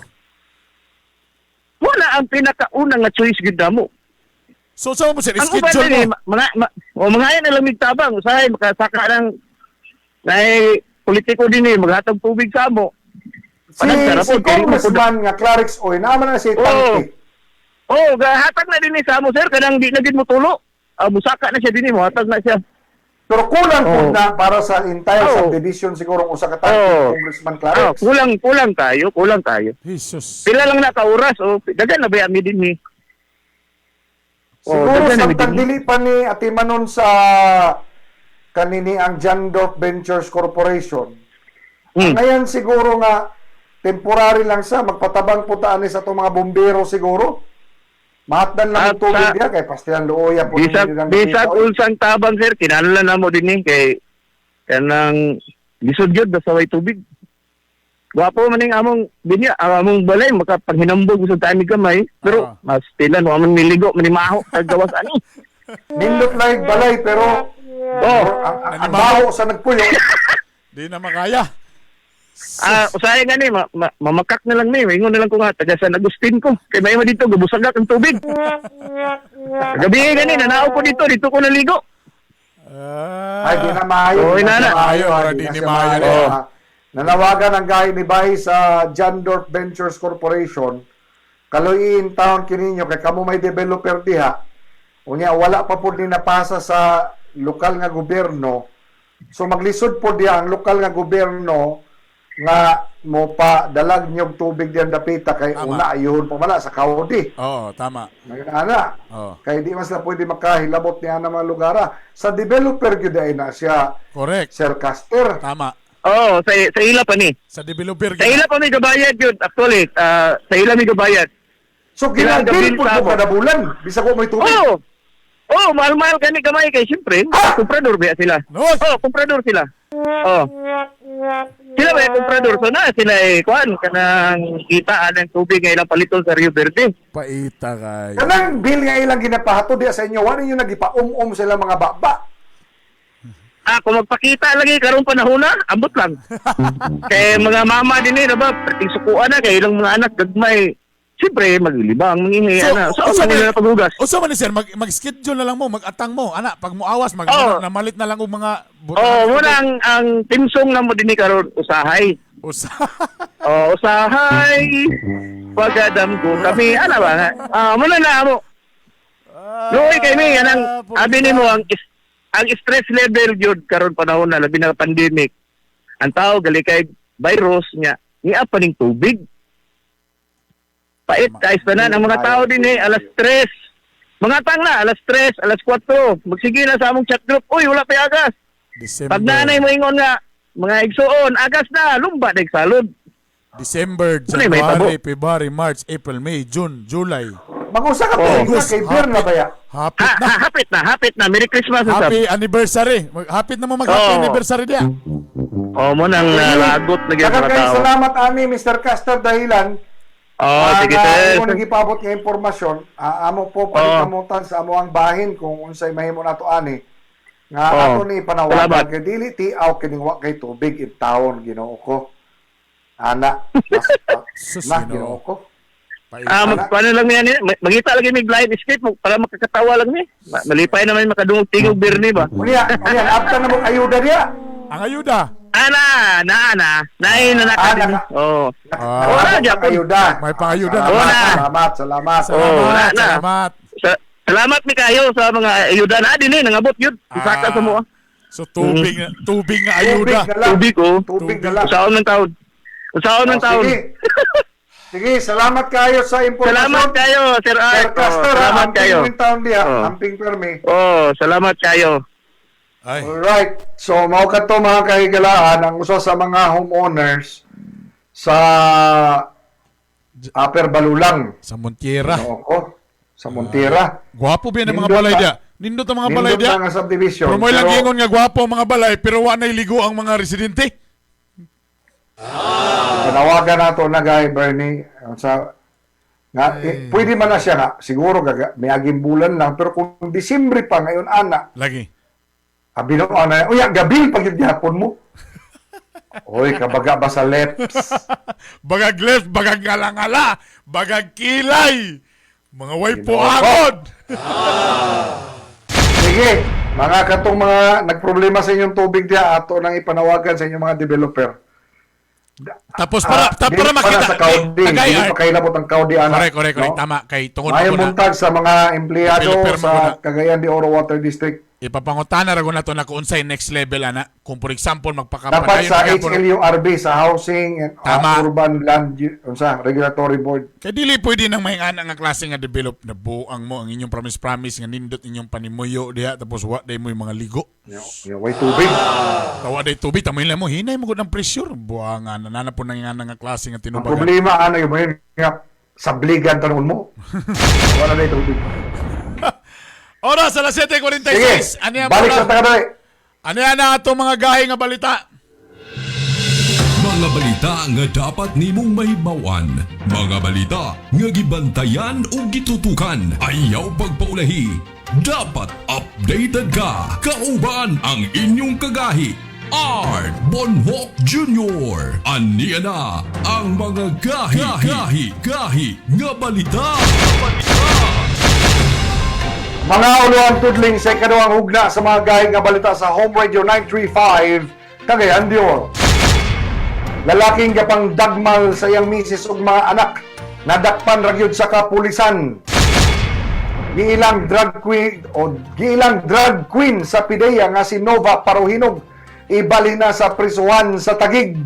Wala ang pinakauna nga choice gid namo. So sa mo sir, Ang uban schedule din eh, mo. mga o mga yan alam tabang, usahay makasaka ng nay politiko din eh, maghatag tubig sa amo. Si, Panagtara si po, dili mo po- Congressman nga Clarix Oy, naman na si Oo. tangke. Oh, gahatag na din eh sa amo sir kanang di na gid mo tulo. Ah, musaka na siya din eh, mohatag na siya. Pero kulang Oo. po na para sa entire Oo. subdivision siguro ang usa ka tangke, Oo. Congressman Oh, Clarix. kulang kulang tayo, kulang tayo. Jesus. Pila lang na ka oras oh, dagan na ba mi din eh. Oh, Siguro dagan na mi samtang din. dili pa ni Atimanon sa kanini ang Jandorp Ventures Corporation. Ngayon siguro nga temporary lang sa magpatabang putaan ni sa itong mga bombero siguro. Mahatdan lang ang At tubig sa- diya kay pastilan luoya po Bisag ninyo nilang bisag nakita, oy. unsang tabang sir, kinahanglan namo din eh kay kanang lisod gyud basta way tubig. Gwapo man ning among binya, ang among balay makapanghinambog sa tayo gamay, pero mas pilan wa man niligo manimaho kag gawas ani. Nindot lang balay pero Oh. Ang baho sa nagpuyo. Di na makaya. Ah, usahay nga ni, mamakak na lang ni. Ingon na lang ko nga, taga San Agustin ko. Kay may dito, gubusagak ang tubig. Gabi gani, nanao ko dito, dito ko naligo. Ay, di na maayo. Oh, di na inana. siya maayo, Maayo, ah, di di na ni siya maayo. maayo, Oh. ah. Nanawagan ang gahi ni Bay sa Jandorf Ventures Corporation. Kaluyin taon kininyo kay kamo may developer diha. Unya wala pa pud ni napasa sa lokal nga gobyerno. So maglisod po diha ang lokal nga gobyerno nga mo pa dalag niyog tubig diyan dapita kay una ayun pa wala sa Kaudi. Oo, tama. Ana. Oo. Kay di man sila pwede makahilabot niya ng mga lugar. Ah. Sa developer gyud ay na siya. Correct. Sir Caster. Tama. Oh, sa ila pa ni. Sa developer Sa ila pa may gabayad yun. Actually, sa ila may gabayad. So Sila ang ginabil gabil po sa mo amo. kada bulan bisag wa may tubig. Oo. Oh, mahal-mahal kani gamay kay siyempre, komprador ba sila? Oh, komprador sila. Oh. Sila ba yung komprador? So na sila eh kuan kanang kita anang tubig nga ilang paliton sa Rio Verde. Paita kayo. Kanang bill nga ilang ginapahato diya sa inyo, wa ninyo nagipaum-um sila mga baba. Ah, kung magpakita lagi karong panahon na, ambot lang. Kay mga mama din eh, diba? Perting sukuan na kay ilang mga anak gagmay. Siyempre, maglibang, mangihi, ana. So, usa ang nila man- paghugas. Usa man ni sir, mag-schedule na lang mo, mag-atang mo, ana, pag muawas, mag Oo. namalit na lang og mga Oh, muna ang team song na mo din ni karon usahay. Usahay. Oh, usahay. Pagadam ko kami, ana ba nga? Ah, muna na mo. Luoy kay mi anang abi nimo ang stress level gyud karon panahon na labi na pandemic. Ang tao gali kay virus nya, niya pa ning tubig. Pait kay tanan ang mga tao din eh alas 3. Mga tang na alas 3, alas 4. Magsige na sa among chat group. Uy, wala pa agas. December. Pag nanay mo ingon nga, mga igsuon, agas na, lumba na salod. December, Ano yung may tabo? January, February, March, April, May, June, July. Mag-usa ka Oh. tuig na kay beer na baya. Hapit na. Hapit na, hapit na. Merry Christmas na Happy anniversary. Hapit na mo mag-happy Oo. anniversary diya. Oh, mo nang nalagot na gyud Daghang mga kayo tao. salamat ani Mr. Caster dahilan. Oh, sige sir. Imo nagipabot nga impormasyon, amo po panikamutan sa amo ang bahin kung unsay mahimo nato ani. Nga Oh. ato ni panawagan Salamat. kay dili tiaw kining wa kay tubig in taon Ginoo ko. Ana, Sus, na Ginoo. Ginoo ko. Ah, paano lang yan? Magita lagi may blind escape mo para makakatawa lang ni. Malipay naman makadungog tingog birni ba? Unya, unya abta na mong ayuda diya. Ang ayuda. Ana, na ana, naay na Ah, naka. Oh. Wala gyapon. Ayuda. May pangayuda Salamat, na. Salamat, salamat. Oh, na, na. Salamat. Salamat mi kayo sa mga ayuda na din eh, nangabot yun. Isaka sa mo. ah. So tubig na tubig nga ayuda. Tubig na lang. Tubig oh. Tubig na lang. Usaon ng taon. Usaon ng Oh, taon. Sige. Sige, salamat kayo sa impormasyon. Salamat kayo, Sir Sir Art. Oh, Caster, salamat amping kayo. mo yung taon diya. Oh. Amping permi. Oh, salamat kayo. Ay. Alright. So, mao kadto mga kahigalaan ang usa sa mga homeowners sa Upper Balulang. Sa Montiera. Oo, sa Montera. Gwapo ba ang mga Nindot balay na- diya? Nindot ang mga balay Nindot diya. na nga subdivision. Pero mo lang Pero- ingon nga gwapo ang mga balay pero wa nay ligo ang mga residente. Panawagan nato na gay Bernie sa nga eh, pwede man na siya nga siguro gaga, may aging bulan lang pero kung Disyembre pa ngayon ana Lagi. abi no ana uya gabi pag yun gihapon mo. Oy kabaga ba sa lips. Bagag left, bagag ngalangala, bagag kilay. Mga way Ginoo puangod. Sige, mga katong mga nagproblema sa inyong tubig diya ato nang ipanawagan sa inyong mga developer. Tapos para Ah, dili para pa makita na sa Kaudi, Tagay, dili Art. pa kailabot ang Kaudi ana. Correct, correct, correct. No? Tama kay tungod Maayong ako na buntag sa mga empleyado Developer sa mo na. Cagayan de Oro Water District. Ipapangutana ra na to na kung unsay next level ana. Kung for example Dapat magpakapadayon sa gyapon- HLURB sa Housing and Tama. Urban Land unsa Regulatory Board. Kay dili pwede nang may ana nga klase nga develop na buang mo ang inyong promise promise nga nindot inyong panimuyo diha tapos wa day mo yung mga ligo. Yo, way tubig. Tawa day tubig tamoy lang mo hinay mo gud ang pressure. Buang nga nana po nang ana nga klase nga Ang tinubagan. problema ano yung mga nga sabligan tanon mo. Wala na yung tubig. Oras alas 7:46. Sige, Ano yan balik muna? sa takadali. Ano yan na atong mga gahi nga balita? Mga balita nga dapat nimong mahibaw-an. Mga balita nga gibantayan ug gitutukan. Ayaw pagpaulahi. Dapat updated ka. Kauban ang inyong kagahi. Art Bonhoc Jr. Aniya na ang mga gahi, gahi, gahi nga balita. Mga uluan tudling sa ikaduhang hugna sa mga gahi nga balita sa Home Radio 935 Cagayan de Oro. Lalaking gapang dagmal sa iyang misis ug mga anak nadakpan ra gyud sa kapulisan. Giilang drag queen o giilang drag queen sa PDEA nga si Nova Parohinog ibalhin na sa prisuhan sa Taguig.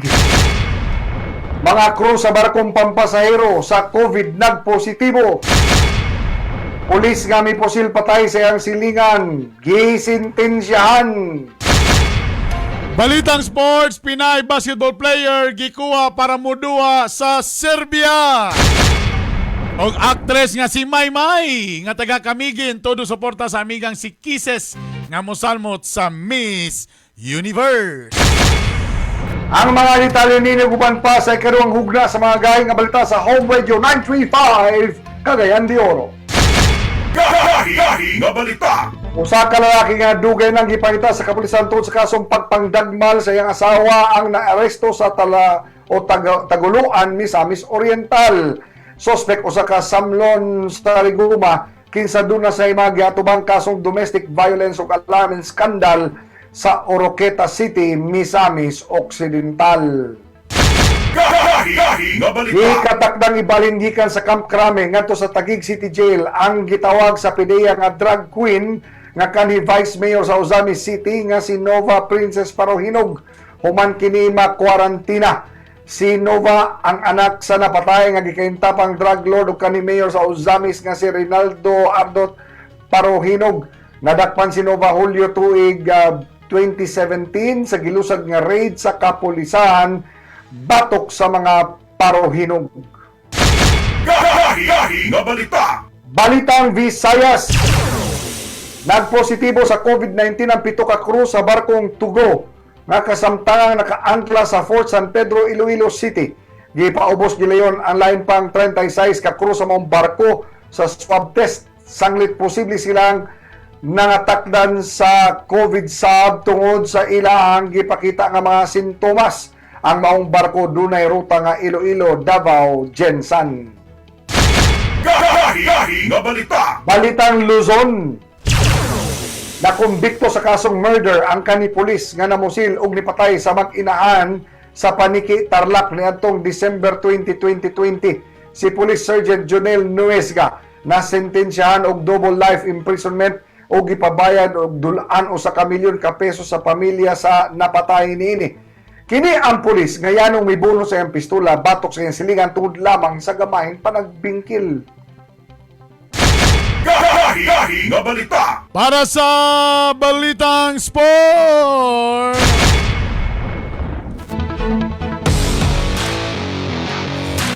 Mga crew sa barkong pampasahero sa COVID nagpositibo. Pulis nga mipusil patay sa iyang silingan, gisintensyahan. Balitang sports, Pinay basketball player gikuha para muduha sa Serbia. Og actress nga si Maymay nga taga Camiguin todo suporta sa amigang si Kisses nga mosalmot sa Miss Universe. Ang mga detalye ninyo guban pa sa ikaduhang hugna sa mga gahi nga balita sa Home Radio 935 Cagayan de Oro. Gahi, nga balita. Usa ka lalaki nga dugay nang gipangita sa kapulisan tungod sa kasong pagpangdagmal sa iyang asawa ang naaresto sa tala o Taguluan, Misamis Oriental. Sospek usa ka samlon sa Riguma kinsa duna sa mga giatubang kasong domestic violence ug alarming scandal sa Oroqueta City, Misamis Occidental. Gahi, nga balita. Gikatakdang ibalhin gikan sa Camp Crame ngadto sa Taguig City Jail ang gitawag sa PDEA nga drag queen nga kanhi Vice Mayor sa Ozamiz City nga si Nova Princess Parohinog human kini makwarantina. Si Nova ang anak sa napatay nga gikaintapang drug lord ug kanhi mayor sa Ozamiz nga si Rinaldo Ardot Parohinog. Nadakpan si Nova Hulyo tuig 2017 sa gilusag nga raid sa kapulisan batok sa mga Parohinog. Gahi, nga balita. Balitang Visayas. Nagpositibo sa COVID-19 ang 7 ka crew sa barkong Tugo nga kasamtangang nakaangkla sa Fort San Pedro, Iloilo City. Gipaubos gilayon ang lain pang 36 ka crew sa maong barko sa swab test. Sanglit posible silang nangatakdan sa COVID sab tungod sa ilahang gipakita nga mga sintomas. Ang maong barko dunay ruta nga Iloilo, Davao, Gensan. Gahi, nga balita. Balitang Luzon. Nakumbikto sa kasong murder ang kani pulis nga namusil og nipatay sa mag-inaan sa Paniki, Tarlac niadtong December 20, 2020. Si Police Sergeant Jonel Nuesga nasentensyahan og double life imprisonment og gipabayad og dulaan usa ka milyon ka peso sa pamilya sa napatay niini. Kini ang pulis nga yanong mibuno sa iyang pistola batok sa iyang silingan tungod lamang sa gamahing panagbingkil. Gahi, nga balita. Para sa Balitang Sport.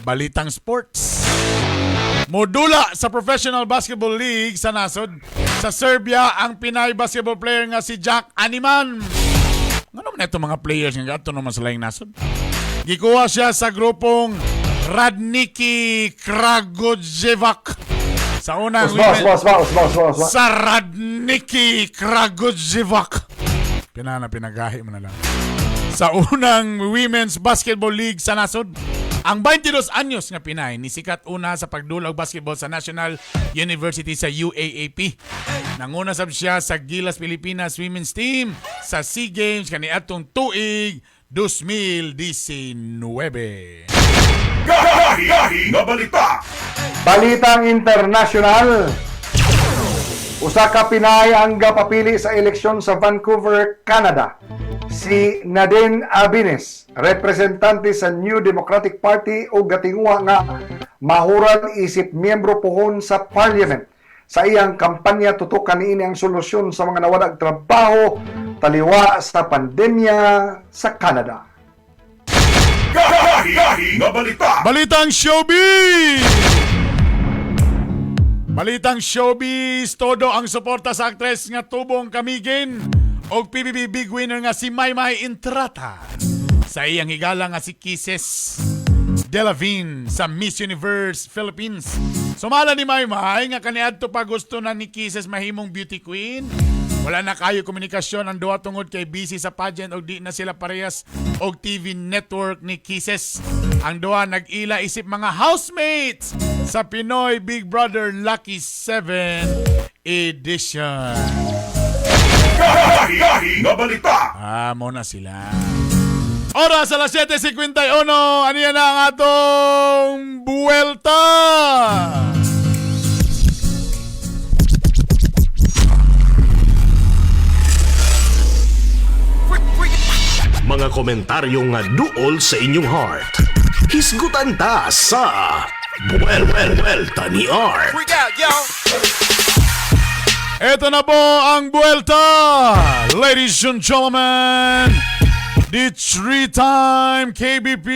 Balitang Sports. Modula sa Professional Basketball League sa nasod. Sa Serbia, ang Pinay basketball player nga si Jack Animan. Ano man ito mga players nga ato naman sa laing nasod? Gikuha siya sa grupong Radniki Kragujevac. Sa unang Usba, usba, usba, usba, usba, usba. Sa Radniki Kragujevac. Pinana, pinagahi mo na lang. Sa unang Women's Basketball League sa nasod, ang 22 anyos nga Pinay ni sikat una sa pagdulag basketball sa National University sa UAAP. Nanguna sab siya sa Gilas Pilipinas Women's Team sa SEA Games kaniadtong tuig 2019. Gahi, nga balita. Balitang International. Usa ka Pinay ang gapapili sa eleksyon sa Vancouver, Canada. Si Nadine Abines, representante sa New Democratic Party o gatinguha nga mahural isip miyembro pohon sa Parliament. Sa iyang kampanya tutok kaniini ang solusyon sa mga nawadag trabaho taliwa sa pandemya sa Canada. Gahi, nga balita. Balitang Showbiz! Balitang Showbiz, todo ang suporta sa aktres nga tubong Camiguin og PBB big winner nga si Maymay Entrata. Sa Sa iyang higala nga si Kisses Delavin sa Miss Universe Philippines. Sumala ni Maymay nga kaniadto pa gusto na ni Kisses mahimong beauty queen. Wala na kayo komunikasyon ang duha tungod kay busy sa pageant og di na sila parehas og TV network ni Kisses. Ang duha nag-ila isip mga housemates sa Pinoy Big Brother Lucky 7 edition. Gahi nga balita. Ah, mo na sila. Oras alas 7:51. Ano yan ang atong buwelta? Mga komentaryo nga duol sa inyong heart. Hisgutan ta sa Buwelta ni Art. Ito na po ang buwelta! Ladies and gentlemen, the three-time KBP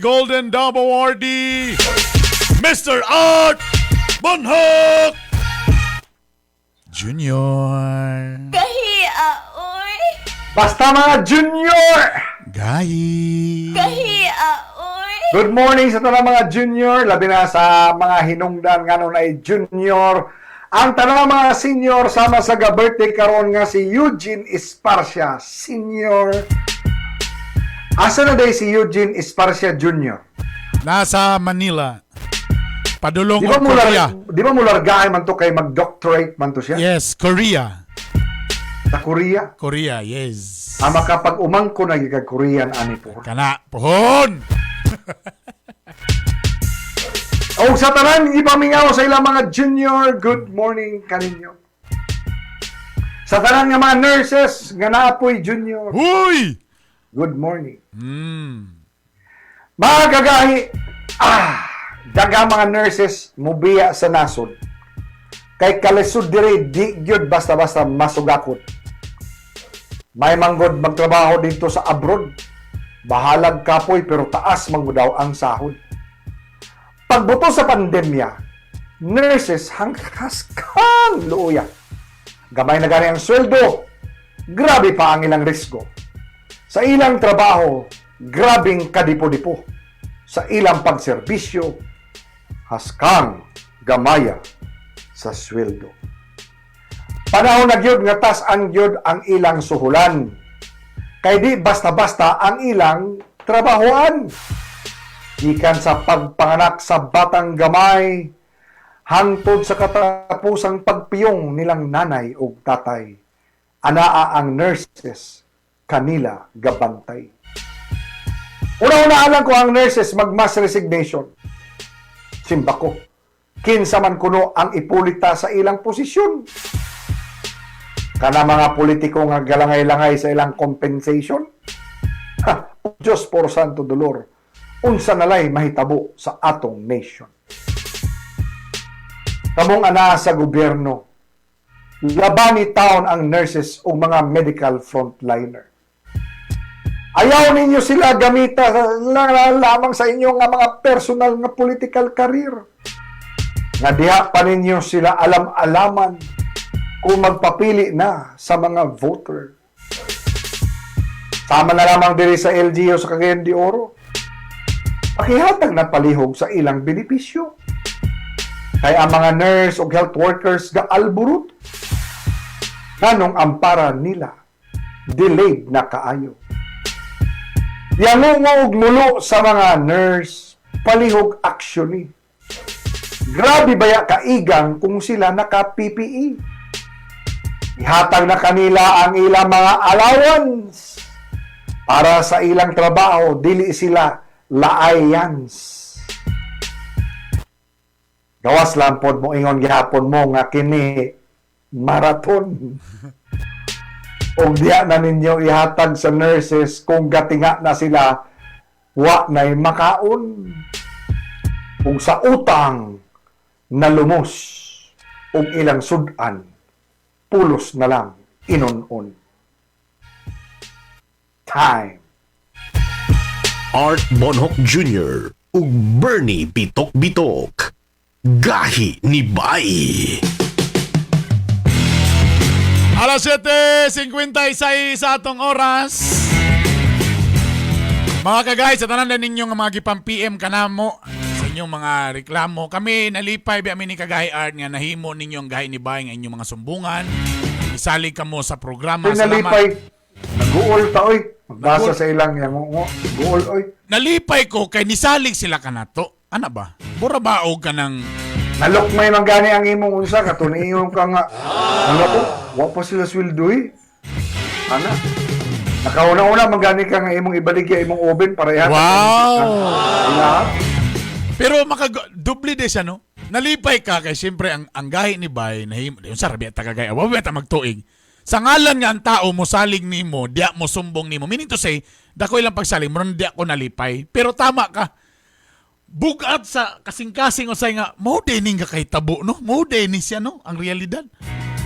Golden Dub Awardee, Mr. Art Bonhoc Jr. Kahia, oy. Basta mga junior! Gayi! Kahia, oy. Good morning sa tanang mga junior, labi na sa mga hinungdan nga nun ay junior. Ang tanang mga senior sama sa ga-birthday karon nga si Eugene Esparcia Senior. Asa na day si Eugene Esparcia Jr.? Nasa Manila. Padulong Di ba og mo Korea. di ba mo largahay man to kay mag-doctorate man to siya? Yes, Korea. Sa Korea? Korea, yes. Ang makapag umangko na gikag Korean ani po. Kana, pohon! Og sa tanan gipamingaw sa ilang mga junior, good morning kaninyo. Sa tanan nga mga nurses nga naapoy junior. Huy! Good morning. Mga kagahi, daga mga nurses mubiya sa nasod. Kay kalisod diri di gyud basta-basta masugakot. May manggod magtrabaho dito sa abroad. Bahalag kapoy pero taas man daw ang sahod. Pagbuto sa pandemya, nurses hangkaskang luoya. Gamay na gani ang sweldo, grabe pa ang ilang risgo. Sa ilang trabaho, grabing kadipo-dipo. Sa ilang pagserbisyo, haskang gamaya sa sweldo. Panahon na gyud nga tas-an gyud ang ilang suhulan. Kay di basta-basta ang ilang trabahoan. Gikan sa pagpanganak sa batang gamay, hangtod sa katapusang pagpiyong nilang nanay ug tatay. Anaa ang nurses kanila gabantay. Una-una alam ko ang nurses mag-mass resignation. Simba ko, kinsa man kuno ang ipulita sa ilang posisyon. Kana mga politiko nga galangay-langay sa ilang compensation. Ha, Diyos por santo dolor, unsa nalay mahitabo sa atong nation. Kamong ana sa gobyerno, labani taon ang nurses o mga medical frontliner. Ayaw ninyo sila gamita lamang sa inyong nga mga personal nga political career. Nga diha pa ninyo sila alam-alaman kung magpapili na sa mga voter. Tama na lamang diri sa LGU sa Cagayan de Oro. Pakihatag na palihog sa ilang benepisyo. Kay ang mga nurse o health workers ga alburot. Nganong ampara nila delayed na kaayo. Yangungo og mulo sa mga nurse, palihog action ni. Grabe baya kaigang kung sila naka-PPE. Ihatag na kanila ang ilang mga allowance para sa ilang trabaho, dili sila laayans. Gawas lang pod mo ingon gihapon mo nga kini marathon. Og diya na ninyo ihatag sa nurses kung gatinga na sila wa na'y makaon. Kung sa utang na lumos og ilang sudan, pulos na lang inon-on. Time. Art Bonhoc Jr. ug Bernie Bitok Bitok. Gahi ni Bai. Alas 7:56 sa atong oras. Mga kagay, sa tanan na ninyo nga mga gipang PM kanamo sa inyong mga reklamo. Kami nalipay bi ami ni Kagay Art nga nahimo ninyo ang gahi ni Bay nga inyong mga sumbungan. Isalig kamo sa programa. Uy, nalipay. Naguol ta oy. Magbasa sa ilang yang ngo. Guol oy. Nalipay ko kay nisalig sila kanato. Ana ba? Bura ba og kanang Nalukmay man gani ang imong unsa kato niingon ka nga. Naloko, wa pa sila sweldo eh. Ana. Nakauna-una man gani ka nga imong ibaligya imong oven para ihatag. Wow! Ila. Pero maka doble de siya no. Nalipay ka kay siyempre ang gahi ni Bay nahimo yung sa rabi ta kagay wa ba ta magtuig. Sa ngalan nga ang tao mosalig nimo, diya mo sumbong nimo. Meaning to say, dako ilang pagsalig mo diya ko nalipay. Pero tama ka. Bugat sa kasing-kasing usay nga mo dining ka kay tabo no. Mo ni siya no ang realidad.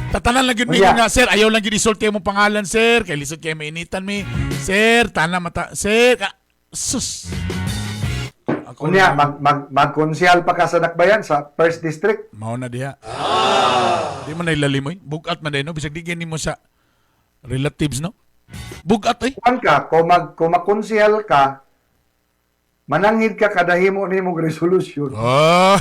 Tatanan lang gyud mi nga sir, ayaw lang gyud isulti mo pangalan sir, kay lisod kay mainitan mi. Sir, tana mata sir. Ka, sus. Unya mag mag magkonsyal pa ka sa Dakbayan sa First District. Mao na diha. Di man nailalimoy. Bugat man no bisag di gani mo sa relatives no. Bugat eh. Kuan ka kung magkonsyal ka mananghid ka kadahimo nimo og resolution. Oh.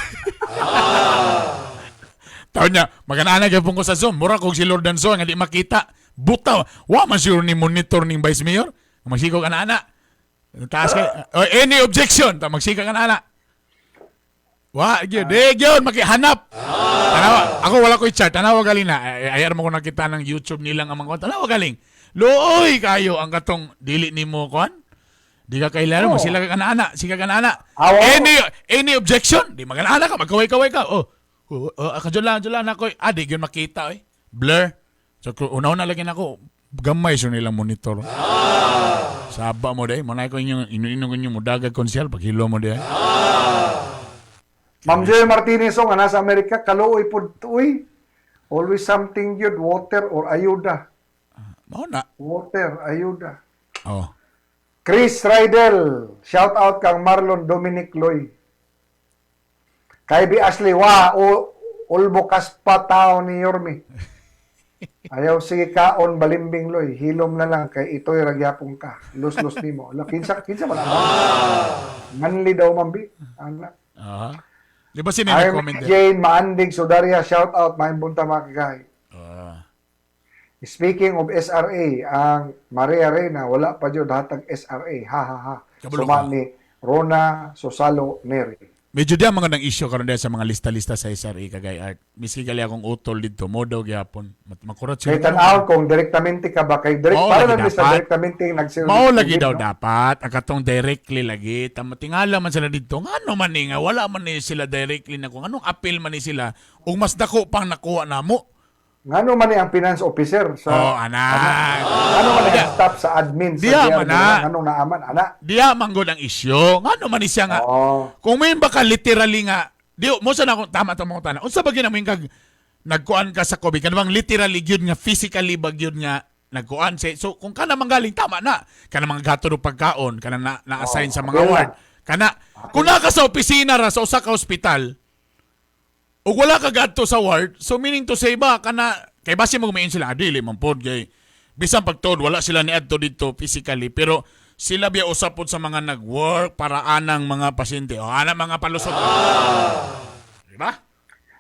Taon niya, maganana gyapon ko sa Zoom. Mura kog si Lord Danso nga di makita. Butaw. Wa man siguro ni monitor ning Vice Mayor. Magsigaw ka na ana. Taas kay oh, any objection, ta magsigaw ka na ana. Wa gyud, di gyud makihanap. Tanawa, ako wala ko'y chat. Tanawa galing na. Ay, ayar mo ko nakita ng YouTube nilang ang mga tanawa galing. Luoy kayo ang katong dili nimo kuan. Di ka kailangan mo sila ka ana, sila ka ana. Any objection? Di magana ka, magkaway-kaway ka. Oh. Oh, oh, ako dyan lang ako. Ah, di gyud makita eh. Blur. So una-una lagi nako gamay so nilang monitor. Saba mo day, manay ko inyong inuinom ko inyo mudagag konsyal paghilo mo day. Ma'am Joy Martinez oh, nga nasa Amerika kaluoy pud uy. Always something good, water or ayuda. Mao na. Water, ayuda. Oh. Chris Rydell, shout out kang Marlon Dominic Loy. Kay B. Ashley, wa o ulbo kaspa tao ni Yormi. Ayaw sige kaon balimbing Loy, hilom na lang kay ito'y ragyapong ka. Los-los nimo. Ala kinsa kinsa man ang Manli daw mambi. Anak. Aha. Di ba sino I'm nag-comment din? Jane Maandig Sudaria, shout out maayong bunta mga kagay. Speaking of SRA, ang Maria Reyna wala pa jud hatag SRA. Ha ha ha. Kabalo Suma ka. ni Rona Sosalo Neri. Medyo di ang mga nang issue karon sa mga lista-lista sa SRA kagay Art. Miski gali akong utol dito, mo daw gyapon. Makurat Kay tan-aw kung direktamente ka ba kay direct Mao para lagi lang sa dapat. direktamente nagsilbi. Mao lagi daw dapat ang katong directly lagi. Tama tingala man sila dito. Ngano man ni nga wala man ni sila directly na kung anong appeal man ni sila ug mas dako pang nakuha namo. Ngano man ni ang finance officer sa Oh, anak. Ano man ni ang staff sa admin sa Diya DR man na. Anong naaman ana? Diya man gud ang isyu. Ngano man ni siya nga. Kung may baka literally nga di mo sa na tama to mga tana. Unsa ba gyud ang kag nagkuan ka sa COVID kanang literally gyud nga physically ba gyud nga nagkuan siya. So kung kana manggaling tama na. Kana mga gato do pagkaon, kana na na-assign sa mga okay ward. Kana kung naa ka sa opisina ra sa usa ka ospital ug wala ka gadto sa ward, so meaning to say ba kana kay basi mo gumayon sila dili man pod kay bisan pagtuod wala sila niadto didto physically pero sila biya usap pod sa mga nag-work para anang mga pasyente o anang mga palusot. Di ba?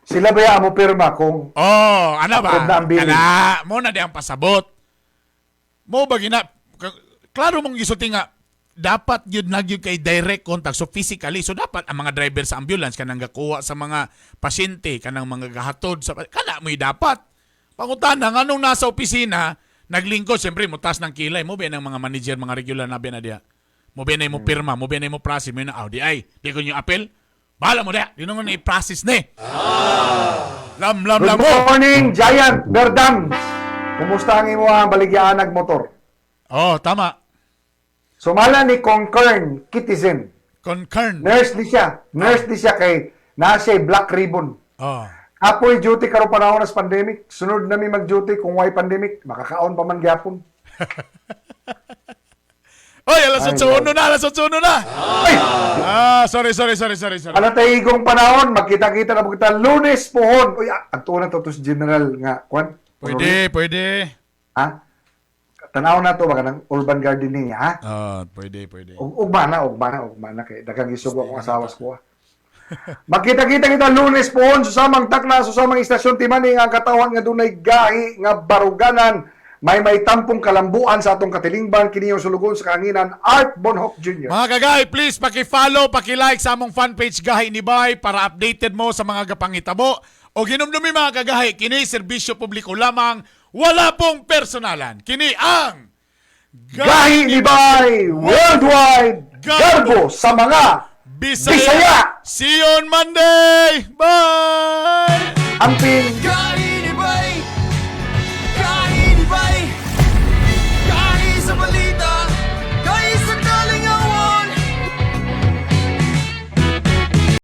Sila ba ya mo pirma kung Oh, ana ba? Approve na ang billing. Kana, mo na di ang pasabot. Mo ba gina klaro mong gisulti nga dapat gyud na gyud kay direct contact so physically so dapat ang mga driver sa ambulance kanang gakuha sa mga pasyente kanang mga gahatod sa kana mo'y dapat pangutana nganong nasa opisina naglingkod siyempre mo taas ng kilay mo ba ng mga manager mga regular na na diya mo ba na mo pirma mo ba na mo process mo na aw di ay di ko nyo appeal bahala mo diya di naman i-process ni lam lam Good lam mo morning, Giant Berdam. Kumusta ang imo ang baligyaan ag motor? Oh, tama. Sumala ni Concurn Citizen. Concurn. Nurse di siya. Nurse di siya kay naa siya black ribbon. Oh. Apoy duty karon panahon as pandemic. Sunod nami mag-duty kung why pandemic, makakaon pa man gyapon. Oy, alas Ay, 8:01 na, alas 8:01 na. Ay! Ah, sorry, sorry, sorry, sorry, sorry. Ala tayo igong panahon, magkita-kita na po kita Lunes pohon. Uy, adto na to to si General nga kwan. Pwede, pwede. Ha? Tanaw na to ba kanang urban gardening, ha? Ah, pwede, pwede. Ugma na, ugma na, ugma na kay daghang gisugo akong asawa sa kuha. Makita-kita kita Lunes poon susamang takna, susamang istasyon timaning ang katawan nga dunay gahi nga baruganan, may tampong kalambuan sa atong katilingban. Kini yung sulugon sa kahanginan, Art Bonhoc Jr. Mga kagahi, please paki-follow, paki-like sa among fan page Gahi ni Bay para updated mo sa mga gapangitabo. O ginumdumi, mga kagahi, kini serbisyo publiko lamang, wala pong personalan. Kini ang Gahi ni Bay Worldwide, Garbo sa mga Bisaya. Bisaya. See you on Monday. Bye. Amping. Gahi.